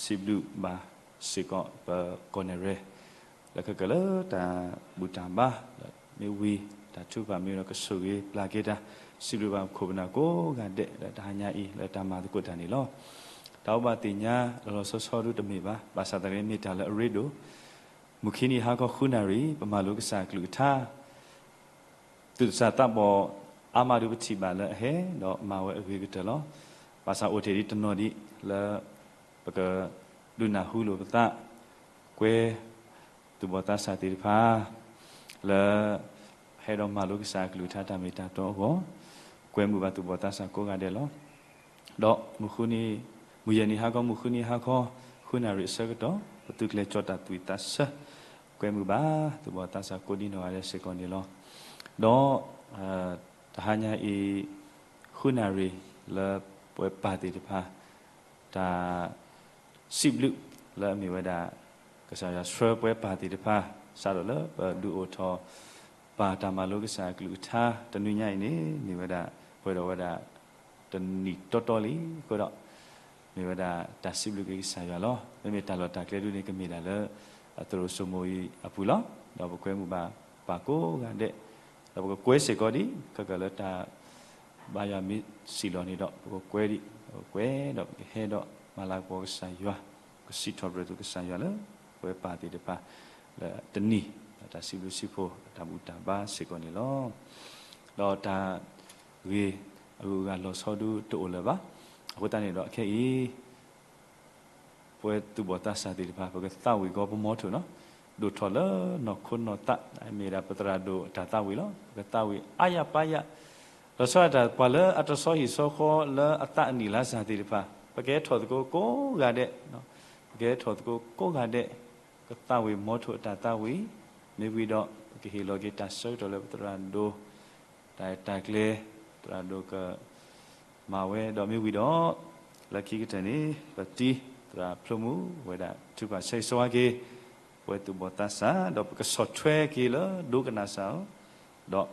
စံးဘျုးဘၣ်စ့ၢ်ကီးပကီၢ်နဲၣ်ရဲၣ် လၢခဲကၢၣ်လၢတၢ်ဘူၣ်တၢ်ဘါ, မ့ၢ်ဝံၤတၢ်ထုကဖၣ်မ့ၢ်ဒီးကဆိၣ်ဂ့ၤပျၢ်က့ၤတၢ်, စံးဘျုးဘၣ်ပခိၣ်ပနၢ်ကိးဂၤဒဲး လၢတဟါညါအံၤ လၢတၢ်မၤသကိးတၢ်န့ၣ်လီၤ. တၢ်အိၣ်ဘၣ်သ့ၣ်ညါလီၤလီၤဆီဆီဒုတမ့ၢ်ဘၣ်, ဘၣ်ဆၣ်သနာ်က့မ့ၢ်တၢ်လၢအရ့ဒိၣ်, မုၢ်ခံနံၤဟါခီဃုနၣ်ရံၣ် ပမၤလိကစၢ်အကလုၢ်ကထါ သူၣ်စၢ်သးဘီၣ်အါမးဒီးပထံၣ်ဘၣ်လၢအဟဲဒီးမၤဝဲအဂ့ၤကတၢၢ်လီၤ. ဘၣ်ဆၣ်အိၣ်တ့ၢ်ဒံးတနီၤဒံးလၢ ပကဒုးနၢ်ဟူလိာ်ပသး, ကွဲသူၣ်ဘီၣ်သးစၢ်သ့ၣ်တဖၣ် လၢ ဟဲဒီးမၤလိကစၢ်အကလုၢ်ကထါတၢ်မ့ၢ်တၢ်တီအဂီၢ်, ကွဲမုာ်ဘၣ်သူၣ်ဘီၣ်သးစၢ်ကိးဂၤဒဲးလီၤ. ဒီးမုၢ်ဃုနံၤ, မုၢ်ယဲၢ်နံၤဟါခီ မုၢ်ဃုနံၤဟါခီ ဃုနၣ်ရံၣ်အဆၢကတီၢ် ပသုးကျဲၤကၠီတၢ်သွံၣ်သးဆၢ, ကွဲမုာ်ဘၣ်သူၣ်ဘီၣ်သးစၢ်ကိးဒံနီၢ်ဂၤဒဲးစ့ၢ်ကီးန့ၣ်လီၤ. ဒီး တဟါညါအံၤ ဃုနၣ်ရံၣ်လၢပဝဲပၢ်သ့ၣ်တဖၣ် တၢ် စံးဘျုးလၢအမ့ၢ်ဝဲဒၣ် ကစၢ်ယွၤဆှၢပဝဲပၢ်သ့ၣ်တဖၣ် စးထီၣ်လၢပဒုးအိၣ်ထီၣ် ပၢ်တၢ်မၤလိကစၢ်အကလုၢ်ကထါတနွံညါအံၤန့ၣ် မ့ၢ်ဝဲဒၣ် ပှဲၤဒီးဝဲဒၣ် တနံၣ်တီတီလံအဃိဒီး မ့ၢ်ဝဲဒၣ်တၢ်စံးဘျုးက့ၤကစၢ်ယွၤလီၤ. မ့မ့ၢ်တၢ်လီၢ်တၢ်ကျဲဒုန့ၣ် ကမ့ၢ်ဒၣ်လၢ အသရိာ်စိမိၤအံၤအပူၤလီၤ. ဒီးပကွဲမုာ်ဘၣ်ပၢ်ကိးဂၤဒဲး, ဒီးပကကွဲစ့ၢ်ကီးဒံးခဲကၢၣ်လၢတၢ် ဘါယွၤမ့ၢ်စံၣ်လီၤန့ၣ်ဒီး ပကကွဲဒံး, ပကကွဲဒီးပကဟဲဒီးမၤလၤကပီၤကစၢ်ယွၤ, ကစံးထီၣ်ပတြၢၤသူၣ်ကစၢ်ယွၤလၢ ပဝဲပၢ်သ့ၣ်တဖၣ် လၢတနံၤ တၢ်စံးဘျုးစံးဖှိၣ် တၢ်ဘူၣ်တၢ်ဘါစ့ၢ်ကီးန့ၣ်လီၤ. ဒီးတၢ်ဂ့ၢ်အဂုၤအဂၤလီၤဆီဒုတအိၣ်လၢၤဘၣ်. အဃိသတးန့ၣ်ဒီးအခဲအံၤ ပဝဲသူၣ်ဘီၣ်သးစၢ်သ့ၣ်တဖၣ် ပကသးဝံၣ်ကီးပမီထိၣ်နီၤ, ဒိၣ်ထီၣ်လၢနီၢ်ခိနီၢ်သး မ့ၢ်ဒၣ်ပသရၣ်ဒိၣ်အတၢ်သးဝံၣ်လီၤ. ပကသးဝံၣ်အါယၤပါယၤ, လီၤဆီဒၣ်တၢ် ပှၤလၢအတဆီဟံၣ်ဆီဃီလၢအသးအနံၣ်လါစၢ်သ့ၣ်တဖၣ် ပကဟဲထီၣ်သကိးကိးဂၤဒဲး, ပကဟဲထီၣ်သကိးကိးဂၤဒဲး, ကသးဝံၣ်မီထိၣ်အတၢ်သးဝံၣ်, မ့ၢ်ဝံၤဒီး ပကဟ့ၣ်လီၤက့ၤတၢ်ဆၢကတီၢ်လၢပသရၣ်ဒိၣ် တၢ်အဲၣ်တၢ်ကျဲ သရၣ်ဒိၣ်က မၤဝဲဒီးမ့ၢ်ဝံၤဒီး လၢခံကတၢၢ်န့ၣ် ပတံၤသရၣ်ဖျိမုၢ်ဝဲဒၣ် ထုကဖၣ်ဆၢဂ့ၤဆၢဝါက့ၤ ပဝဲသူၣ်ဘီၣ်သးစၢ် ဒီးပကဆီၣ်ထွဲက့ၤလၢဒိကနၣ်စၢ်အီၤ, ဒီး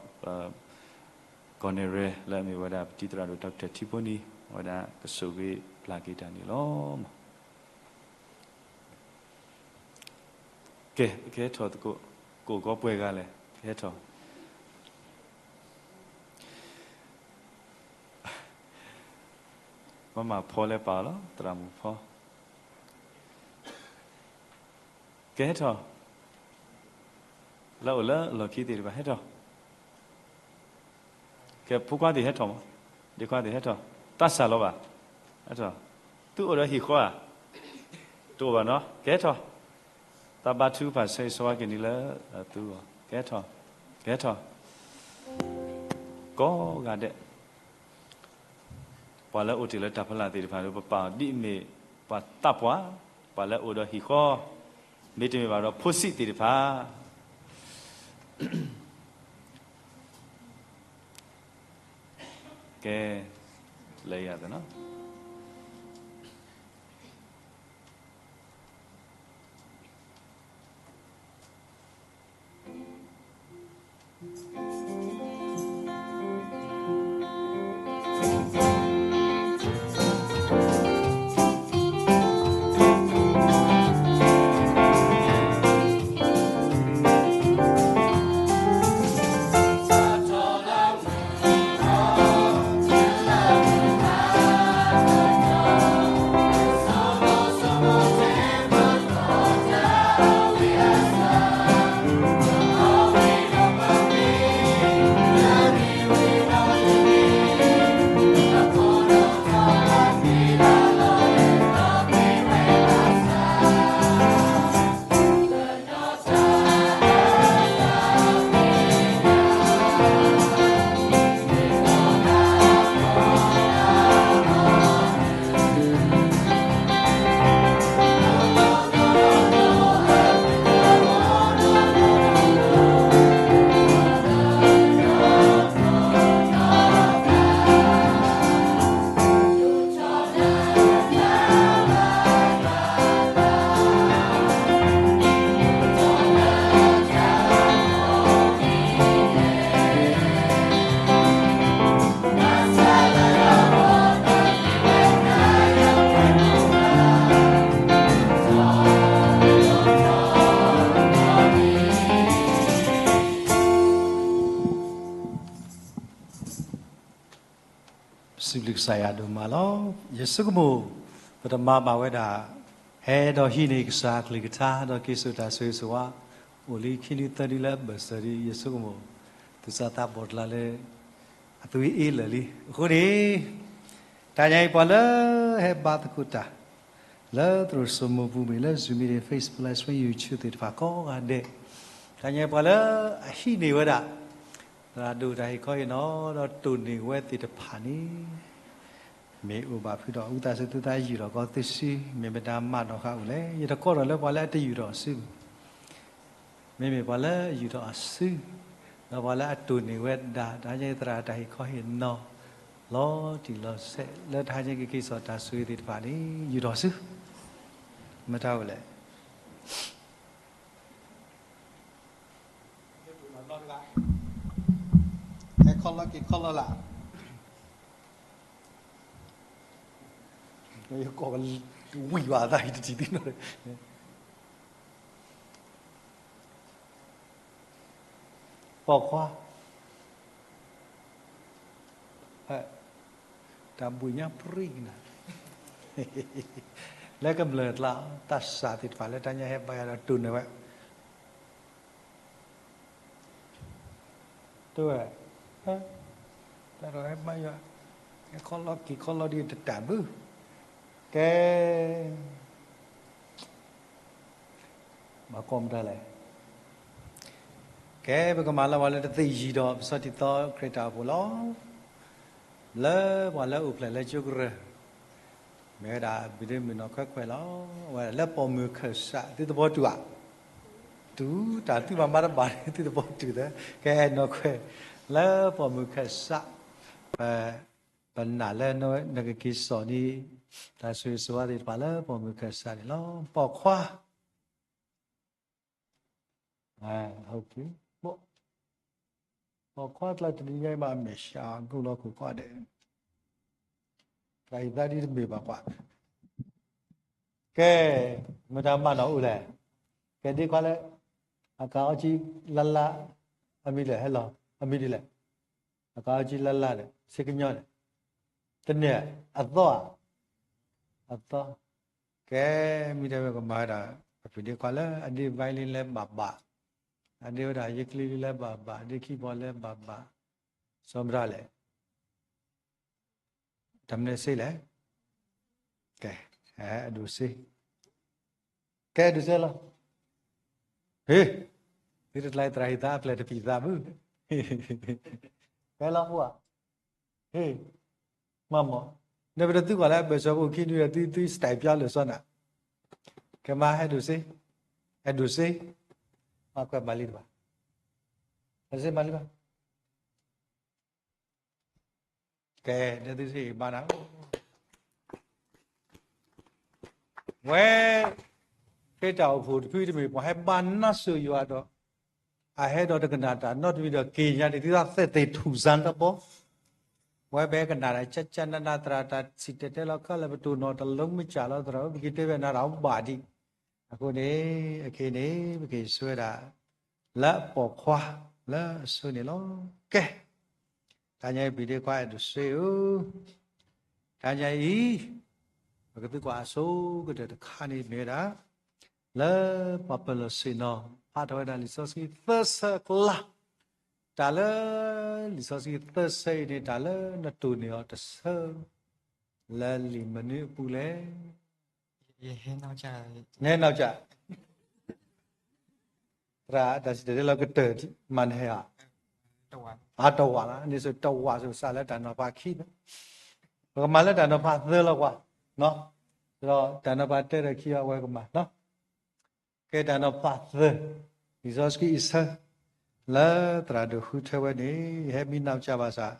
ကီၢ်နဲၣ်ရဲၣ်လၢအမ့ၢ်ဝဲဒၣ် ပတံၤသရၣ်ဒိၣ် ဒီကထၢၣ်ထံဖိနံၤ အဝဲဒၣ်ကဆိၣ်ဂ့ၤပျၢ်က့ၤတၢ်န့ၣ်လီၤ. ကဲ ပကဟဲထီၣ်သကိး ကအိၣ်ကီးပှဲၤဂၤလဲၣ် ကဟဲထီၣ် မၤမၤဖီလဲၤပာ်အီၤလီၤ သရၣ်မုၣ်ဖီ ကဟဲထီၣ် လၢအိၣ်လၢအလီၢ်ခံသ့ၣ်တဖၣ် ဟဲထီၣ် ကဲ ဖိခွါသ့ၣ်ဟဲထီၣ်မး ဒ့ခွါသ့ၣ်ဟဲထီၣ် သးစၢ်လီၤဘၣ် ဟဲထီၣ် သုအိၣ်ဒီးဟံၣ်ဃီဧါ တအိၣ်ဘၣ်နီၤ ကဟဲထီၣ် သးဘါထုကဖၣ်ဆၢဂ့ၤဆၢဝါက့ၤန့ၣ်လၢသုဂီၢ် ကဟဲထီၣ် ကဟဲထီၣ် ကိးဂၤဒဲး ပှၤလၢအိၣ်တ့ၢ်လၢတၢ်ဖီလာ်သ့ၣ်တဖၣ်ဒီး ပပာ်အီၤဒ်အမ့ၢ်ပှၤသးပှၢ် ပှၤလၢအိၣ်ဒီးဟံၣ်ဃီ မ့တမ့ၢ်ဘၣ်ဒီးဖိဆံးသ့ၣ်တဖၣ် ကဲ လၢယၤသနီၤ စံးဘျုးကစၢ်ယွၤဒိၣ်မးလီၤ. ယဆိကမိၣ် ပတမၤဘၣ်ဝဲဒၣ် ဟဲဒီးဟံးန့ၢ်ကစၢ်အကလုၢ်ကထါ ဒီးက့ၤစိာ်တၢ်ဆိၣ်ဂ့ၤဆိၣ်ဝါ အိၣ်လံခံနွံသၢနွံလၢအဘၢၣ်စၢၤဒီး ယဆိကမိၣ် သုးစၢ်သးဘီၣ်တလါလၢ အသွံၣ်အ့လၢာ်လံ. အဃိန့ၣ် တနံၤအံၤပှၤလၢဟဲဘါသကိးတၢ် လၢသရိာ်စိမိၢ်ပူၤမ့ၢ် လၢ Zoom မ့ၢ် Facebook Live Stream YouTube သ့ၣ်တဖၣ်ကိးဂၤဒဲး, တနံၤအံၤပှၤလၢအဟံးန့ၢ်ဝဲဒၣ် သရၣ်ဒိၣ်တၢ်ဟ့ၣ်ခီဟ့ၣ်နီၤ ဒီးတိၢ်န့ၢ်ဝဲသ့ၣ်တဖၣ်န့ၣ် မ့ၢ်အိၣ်ဘၣ်ဖုဒီး ဝံသးစူၤသုသးယူာ်ထီၣ်ကီသုစု, မ့ၢ်မတၤမၤနီၣ်ဃာ်အိၣ်လဲၣ်. ယတကိးထီၣ်လၢပှၤလၢအတယူာ်ထီၣ်အစု မ့မ့ၢ်ပှၤလၢအယူာ်ထီၣ်အစု, ဒီးပှၤလၢအတိၢ်န့ၢ်ဝဲဒၣ် တဟါညါသရၣ်တၢ်ဟ့ၣ်ခီဟ့ၣ်နီၤ လီၤတံၢ်လီၤဆဲး လၢတဟါညါကက့ၤစိာ်တၢ်ဆိၣ်ဂ့ၤသ့ၣ်တဖၣ်န့ၣ် ယူာ်ထီၣ်စု မတၤအိၣ်လဲၣ်. ဟဲခီလီၤက့ၤခီလီၤလၢ် ယကိးဝံၤဘၣ်သး ယတထံၣ်သ့နီၤ. ပိာ်ခွါ တၢ်ဘှံးညါပြံကနၤ လၢကမျၢၢ်ကျါ သးစၢ်သ့ၣ်တဖၣ်လၢတၢ်ညါဟဲဘါယွၤဒီးတိၢ်န့ၢ်ဝဲ တဝဲ တၢ်ဒီးဟဲဘါယွၤ ဟဲခီလီၤက့ၤခီလီၤဒ်တတၢ်ဘု ကဲ ဘၣ်ကိးမတၤလဲၣ်. ကဲ ပကမၤလၢပှၤလၢတသ့ၣ်ယံၤဒီး ပဆီၣ်တံၢ်သီခရံာ်တၢ်အိၣ်ဖှိၣ်လီၤ. လၢပှၤလၢအိၣ်ဖျဲၣ်လၢကၠိကရၢၢ် မ့ၢ်ဝဲဒၣ် ဘုဒ့မုၣ်နီၢ်ခွဲးခွဲးလီၤ. ဝဲဒၣ်လၢပိာ်မုၣ်ခၢၣ်စး သုသဘီတုၤဧါ. တုၤတၢ်သုမၤမၤတဘၣ်န့ၣ် သုသဘီတုၤသၢ ကဲနီၢ်ခွဲး လၢပိာ်မုၣ်ခၢၣ်စး ပ ပနာ်လၢနကက့ၤစိာ်န့ၣ် တၢ်ဆိၣ်ဂ့ၤဆိၣ်ဝါသ့ၣ်တဖၣ်လၢပိာ်မုၣ်ခၢ�်စးန့ၣ်လီၤ. ပိာ်ခွါ ပိာ်ခွါကျါတနံၤညါအံၤမး အမဲာ်ဆှးအီၤ ဂုာ်လီၤခိၣ်ခွါဒဲး တၢ်ဟ့ၣ်သါဒ်တမ့ၢ်ဘၣ်ကွၢ်. ကဲ မတၤမၤနီၣ်အိၣ်လဲၣ်. ကဲဒ့ခွါလၢ အကအီကံလါလါ အမံၤလဲၣ် ဟဲလီၤ အမံၤဒ်လဲၣ်. အကအီကံလါလါဒီး ဆ့ကညီန့ၣ် တန့ၢ် အသီဧါ. အသီ ကဲ မ့ၢ်တဲဝဲကမၤဝဲဒၣ် အဖံးဒ့ခွါလၢအဒ့ violin လၢဘၣ်ဘၣ်, အဒ့ဝဲဒၣ်ယကျံလၢဘၣ်ဘၣ်, ဒ့ခံဘီလၢဘၣ်ဘၣ်, စီၤမတၤလဲၣ်, တၢ်မနုၤစ့လဲၣ်, ကဲ အဒိၣ်စ့, ကဲအဒိၣ်စ့လီၤ. ဟ့ၣ်, သုတကျါသရၣ်ဟ့ၣ်သါအပျဲၢ်တပံၢ်သးဘု, ကဲလီၤပှၤ, ဟ့ၣ် မၤမီၢ်, နပတသုကွၢ်လၢအဘၢၣ်စၢၤအိၣ်ခံနွံဒီး သုသု style ပျီလၢာ်စီနၤ, ကဲမၤဟဲဒိၣ်စ့, ဟဲဒိၣ်စ့, မၤကွၢ်မၤလံတဘၣ်, ဟဲစ့မၤလံဘၣ်, ကဲ ဒ်သုဟ့ၣ်ဘၣ်နၤ, ဝဲ ခရံာ်တၢ်အိၣ်ဖှိၣ်တဖုတမ့ၢ် ပှၤဟဲဘါနါစိၤယွၤဒီး အဟဲဒီးတကနၣ်တၢ်နီတမံၤဒီးက့ၤညါန့ၣ် သုသးသဲၣ်သ့ၣ်ထူၣ်စၢ်တဘီ, ဝဲပဟဲကနၣ်တၢ်ကၠၢ်ကၠၢ်နးနး သရၣ်တၢ်စံၣ်တဲၤတဲလီၤခီလၢပတိၢ်နီၣ်တလိမ့ၢ်ကၠၢ်လီၤ သရၣ်ဧၢ ပက့ၤတဲဝဲနၤတၢ်ဘၣ်ဒံး, အဃိန့ၣ် အခဲအံၤန့ၣ် ပက့ၤဆှၢဝဲဒၣ် လၢအပိာ်ခွါလၢအဆိန့ၣ်လီၤ. ကဲ တနံၤအံၤ ဖံးဒ့ခွါအဲၣ်ဒိးစ့ဧၢ, တနံၤအံၤ ပကသံကွၢ်အဆိကတၢၢ်တခါန့ၣ် မ့ၢ်ဝဲဒၣ် လၢပှၤပၢၤလီၢ်ဆ့ၣ်နီၤ ဖးထီၣ်ဝဲဒၣ်လံာ်စီဆှံသၢဆၢအကျါ, တၢ်လၢ လံာ်စီဆှံသၢဆၢအံၤန့ၣ် တၢ်လၢနတိၢ်န့ၢ်အီၤတဆၢ လၢလံာ်မနုၤအပူၤလဲၣ်. နဟဲနီၢ်ကၠၢ်, သရၣ်တၢ်စံၣ်တဲၤတဲလီၤကတၢၢ် မၤနဟဲဧါ, အတဝာ်လီၤ, န့ၣ်ဆိတဝာ်ဆိစးလၢတၢ်နီၤဖးခံ, ပကမၤလၢတၢ်နီၤဖးသၢလီၤကွၢ်, ဒီးတၢ်နီၤဖးတၢ်ဒီးခံအဝဲကမၤနီၤ, ကဲတၢ်နီၤဖးသၢ, လံာ်စီဆှံအဆၢ လၢသရၣ်ဒိၣ်ဃုထၢဝဲန့ၣ် ဟဲမံနီၢ်ကၠၢ်ဘၣ်ဆၣ်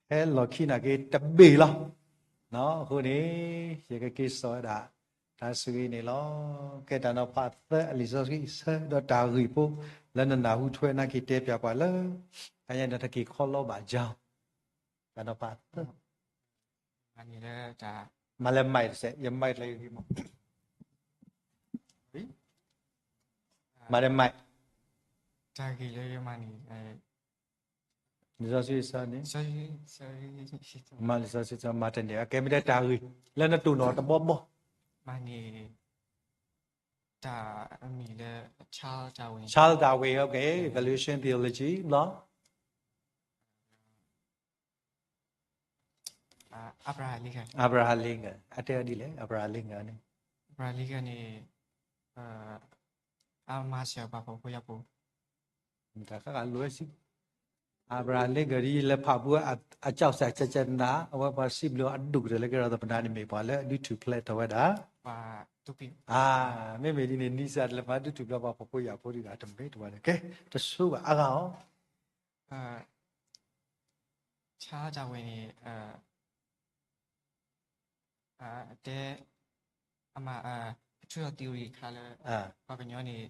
ဟဲလီၢ်ခံနာ်က့တဘ့ၣ်လီၤ. အဃိန့ၣ် ယကက့ၤစိာ်ဝဲဒၣ် တၢ်ဆိၣ်ဂ့ၤန့ၣ်လီၤ. ကဲတၢ်နီၤဖးသၢအလံာ်စီဆှံအဆၢ ဒီးတၢ်ဂ့ၢ်ဖိ လၢနနၢ်ဟူထၢဝဲနာ်က့တဲပၠးကွၢ်လၢ တၢ်ညါဒီးတၢ်က့ၤခီလီဘၣ်ကၠီ, တၢ်နီၤဖးသၢ မၤလၢ mic တစဲး ယ mic တလၢယဂ့ၤမး, မၤလၢ mic, တၢ်ဂ့ၢ်လၢယမၤန့ၣ် လံာ်စီဆှံအဆၢန့ၣ်, မၤလံာ်စီဆှံအဆၢ မၤတန့ၢ်, အကဲမ့ၢ်တဲတၢ်ဂ့ၢ် လၢနတိၢ်နီၣ်တဘီဘီ, မၤန့ၢ် တၢ်အမံၤလၢ Charles Darwin, Charles Darwin, okay, evolution theology ဘျီ Abraham Lincoln, Abraham Lincoln အတဲအီၤဒ်လဲၣ်, Abraham Lincoln န့ၣ်, Abraham Lincoln န့ၣ် အမၤစၢၤပှၤဖှီၣ်ဖိယာ်ဖိ တၢ်ဃၣ်ဃၣ်လိာ်ဝဲစံး, Abraham Lincoln ဒ်လဲၤဖးဘူးအကၠီၣ်စၢ်ကကနၤ အဝဲပှၤစံးဘျုးအဒိၣ်ကတၢၢ်လၢကဲထီၣ်သမ္မတန့ၣ်မ့ၢ်ပှၤလၢဒုးထူၣ်ဖျဲးထီၣ်ဝဲဒၣ်, မ့မ့ၢ်ဒ်န့ၣ် နံစၢ်တလဲၤမၤဒုးထူၣ်ဖျဲးပှၤဖှီၣ်ဖိယာ်ဖိဒ်ဂၤတမ့ၢ်တဝဲန့ၣ် ကဲ တဆိဘၣ်အဂၤအီၤ Charles Darwin န့ၣ် တဲ အမၤ အထုးထီၣ် theory တခါလၢ ပှၤကညီန့ၣ်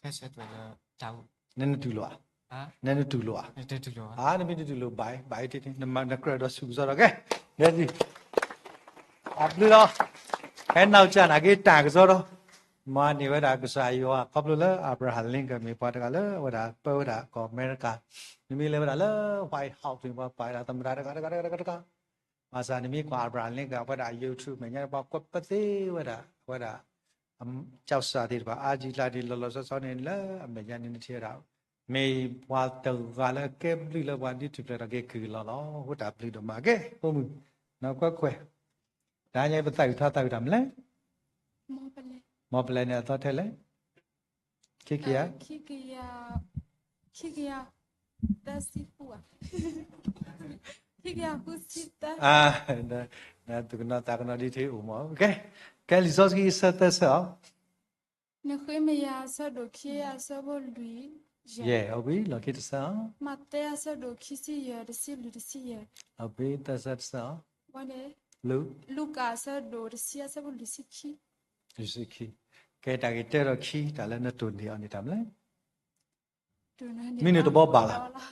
ခဲဆၢသွဲၣ်လၢတၢ်အိၣ်, နနတူၢ်လိာ်ဧါ, နနတူၢ်လိာ်ဧါ, နမ့ၢ်နတူၢ်လိာ်ဘၣ် ဘၣ်အံၤတ့ၢ် နကြၢးဒီးဆူၣ်ကစီဒီး ကဲ ဒ် အဘျုးလီၤ, ဟဲနီၢ်ကစၢ်နာ်က့တၢ်ကစီဒီ မၤန့ၢ်ဝဲဒၣ်ကစၢ်ယွၤ ခီဖျိလၢ Abraham Lincoln မ့ၢ်ပှၤတဂၤလၢအဝဲဒၣ်ပၢဝဲဒၣ်ကီၢ်အမဲရကၤ, နမ့ၢ်လဲၤဝဲဒၣ်လၢ White House န့ၣ် ပှၤပာ်ဝဲဒၣ်သမ္မတတဂၤတဂၤတဂၤတဂၤတဂၤ, ဘၣ်ဆၣ်နမ့ၢ်ကွၢ် Abraham Lincoln အဝဲဒၣ် YouTube မဲာ်ညါ ပှၤကွဲးပသ့ဝဲဒၣ် အဝဲဒၣ် ကၠီၣ်စၢ်သ့ၣ်တဖၣ် အါကံကျါန့ၣ် လီၤလီၤဆီဆီန့ၣ် လၢအမဲာ်ညါန့ၣ် နထံၣ်ဝဲဒၣ် မ့ၢ်ပှၤတဂၤလၢကဲဘျုးလၢပှၤဒုးထူၣ်ဖျဲးထီၣ်က့ၤကုၢ်လီၤလီၤ. အိၣ်တၢ်ဘျုးဒိၣ်မး ကဲ ဖိမုၣ် နီၢ်ကွဲးခွဲး, တဟါညါပသးအုးထီၣ်သးအုးတၢ်မနုၤလဲၣ်, မီၢ်ပလဲၣ်န့ၣ် အသီထဲလဲၣ်, ခံကယၤ, ခံကယၤ, ခံကယၤသၢဆံဃု, ခံကယၤဃုဆံသၢ, သူၣ်ကနီၤသးကနီၤဒ်ထံအိၣ်မီၢ်, ကဲ ကဲလံာ်စီဆှံအဆၢသၢဆၢအီၤ နဃ့မယၤအဆၢဒိၣ်ခံအဆၢဖိလွံၢ်ယဲၢ်, လီၢ်ခံတဆၢ, မးသဲအဆၢဒိၣ်ခံဆံယဲၢ် တဆံလွံၢ်တဆံယဲၢ်, လီၢ်ခံသၢဆၢတဆၢအီၤ, လူၤကၣ်အဆၢဒိၣ်တဆံအဆၢဖိလွံၢ်ဆံခံ, လွံၢ်ဆံခံ, ကဲတၢ်ဂ့ၢ်တၢ်ဒီးခံ တၢ်လၢနတိၢ်န့ၢ်အီၤန့ၣ်တၢ်မနုၤလဲၣ် မ့ၢ်နတဘီဘၣ်လီ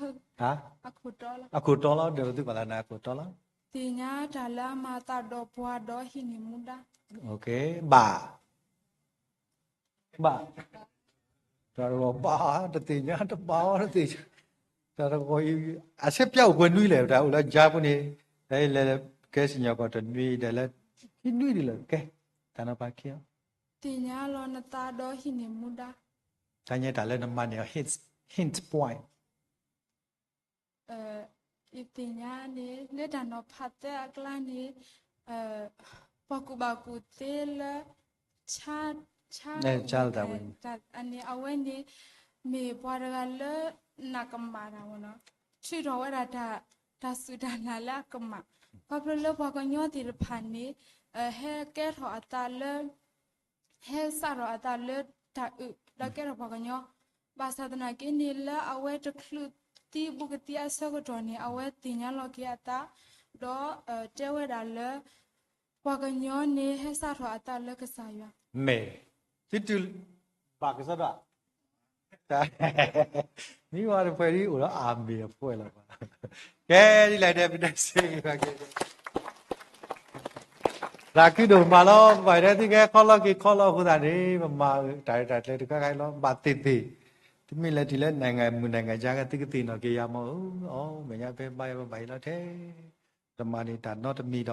ၤ, အခိၣ်တီလီၤ, ဒီးသုပာ်လၢနအခိၣ်တီလီၤ, သ့ၣ်ညါတၢ်လၢအမၤသးဒီးပှၤဒီးဟံးန့ၢ်မူဒါ, ဘၣ်, ဘၣ်, တၢ်တဂီၤဘၣ်, တသ့ၣ်ညါတဘၣ်အီၤတသ့ၣ်ညါ, တၢ်တဂီၤအံၤ အဆဲးပျၢ်အိၣ်ပှဲၤနွံလဲၣ် တၢ်အိၣ်လၢယါပူၤန့ၣ်, တၢ်အံၤလဲၤကဲစံၣ်ညီၣ်ကွီၢ်တနွံဒီးလၢ ခံနွံဒ်လဲၣ် ကဲ, တၢ်နီၤဖးခံအီၤ သ့ၣ်ညါလီၤနသးဒီးဟံးန့ၢ်မူဒါ, တၢ်ညါတၢ်လၢနမၤန့ၢ်အီၤ hint, hint point, ယသ့ၣ်ညါန့ၣ် လၢတၢ်နီၤဖးသၢအကျါန့ၣ်, ပှၤကူၣ်ဘၣ်ကူၣ်သ့လၢ ဆါ, ဆါ, န့ၣ် အဝဲန့ၣ် မ့ၢ်ပှၤတဂၤလၢ နကမၣ်တၢ်ဝဲနီၤ, ထုးထီၣ်ဝဲဒၣ် တၢ်စူၢ်တၢ်နာ်လၢအကမၣ်, ခီဖျိလၢပှၤကညီသ့ၣ်တဖၣ်န့ၣ် ဟဲကဲထီၣ်အသးလၢ ဟဲစးထီၣ်အသးလၢတၢ်အုး ဒီးကဲထီၣ်ပှၤကညီ, ဘၣ်ဆၣ်သနာ်က့န့ၣ် လၢအဝဲတချုးသံဘူးကသံအဆၢကတီၢ်န့ၣ် အဝဲသ့ၣ်ညါလီၤက့ၤအသး, ဒီးတဲဝဲဒၣ်လၢ ပှၤကညီန့ၣ် ဟဲစးထီၣ်အသးလၢကစၢ်ယွၤ, မ့ၢ်, သုတုၤဘၣ်ကစီဒီ, မ့ၢ်ဝဲတဖှဲးဒ်အိၣ်ဒီးအမ့ၢ်အဖှဲးလီၤ, ကဲဒ်လဲၣ်ဒဲး ပတဲစ့ၢ်ကီး သးခုဒိၣ်မးလီၤ, ပဘၣ်တဲသုကဲခီလီၤက့ၤခီလီၤအဃိသတးန့ၣ် ပမၤတၢ်ရဲၣ်တၢ်ကျဲၤတခါခါအံၤလီၤ, ဘၣ်သ့ၣ်သ့ၣ်, တမ့ၢ်လဲၤတုၤလၢနံၣ်ဂၤမုၢ်နံၣ်ဂၤယါကဲ သုကသ့ၣ်နီၣ်က့ၤယၤမ့ၢ်ဧၢ, အီ မဲာ်ညါဖဲဘါယွၤပဘၣ်အံၤလီၤထဲ တမၤန့ၢ်တၢ်နီတမံၤဒီး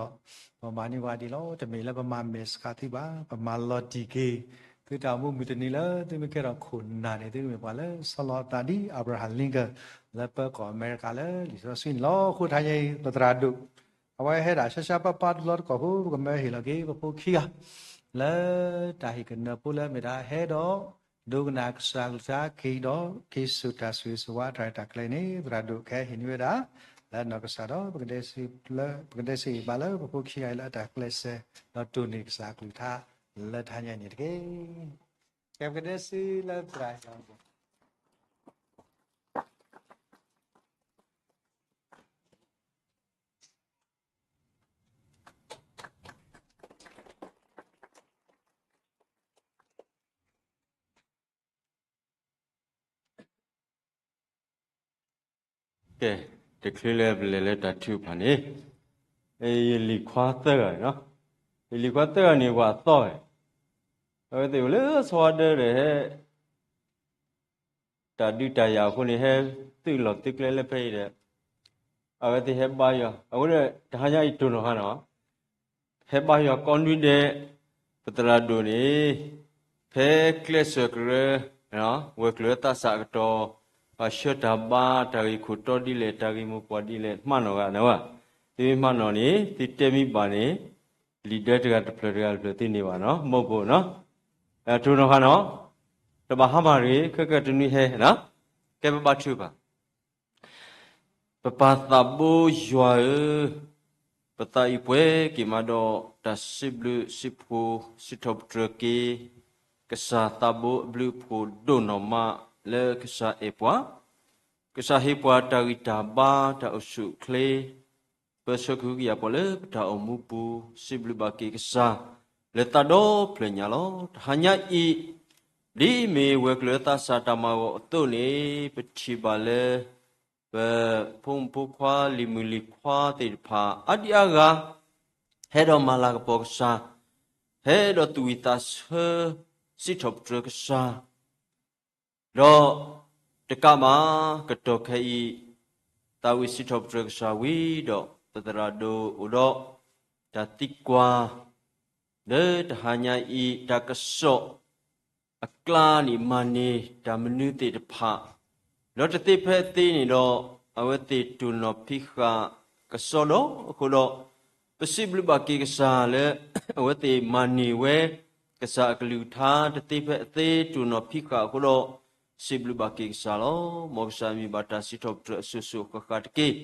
ပမၤန့ၢ်ဝဲဒ်လီၤ, တမ့ၢ်လၢပမၤမဲာ်ဆှးသုဘၣ်, ပမၤလီၤတံၢ်က့ၤ သုတၢ်အိၣ်မူမုၢ်တနံၤလၢ သုမ့ၢ်ကဲထီၣ်ခိၣ်နၢ်န့ၣ် သုကမ့ၢ်ပှၤလၢဆီလီၤအသးဒ် Abraham Lincoln လၢပၢၤကီၢ်အမဲရကၤလၢလံာ်စီဆှံန့ၣ်လီၤ. အဃိတဟါညါအံၤ ပသရၣ်ဒိၣ် အဝဲဟဲဒၣ်ဆှါဆှါပၢ်ပၢ်တဘျီတကီၢ်ဖိ ပကမၢဟ့ၣ်လီၤက့ၤပဖိခံဂၤ လၢတၢ်ဟ့ၣ်ကနၢၤဖိလၢမ့ၢ်ဒၣ်ဟဲဒီး ဒိကနၣ်ကစၢ်အကလုၢ်ကထါ က့ၤဒီးက့ၤဆူတၢ်ဆိၣ်ဂ့ၤဆိၣ်ဝါတၢ်ရဲၣ်တၢ်ကျဲၤန့ၣ် သရၣ်ဒိၣ်ကဟဲဟ့ၣ်န့ၢ်ဝဲဒၣ် လၢနီၢ်ကစၢ်ဒီး ပကဒဲးစံးဘၣ်လၢပဖိခံဂၤအံၤ လၢအတၢ်ကျဲးစၢး ဒီးတိၢ်န့ၢ်ကစၢ်အကလုၢ်ကထါ လၢတဟါညါအံၤန့ၣ်တက့ၢ်. ကဲပကဒဲးစံးလၢသရၣ် ကဲ, တချုးလၢပလဲၤလၢတၢ်ထုကဖၣ်န့ၣ်, ယလံၤခွါသၢဂၤန့ၣ်, ယလံၤခွါသၢဂၤန့ၣ် ပှၤအသီဝဲ, အဝဲသ့ၣ်အိၣ်လၢဆီဒၢဒီးဟဲ တၢ်ဒုးတၢ်ယၤအဃိန့ၣ် ဟဲသုးလီၢ်သုးကျဲလၢဖဲအံၤဒီး အဝဲသ့ၣ်ဟဲဘါယွၤ, အဃိဒီးတဟါညါအံၤတိၢ်နီၣ်ဃာ်နီၤ, ဟဲဘါယွၤကိးနွံဒဲး, ပသရၣ်ဒိၣ်န့ၣ် ဖဲကျဲးစၢးကရၢ ဝဲၤကျိၤသးစၢ်အကတီၢ်, ပှၤဆှၢတၢ်ဘါ တၢ်ဂ့ၢ်ခိၣ်တီဒ်လဲၣ် တၢ်ဂ့ၢ်မိၢ်ပှၢ်ဒ်လဲၣ် မၤနီၣ်ဂၤနဝဲ, သုမ့ၢ်မၤနီၣ်န့ၣ် သုတဲမံဘၣ်န့ၣ် လံာ်ဒၢတဂၤတဖျၢၣ်တဂၤတဖျၢၣ်သုန့ၢ်ဘၣ်နီၤ, မိၢ်ဘိနီၤ, တိၢ်နီၣ်ဃာ်နီၤ, တဘၣ်ဟါမၢ်တဂ့ၤ, ခဲကတနွံဟဲ, ကဲပဘါထုကဖၣ် ပပၢ်သးဘိယွၤဧၢ, ပသးအံၤပှဲၤက့ၤမးဒီး တၢ်စံးဘျုးစံးဖှိၣ် စံးထီၣ်ပတြၢၤက့ၤ ကစၢ်သးဘိအဘျုးအဖှိၣ်ဒိၣ်နီၢ်မးလၢကစၢ်အဲၣ်ပှၤ, ကစၢ်ဟ့ၣ်ပှၤတၢ်ဂံၢ်တၢ်ဘါ တၢ်အိၣ်ဆူၣ်အိၣ်ချ့, ပၢဆှၢကဟုကယာ်ပှၤလၢပတၢ်အိၣ်မူပူၤ, စံးဘျုးဘၣ်က့ၤကစၢ် လၢသးဒီဖျၢၣ်ညါလီၤ. တဟါညါအံၤ ဒ်မ့ၢ်ဝဲၤကျိၤသးစၢ်တၢ်မၤဂီၤအသိးန့ၣ် ပထံၣ်ဘၣ်လၢ ပဖိမုၣ်ဖိခွါ လံၤမုၣ်လံၤခွါသ့ၣ်တဖၣ် အါဒံအါဂၤ ဟဲဒီးမၤလၤကပီၤကစၢ်, ဟဲဒီးသူၣ်ဝံၣ်သးဆၢ စံးထီၣ်ပတြၢၤကစၢ်, ဒီးတကးဘၣ် ကတီၢ်ခဲအံၤ သးဝံၣ်စံးထီၣ်ပတြၢၤကစၢ်ဝံၤဒီး ပသရၣ်ဒိၣ်အိၣ်ဒီး တၢ်သံကွၢ် လၢတဟါညါအံၤ တၢ်ကစီၣ်အကျါန့ၣ် မၤန့ၢ်တၢ်မနုၤသ့ၣ်တဖၣ်, ဒီးတသ့ဖဲအသ့န့ၣ်ဒီး အဝဲသ့ၣ်တိၢ်နီၣ်ဖံးဃာ်ကစီဒီးအဃိဒီး, ပစံးဘျုးဘၣ်က့ၤကစၢ်လၢ အဝဲသ့ၣ်မၤန့ၢ်ဝဲ ကစၢ်အကလုၢ်ကထါ တသ့ဖဲအသ့ တိၢ်နီၣ်ဖံးဃာ်အဃိဒီး စံးဘျုးဘၣ်က့ၤကစၢ်လီၤ. မ်ကစၢ်မံၤဘၣ်တၢ်စံးထီၣ်ပတြၢၤအစိၤစိၤဃၣ်ဃၣ်တက့ၢ်.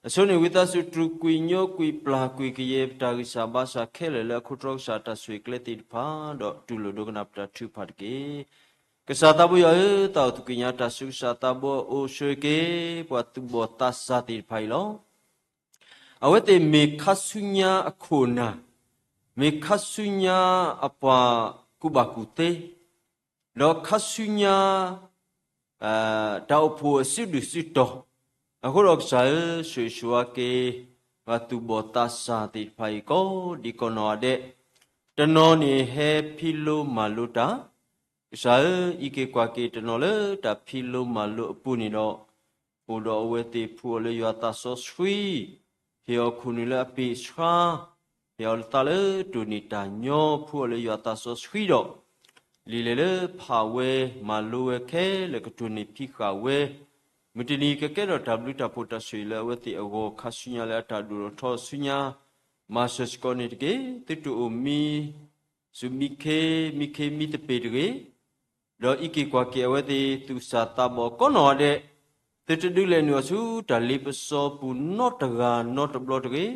အဆိန့ၣ် ဝံသးစူၤ တြူာ်ကွံာ်ညိကွံာ်ပျၢ်ကွံာ်ကယဲၢ် ပတၢ်ဂံၢ်စၢ်ဘါစၢ်ခဲလၢာ်လၢအခိၣ်တီကစၢ် တၢ်ဆိၣ်ဂ့ၤကျဲသ့ၣ်တဖၣ် ဒီးတူၢ်လိာ်ဒိကနၣ်ပတၢ်ထုကဖၣ်တက့ၢ်. ကစၢ်သးဘိယွၤဧၢ, သးအိၣ်သူၣ်ကံၣ်ညါတၢ်ဆူကစၢ်သးဘိအအိၣ်ဆိၣ်ဂ့ၤက့ၤ ပှၤသူၣ်ဘီၣ်သးစၢ်သ့ၣ်တဖၣ်အံၤလီၤ. အဝဲသ့ၣ်မ့ၢ်ခါဆူညါအခိၣ်နၢ်, မ့ၢ်ခါဆူညါအပှၤကူၣ်ဘၣ်ကူၣ်သ့, ဒီးခါဆူညါ တၢ်အိၣ်ဖှိၣ်အစုဒုၣ်စုတီၤ, အဃိဒီးကစၢ်ဧၢ, ဆိၣ်ဂ့ၤဆိၣ်ဝါက့ၤ ပှၤသူၣ်ဘီၣ်သးစၢ်သ့ၣ်တဖၣ်အံၤ ကိးဒံးကိးနီၢ်ဂၤဒဲး, တနီၤန့ၣ်ဟဲဖံးလိမၤလိတၢ်, ကစၢ်ဧၢ, အံးက့ၤကွၢ်က့ၤတနီၤလၢတၢ်ဖံးလိမၤလိအပူၤန့ၣ်ဒီး, အိၣ်ဒီးအဝဲသ့ၣ်ဖှူအီၤလၢယွၤသးစီဆှံ, ဟ့ၣ်အီၤခိၣ်နူာ်လၢအပ့ၢ်အဆှါ, ဟ့ၣ်အီၤလၢသးလၢတိၢ်န့ၢ်တၢ်ညီ ဖှူအီၤလၢယွၤသးစီဆှံဒီး, လံာ်လဲၤလၢဖးဝဲမၤလိဝဲခဲလၢာ်ကတိၢ်န့ၢ်ဖံးဃာ်ဝဲ, မုၢ်တနံၤကကဲထီၣ်တၢ်ဘျုးတၢ်ဖှိၣ်တၢ်ဆိၣ်ဂ့ၤလၢအဝဲသ့ၣ်အဂီၢ် ခါဆူညါလၢအတၢ်ဒိၣ်ထီၣ်ထီဆူညါ, မၤစၢၤစ့ၢ်ကီးန့ၣ်တက့ၢ်. သုတအိၣ်မံ စူၢ်မံခ့ မံခ့မံသပ့ၤတဂ့ၤ, ဒီးအံးက့ၤကွၢ်က့ၤအဝဲသ့ၣ်သူၣ်စၢ်သးဘီၣ်ကိးနီၢ်ဂၤဒဲး, သုတဒုးလဲၤနုာ်အီၤဆူတၢ်လ့ပစီပူၤနီတဂၤနီတဘျီတဂ့ၤ,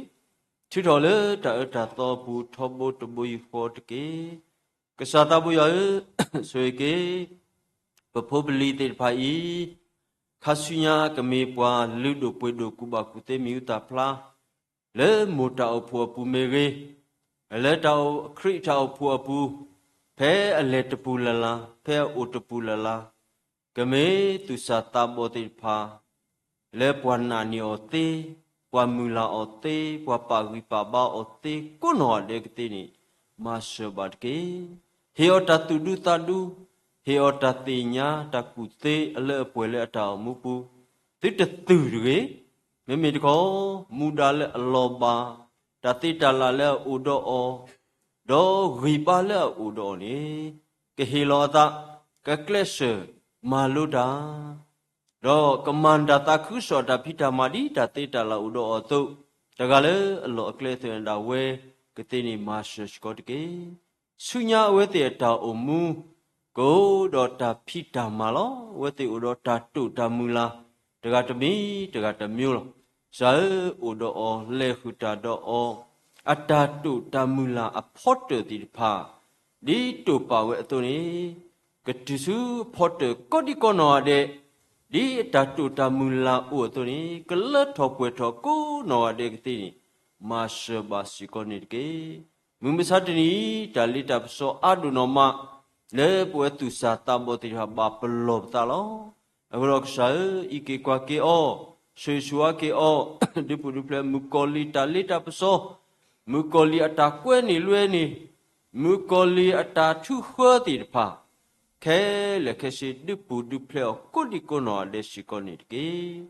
ထုးထီၣ်လၢတၢ်အၢတၢ်သီပူၤထီဘိတဘိယူၢ်ဃီတက့ၢ်. ကစၢ်သးဘိယွၤဧၢ, ဆိၣ်ဂ့ၤက့ၤ ပဖိပလံၤသ့ၣ်တဖၣ်အံၤ, ခါဆူညါကမ့ၢ်ပှၤလုၢ်ဒိၣ်ပှ့ၤဒိၣ်ကူၣ်ဘၣ်ကူၣ်သ့မံၤဟူသၣ်ဖျါ လၢမိၢ်တၢ်အိၣ်ဖှိၣ်အပူၤမ့ၢ်ဂ့ၤ, လၢတၢ်အိၣ်ခရံာ်တၢ်အိၣ်ဖှိၣ်အပူၤ, ဖဲအလဲၤတပူၤလၢ်လၢ်, ဖဲအအိၣ်တပူၤလၢ်လၢ်, ကမ့ၢ်သူၣ်စၢ်သးဘီၣ်သ့ၣ်တဖၣ် လၢပှၤနာ်န့ၢ်အီၤသ့, ပှၤမုၢ်လၢ်အီၤသ့, ပှၤပာ်ဂံၢ်ပာ်ဘါအီၤသ့ ကိးနီၢ်ဂၤဒဲးကသ့န့ၣ်, မၤစၢၤဘၣ်တက့ၢ်. ဟ့ၣ်အီၤတၢ်သူၣ်ဒူသးဒူ, ဟ့ၣ်အီၤတၢ်သ့ၣ်ညါတၢ်ကူၣ်သ့အလၢအပှဲၤလၢအတၢ်အိၣ်မူပူၤ, သုတသုၢ်တဂ့ၤ, မ့မ့ၢ်တခီ, မူဒါလၢအလီၤဘၣ်, တၢ်သ့တၢ်လၢ်လၢအအိၣ်ဒီးအီၤ, ဒီးဂံၢ်ဘါလၢအအိၣ်ဒီးအီၤန့ၣ်, ကဟ့ၣ်လီၤအသး, ကကျဲးစၢးမၤလိတၢ် ဒီးကမၤတၢ်သးခုကစီၣ်တၢ်ဖံးတၢ်မၤဒ်တၢ်သ့တၢ်လၢ်အိၣ်ဒီးအီၤအသိး, တဂၤလၢအလီၢ်အကျဲအသိးန့ၣ်ဒၣ်ဝဲကသ့န့ၣ်မၤစၢၤစ့ၢ်ကီးတက့ၢ်. ဆူညါအဝဲသ့ၣ်အတၢ်အိၣ်မူ, ကအိၣ်ဒီးတၢ်ဖံးတၢ်မၤလီၤ. အဝဲသ့ၣ်အိၣ်ဒီးတၢ်တိာ်တၢ်မုၢ်လၢ်, တဂၤတမံၤတဂၤတမံၤလီၤ. ကစၢ်ဧၢ, အိၣ်ဒီးအီၤလဲၤဃုာ်တၢ်ဒီးအီၤ, အတၢ်တိာ်တၢ်မုၢ်လၢ်အဖီတၢၣ်သ့ၣ်တဖၣ် ဒ်တိာ်ပာ်ဝဲအသိးန့ၣ်, ကတုၤဆူအဖီတၢၣ်ကိးဒံကိးနီၢ်ဂၤဒဲး, ဒ်အတၢ်တိာ်တၢ်မုၢ်လၢ်အိၣ်အသိးန့ၣ် ကလၢထီၣ်ပှဲၤထီၣ်ကိးနီၢ်ဂၤဒဲးကသ့န့ၣ်, မၤစၢၤဘၣ်စ့ၢ်ကီးန့ၣ်တက့ၢ်. မုၢ်မဆါတနံၤအံၤ တၢ်လ့တၢ်ပစီအါဒိၣ်နီၢ်မး, လၢပဝဲသူၣ်စၢ်သးဘီၣ်သ့ၣ်တဖၣ်ဘၣ်ပလီၢ်ပသးလီၤ. အဃိဒီးကစၢ်ဧၢ, အံးက့ၤကွၢ်က့ၤအီၤ, ဆိၣ်ဂ့ၤဆိၣ်ဝါက့ၤအီၤ, ဒုးပူၤဒုးဖျဲးမုၣ်ကီၤလံၢ်တၢ်လ့တၢ်ပစီ, မုၣ်ကီၤလံၢ်အတၢ်ကွဲန့ၢ်လွဲန့ၢ်, မုၣ်ကီၤလံၢ်အတၢ်ထုဃၢသ့ၣ်တဖၣ်, ခဲလၢာ်ခဲဆ့ဒုးပူၤဒုးဖျဲးအီၤကိးဒံကိးနီၢ်ဂၤဒဲးစ့ၢ်ကီးန့ၣ်တက့ၢ်.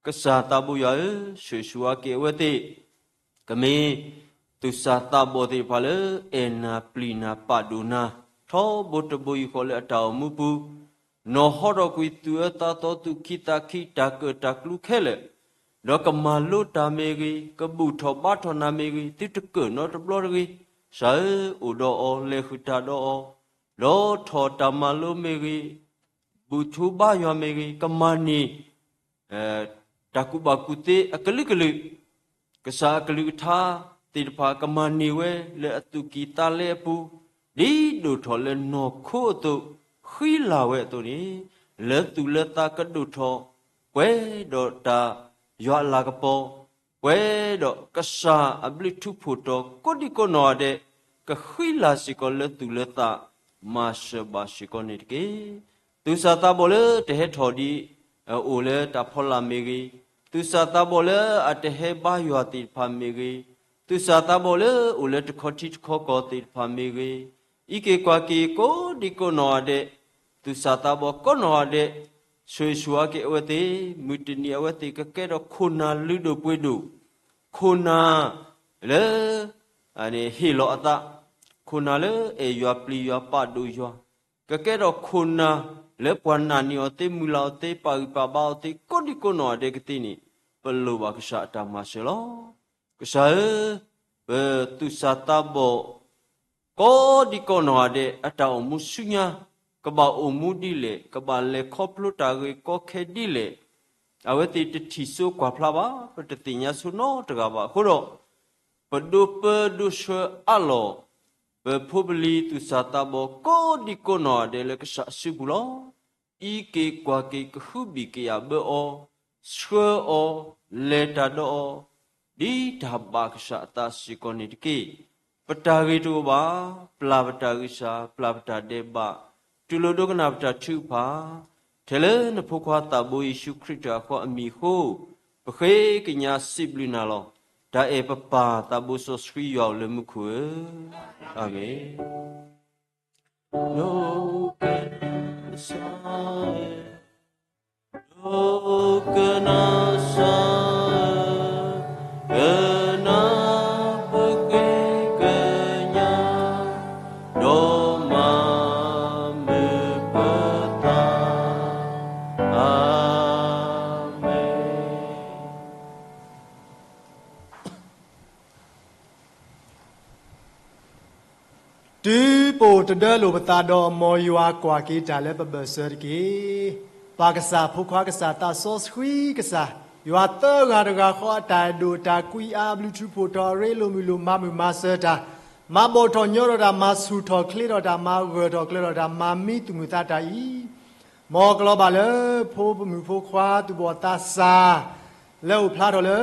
ကစၢ်သးဘိယွၤဧၢ, ဆိၣ်ဂ့ၤဆူၣ်ဝါက့ၤအဝဲသ့ၣ်, ကမ့ၢ်သူၣ်စၢ်သးဘီၣ်သ့ၣ်တဖၣ်လၢ အဲၣ်နၤပျံၤနၤပာ်ဒိၣ်နၤ, ထီဘိတဘိယူၢ်ဃီလၢအတၢ်အိၣ်မူပူၤ, နီၢ်ဟီထီၣ်ကွံာ်သူၣ်အၢသးသီ သူၣ်ခံသးခံ တၢ်ကၢၣ်တၢ်ကျူခဲလၢာ်, ဒီးကမၤလိတၢ်မ့ၢ်ဂ့ၤ, ကဘူၣ်ထီၣ်ဘါထီၣ်နၤမ့ၢ်ဂ့ၤ, သုတကၢၣ်နီတဘျီတဂ့ၤ. ကစၢ်ဧၢ, အိၣ်ဒီးအီၤ, လဲၤဃုာ်တၢ်ဒီးအီၤ, ဒီးထီၣ်တၢ်မၤလိမ့ၢ်ဂ့ၤ, ဘူၣ်ထီၣ်ဘါယွၤမ့ၢ်ဂ့ၤ, ကမၤန့ၢ် တၢ်ကူၣ်ဘၣ်ကူၣ်သ့အကလုာ်ကလုာ်, ကစၢ်အကလုၢ်ကထါသ့ၣ်တဖၣ် ကမၤန့ၢ်ဝဲလၢအသူၣ်ကံၢ်သးလဲအပူၤ, ဒ်ဒိၣ်ထီၣ်လၢနီၢ်ခိအသိး, ဃံလၤဝဲအသိးန့ၣ်, လၢသူၣ်လၢသးကဒိၣ်ထီၣ်, ပှဲၤဒီးတၢ်ယွၤအလၤကပီၤ, ပှဲၤဒီးကစၢ်အဘျုးထူးဖှိၣ်တီၤကိးဒံကိးနီၢ်ဂၤဒဲး, ကဃံလၤစ့ၢ်ကီးလၢသူၣ်လၢသး, မၤစၢၤဘၣ်စ့ၢ်ကီးန့ၣ်တက့ၢ်. သူၣ်စၢ်သးဘီၣ်လၢတဟဲထီၣ်ဒ် အအိၣ်လၢတၢ်ဖီလာ်မ့ၢ်ဂ့ၤ, သူၣ်စၢ်သးဘီၣ်လၢအတဟဲဘါယွၤသ့ၣ်တဖၣ်မ့ၢ်ဂ့ၤ, သူၣ်စၢ်သးဘီၣ်လၢအိၣ်လၢတခီထံတခီကီၢ်သ့ၣ်တဖၣ်မ့ၢ်ဂ့ၤ, အံးက့ၤကွၢ်က့ၤကိးဒံကိးနီၢ်ဂၤဒဲး, သူၣ်စၢ်သးဘီၣ်ကိးနီၢ်ဂၤဒဲး, ဆိၣ်ဂ့ၤဆူၣ်ဝါက့ၤအဝဲသ့ၣ်, မုၢ်တနံၤအဝဲသ့ၣ်ကကဲထီၣ်ခိၣ်နၢ်လုၢ်ဒိၣ်ပှ့ၤဒိၣ်, ခိၣ်နၢ်လၢ ဟ့ၣ်လီၤအသး, ခိၣ်နၢ်လၢအဲၣ်ယွၤပျံၤယွၤပာ်ဒိၣ်ယွၤ, ကကဲထီၣ်ခိၣ်နၢ်လၢပှၤနာ်န့ၢ်အီၤသ့ မုၢ်လၢ်အီၤသ့ ပာ်ဂံၢ်ပာ်ဘါအီၤသ့ ကိးဒံကိးနီၢ်ဂၤဒဲးကသ့န့ၣ်, ပလိၣ်ဘၣ်ကစၢ်အတၢ်မၤစၢၤလီၤ. ကစၢ်ဧၢ, ပသူၣ်စၢ်သးဘီၣ် ကိးဒံကိးနီၢ်ဂၤဒဲး အတၢ်အိၣ်မူဆူညါ ကဘၣ်အိၣ်မူဒ်လဲၣ်, ကဘၣ်လဲၤခီဖျိတၢ်ဂ့ၢ်ကီခဲဒ်လဲၣ်, အဝဲသ့ၣ်တထံၣ်စိကွၢ်ဖျါဘၣ်, ပတသ့ၣ်ညါဆိနီတဂၤဘၣ်. အဃိဒီး ပဒိးပၢဒိးဆှၢအးလီၤ ပဖိပလံၤသူၣ်စၢ်သးဘီၣ် ကိးဒံကိးနီၢ်ဂၤဒဲးလၢကစၢ်အစုပူၤလီၤ. အံးက့ၤကွၢ်က့ၤကဟုဘံၣ်ကယာ်ဘၢအီၤ, ဆှၢအီၤ, လဲၤတၢ်ဒီးအီၤ, ဒ်တၢ်ဘၣ်ကစၢ်အသးစ့ၢ်ကီးန့ၣ်တက့ၢ်. ပတၢ်ဂ့ၤတအိၣ်ဘၣ်, ပျၢ်ပတၢ်ဂံၢ်စၢ်, ပျၢ်ပတၢ်ဒဲးဘး, တူၢ်လိာ်ဒိကနၣ်ပတၢ်ထုကဖၣ်, ထဲလၢနဖိခွါသးဘိယ့ၣ်ၡူးခရံာ်တၢ်ဃီအမံၤအဃိ, ပဃ့ကညးစံးဘျုးနၤလီၤ. တၢ်အဲၣ်ပပၢ်သးဘိစီဆှံယွၤအိၣ်လၢမူခိၣ်ဧၢ, အၤမ့ၣ်. ဒိကနၣ်စၢ်ဧၢ, ဒိကနၣ်စၢ်ဧၢ, ကနၣ်ပဃ့ကညး, ဒီးမၤမုာ်ပသး, အၤမ့ၣ်. တုၤပအိၣ်တဒၢလိာ်ပသးဒီး မ်ယွၤကွၢ်က့ၤတၢ်လၢပဘၢၣ်စၢၤတက့ၢ်. ပၢ်ကစၢ်, ဖိခွါကစၢ်, သးစီဆှံကစၢ်, ယွၤသၢဂၤတဂၤဃီ အတၢ်အဲၣ်ဒိၣ်တၢ်ကွံအါ အဘျုးထူးဖှိၣ်ထီၣ် အရ့လိာ်မုာ်လိာ် မၤမုာ်မၤစၢၤတၢ်, မၤဘီၣ်ထီၣ်ညီထီၣ်တၢ်, မၤဆူၣ်ထီၣ်ချ့ထီၣ်တၢ်, မၤဂၢၢ်ထီၣ်ကျၢၤထီၣ်တၢ်, မၤမံသူၣ်မုာ်သးတၢ်အံၤ မ်ကလီၤဘၣ်လၢ ဖိမုၣ်ဖိခွါသူၣ်ဘီၣ်သးစၢ် လၢအိၣ်ဖျါထီၣ်လၢ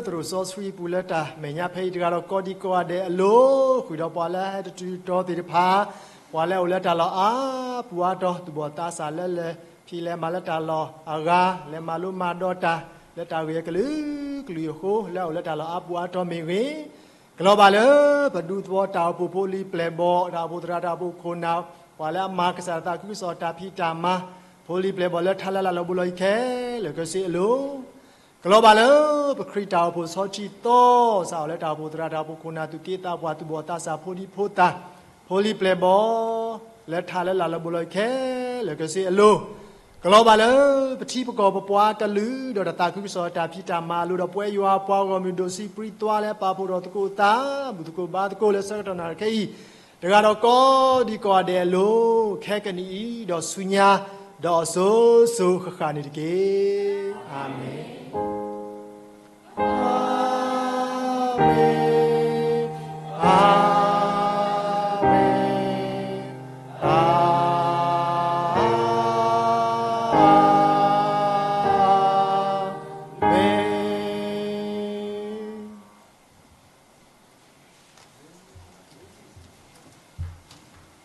သရိာ်စီဆှံပူၤလၢတၢ်မဲာ်ညါဖဲအံၤတဂၤဒီး ကိးဒံကိးဂၤဒဲးအလိၤ, ဃုာ်ဒီးပှၤလၢဟဲတတုၤတီၤသ့ၣ်တဖၣ်, ပှၤလၢအိၣ်လၢတၢ်လီၢ်အါပူၤအါတီၤ, သူၣ်ဘီၣ်သးစၢ်လၢလဲၤဖံးလဲၤမၤလၢတၢ်လီၢ်အဂၤ, လဲၤမၤလိမၤဒိးတၢ် လၢတၢ်ဂ့ၢ်အကလုာ်ကလုာ်အဃိ, လၢအအိၣ်လၢတၢ်လီၢ်အါပူၤအါတီၤမ့ၢ်ဂ့ၤ, ကလီၤဘၣ်လၢ ပဒူသဝီတၢ်အိၣ်ဖှိၣ်ဖိလံၤပျဲၢ်ဘီၣ်, တၢ်အိၣ်ဖှိၣ်သရၣ်, တၢ်အိၣ်ဖှိၣ်ခိၣ်နၢ်, ပှၤလၢအမၤကစၢ်သးခုကစီၣ်တၢ်ဖံးတၢ်မၤ, ဖိလံၤပျဲၢ်ဘီၣ်လၢထါလၢလာ်လၢဘိလီၤအံၤခဲလၢာ်ခဲဆ့အလိၤ, ကလီၤဘၣ်လၢ ပခရံာ်တၢ်အိၣ်ဖှိၣ်ဆီထံသီ, စးထီၣ်လၢတၢ်အိၣ်ဖှိၣ်သရၣ်, တၢ်အိၣ်ဖှိၣ်ခိၣ်နၢ်, သူၣ်က့သးပှၢ်, သူၣ်ဘီၣ်သးစၢ်, ဖိဒံဖိသၣ်, ဖိလံၤပျဲၢ်ဘီၣ်, လၢထါလၢလာ်လၢဘိလီၤအံၤခဲလၢာ်ခဲဆ့အလိၤ, ကလီၤဘၣ်လၢ ပထံပကီၢ်ပပှၤကလုာ် ဒီးတၢ်သးခုကစီၣ်တၢ်ဖံးတၢ်မၤအလိၤ, ဒီးပဝဲယွၤအပှၤဂီၢ်မုၢ်ဒိၣ်ဆံးပြံသွါလၢ ပာ်ဖှိၣ်ထီၣ်သကိးအသး, ဘူၣ်သကိးဘါသကိးလၢဆၢကတီၢ်နၣ်ရံၣ်ခဲအံၤ, တဂၤဒီးကိးဒံကိးဂၤဒဲးအလိၤ, ခဲကနံၣ်အံၤ, ဒီးဆူညါ, ဒီးအစိၤစိၤဃၣ်ဃၣ်န့ၣ်တက့ၢ်. အၤမ့ၣ်.